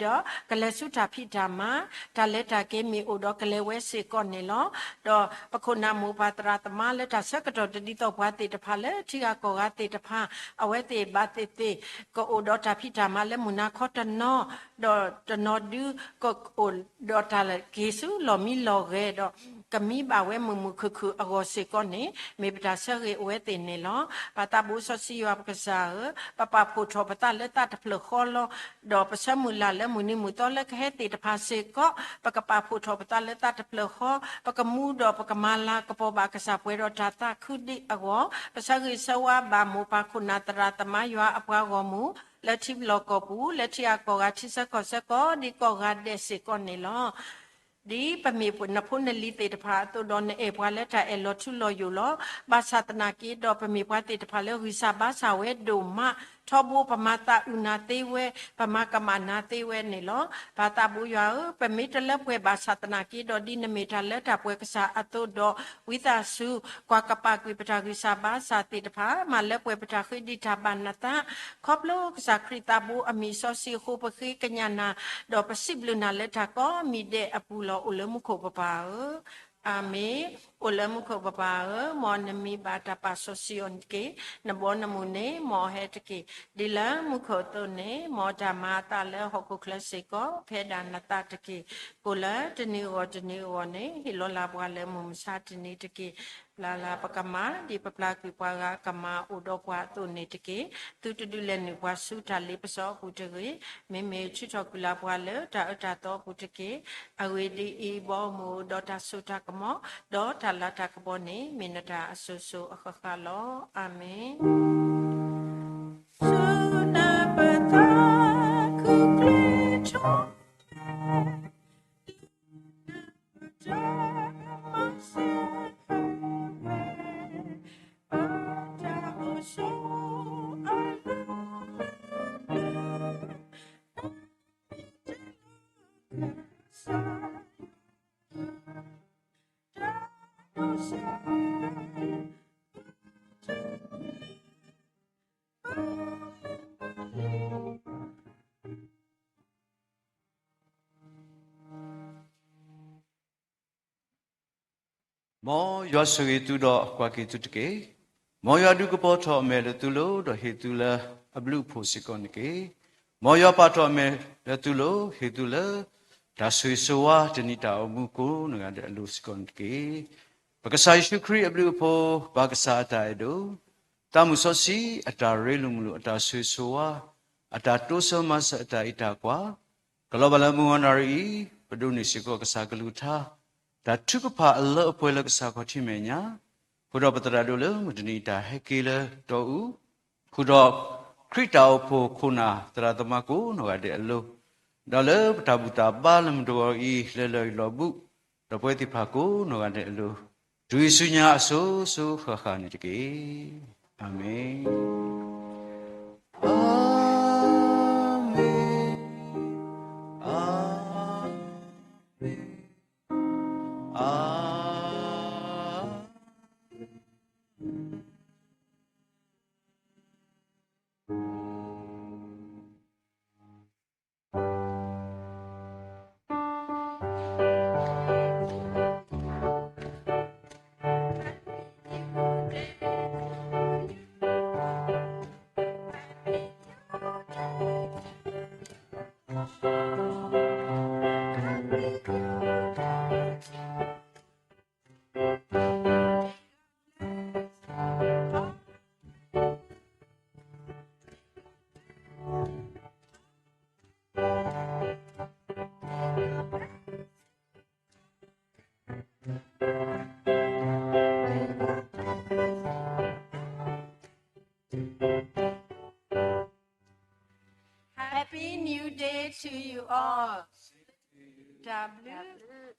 ကလဲၤဆူတၢ်ဖံးတၢ်မၤ တၢ်လဲၤတၢ်က့ၤမ့ၢ်အိၣ်ဒီးကလဲၤဝဲစ့ၢ်ကီးန့ၣ်လီၤ. ဒီးပခိၣ်နၢ်မိၢ်ပၢ်သရၣ်သမါလၢတၢ်ဆၢကတီၢ်တဒ်သိးပှၤသ့ၣ်တဖၣ် လၢထံဂၤကီၢ်ဂၤသ့ၣ်တဖၣ် အဝဲသ့ၣ်ဘၣ်သ့ၣ်သ့ၣ် ကအိၣ်ဒီးတၢ်ဖံးတၢ်မၤလၢမုၢ်နၤခီတနီၤ ဒီးတနီၤဒု ကအိၣ်ဒီးတၢ်က့ၤဆူလီၢ်မံလီၢ်ဂဲၤဒီး ကမံဘၣ်ဝဲမုာ်မုာ်ခုၣ်ခုၣ်အဂီၢ်စ့ၢ်ကီးန့ၣ် မ့ၢ်ပတၢ်ဆၢဂ့ၤအဝဲသ့ၣ်န့ၣ်လီၤ. ပၢ်သးဘိစီဆှံယွၤပကစၢ်ဧၢ, ပပာ်ဖှိၣ်ထီၣ်ပသးလၢသးတဖျၢၣ်ဃီလီၤ. ဒီးပဆၢမုၢ်လၢ်လၢမုၢ်နံၤမုၢ်သီလၢကဟဲသ့ၣ်တဖၣ်စ့ၢ်ကီး ပကပာ်ဖှိၣ်ထီၣ်ပသးလၢသးတဖျၢၣ်ဃီ, ပကမူဒီးပကမၤလၤကပီၤဘၣ်ကစၢ်ပှဲၤဒီးတၢ်သးခုဒံးအဂီၢ်, ပဆၢဂ့ၤဆၢဝါဘၣ်မိၢ်ပၢ်ခိၣ်နၢ်သရၣ်သမါယွၤအပှၤဂီၢ်မုၢ် လၢထံလီၢ်ကီၢ်ပူၤ လၢထံဂၤကီၢ်ဂၤထံဆၢကီၢ်ဆၢကိးဒံကိးဂၤဒဲးစ့ၢ်ကီးန့ၣ်လီၤ. ဒ်ပမ့ၢ်နဖိနလံၤသ့ၣ်တဖၣ်အသိးဒီး နအဲၣ်ပှၤလၢတၢ်အဲၣ်လီၤထူလီၤယိာ်လီၤ. ဘၣ်ဆၣ်သနာ်က့ဒီး ပမ့ၢ်ပှၤသ့ၣ်တဖၣ်လၢဂံၢ်စၢ်ဘါစၢ်ဝဲဒိၣ်မး, ထီဘိပမၤသးအုးနၤသ့ဝဲ, ပမၤကမၣ်နၤသ့ဝဲန့ၣ်လီၤ. ပၢ်သးဘိယွၤဧၢ, ပမ့ၢ်တလၢပှဲၤဘၣ်ဆၣ်သနာ်က့ဒီး ဒ်နမ့ၢ်တၢ်လၢတၢ်ပှဲၤကစၢ်အသိးဒီး ဝံသးစူၤ ကွၢ်ကပာ်ကွံာ်ပတၢ်ဂံၢ်စၢ်ဘါစၢ်သ့ၣ်တဖၣ်, မၤလၢပှဲၤပတၢ်ဃ့ဒံးတၢ်ဘၣ်နသး, ခီဖျိကစၢ်ခရံာ်သးဘိအမံၤစီဆှံအဃိ ပဃ့ကညးနၤ, ဒီးပစံးဘျုးနၤလၢတၢ်ကိးမံၤဒဲးအပူၤလီၤ. အိၣ်လၢမူခိၣ်ပပၢ်ဧၢ, အၤမ့ၣ်. အိၣ်လၢမူခိၣ်ပပၢ်ဧၢ, မ်နမံၤဘၣ်တၢ်ပာ်စီဆှံအီၤတက့ၢ်. နဘီနမုၢ်န့ၣ် မ်အဟဲတက့ၢ်. ဒ်လၢမူခိၣ်အသိးန့ၣ်, မ်တၢ်မၤအသးလၢဟီၣ်ခိၣ်ချၢစ့ၢ်ကီး ဖဲဒၣ်နသးတက့ၢ်. ကိၣ်လၢတနံၤအဂီၢ်တနံၤအဂီၢ်န့ၣ် ဟ့ၣ်လီၤလၢ်ပှၤလၢမုၢ်မဆါတနံၤတက့ၢ်. ပျၢ်လၢ်ပကမၣ် ဒ်ပပျၢ်ကွံာ်ပှၤဂၤအကမၣ်အိၣ်ဒီးပှၤအသိးန့ၣ်တက့ၢ်. သုတဒုးလဲၤနုာ်ပှၤဆူတၢ်လ့ပစီအပူၤတဂ့ၤ, မ့မ့ၢ်ထုးထီၣ်ကွံာ်လၢ်ပှၤလၢတၢ်အၢတၢ်သီအပူၤတက့ၢ်. အဂ့ၢ်ဒ်အံၤ, ဘီမုၢ်ဒီးတၢ်စိတၢ်ကမီၤ, ဒီးတၢ်လၤတၢ်ကပီၤန့ၣ် မ့ၢ်နတၢ်အစိၤစိၤအဃၣ်ဃၣ်လီၤ. အၤမ့ၣ်. မ်ယွၤဆိၣ်ဂ့ၤသုဒီးကွၢ်က့ၤသုတက့ၢ်. မ်ယွၤဒုးကပီၤထီၣ်အမဲာ်လၢသုလိၤ, ဒီးဟ့ၣ်သုလၢအဘျုးအဖှိၣ်စ့ၢ်ကီးန့ၣ်တက့ၢ်. မ်ယွၤပာ်ထီၣ်အမဲာ်လၢသုလိၤ, ဟ့ၣ်သုလၢတၢ်ဆိၣ်ဂ့ၤဆိၣ်ဝါတနံၤတၢ်အိၣ်မူကိးနီၢ်ဂၤဒဲးအလိၤစ့ၢ်ကီးန့ၣ်တက့ၢ်. ပကစၢ်ယ့ၣ်ၡူးခရံာ်အဘျုးအဖှိၣ်, ပၢ်ကစၢ်အတၢ်အဲၣ်ဒိၣ်, သးမုၢ်စီဆှံအတၢ်ရ့လိာ်မုာ်လိာ်, အတၢ်ဆိၣ်ဂ့ၤဆိၣ်ဝါ, အတၢ်တိစၢၤမၤစၢၤအတၢ်အံးတၢ်ကွၢ်, ကလီၤဘၣ်လၢမုၢ်ဂီၤနၣ်ရံၣ်အံၤ, ပဒိးန့ၢ်စ့ၢ်ကီးကစၢ်ကလုၢ်ကထါ, တၢ်ထုကဖၣ်အလၢအပှဲၤလၢကစၢ်ခီၣ်ထံးမဲာ်ညါ, ဃုာ်ဒီးပသရၣ်ဒိၣ်လၢမုၢ်တနံၤအတၢ်ဟဲက့ၤလၢတီအူ, ဃုာ်ဒီးခရံာ်တၢ်အိၣ်ဖှိၣ်ခိၣ်နၢ်သရၣ်သမါကိးနီၢ်ဂၤဒဲးအလိၤ, ဒီးလၢပတၢ်ဘူၣ်တၢ်ဘါလၢမုၢ်တဂီၤအံၤ လဲၤလီၤအံၤလီၤဘူး, ဒီးပဝဲသ့ၣ်တဖၣ်ကိးနီၢ်ဂၤဒဲးအလိၤ, တုၤဆူညါအစိၤစိၤဃၣ်ဃၣ်န့ၣ်တက့ၢ်. အၤမ့ၣ်. အၤမ့ၣ်, အၤမ့ၣ်, အၤမ့ၣ်. Happy New Day to you all. တၢ်ဘျုး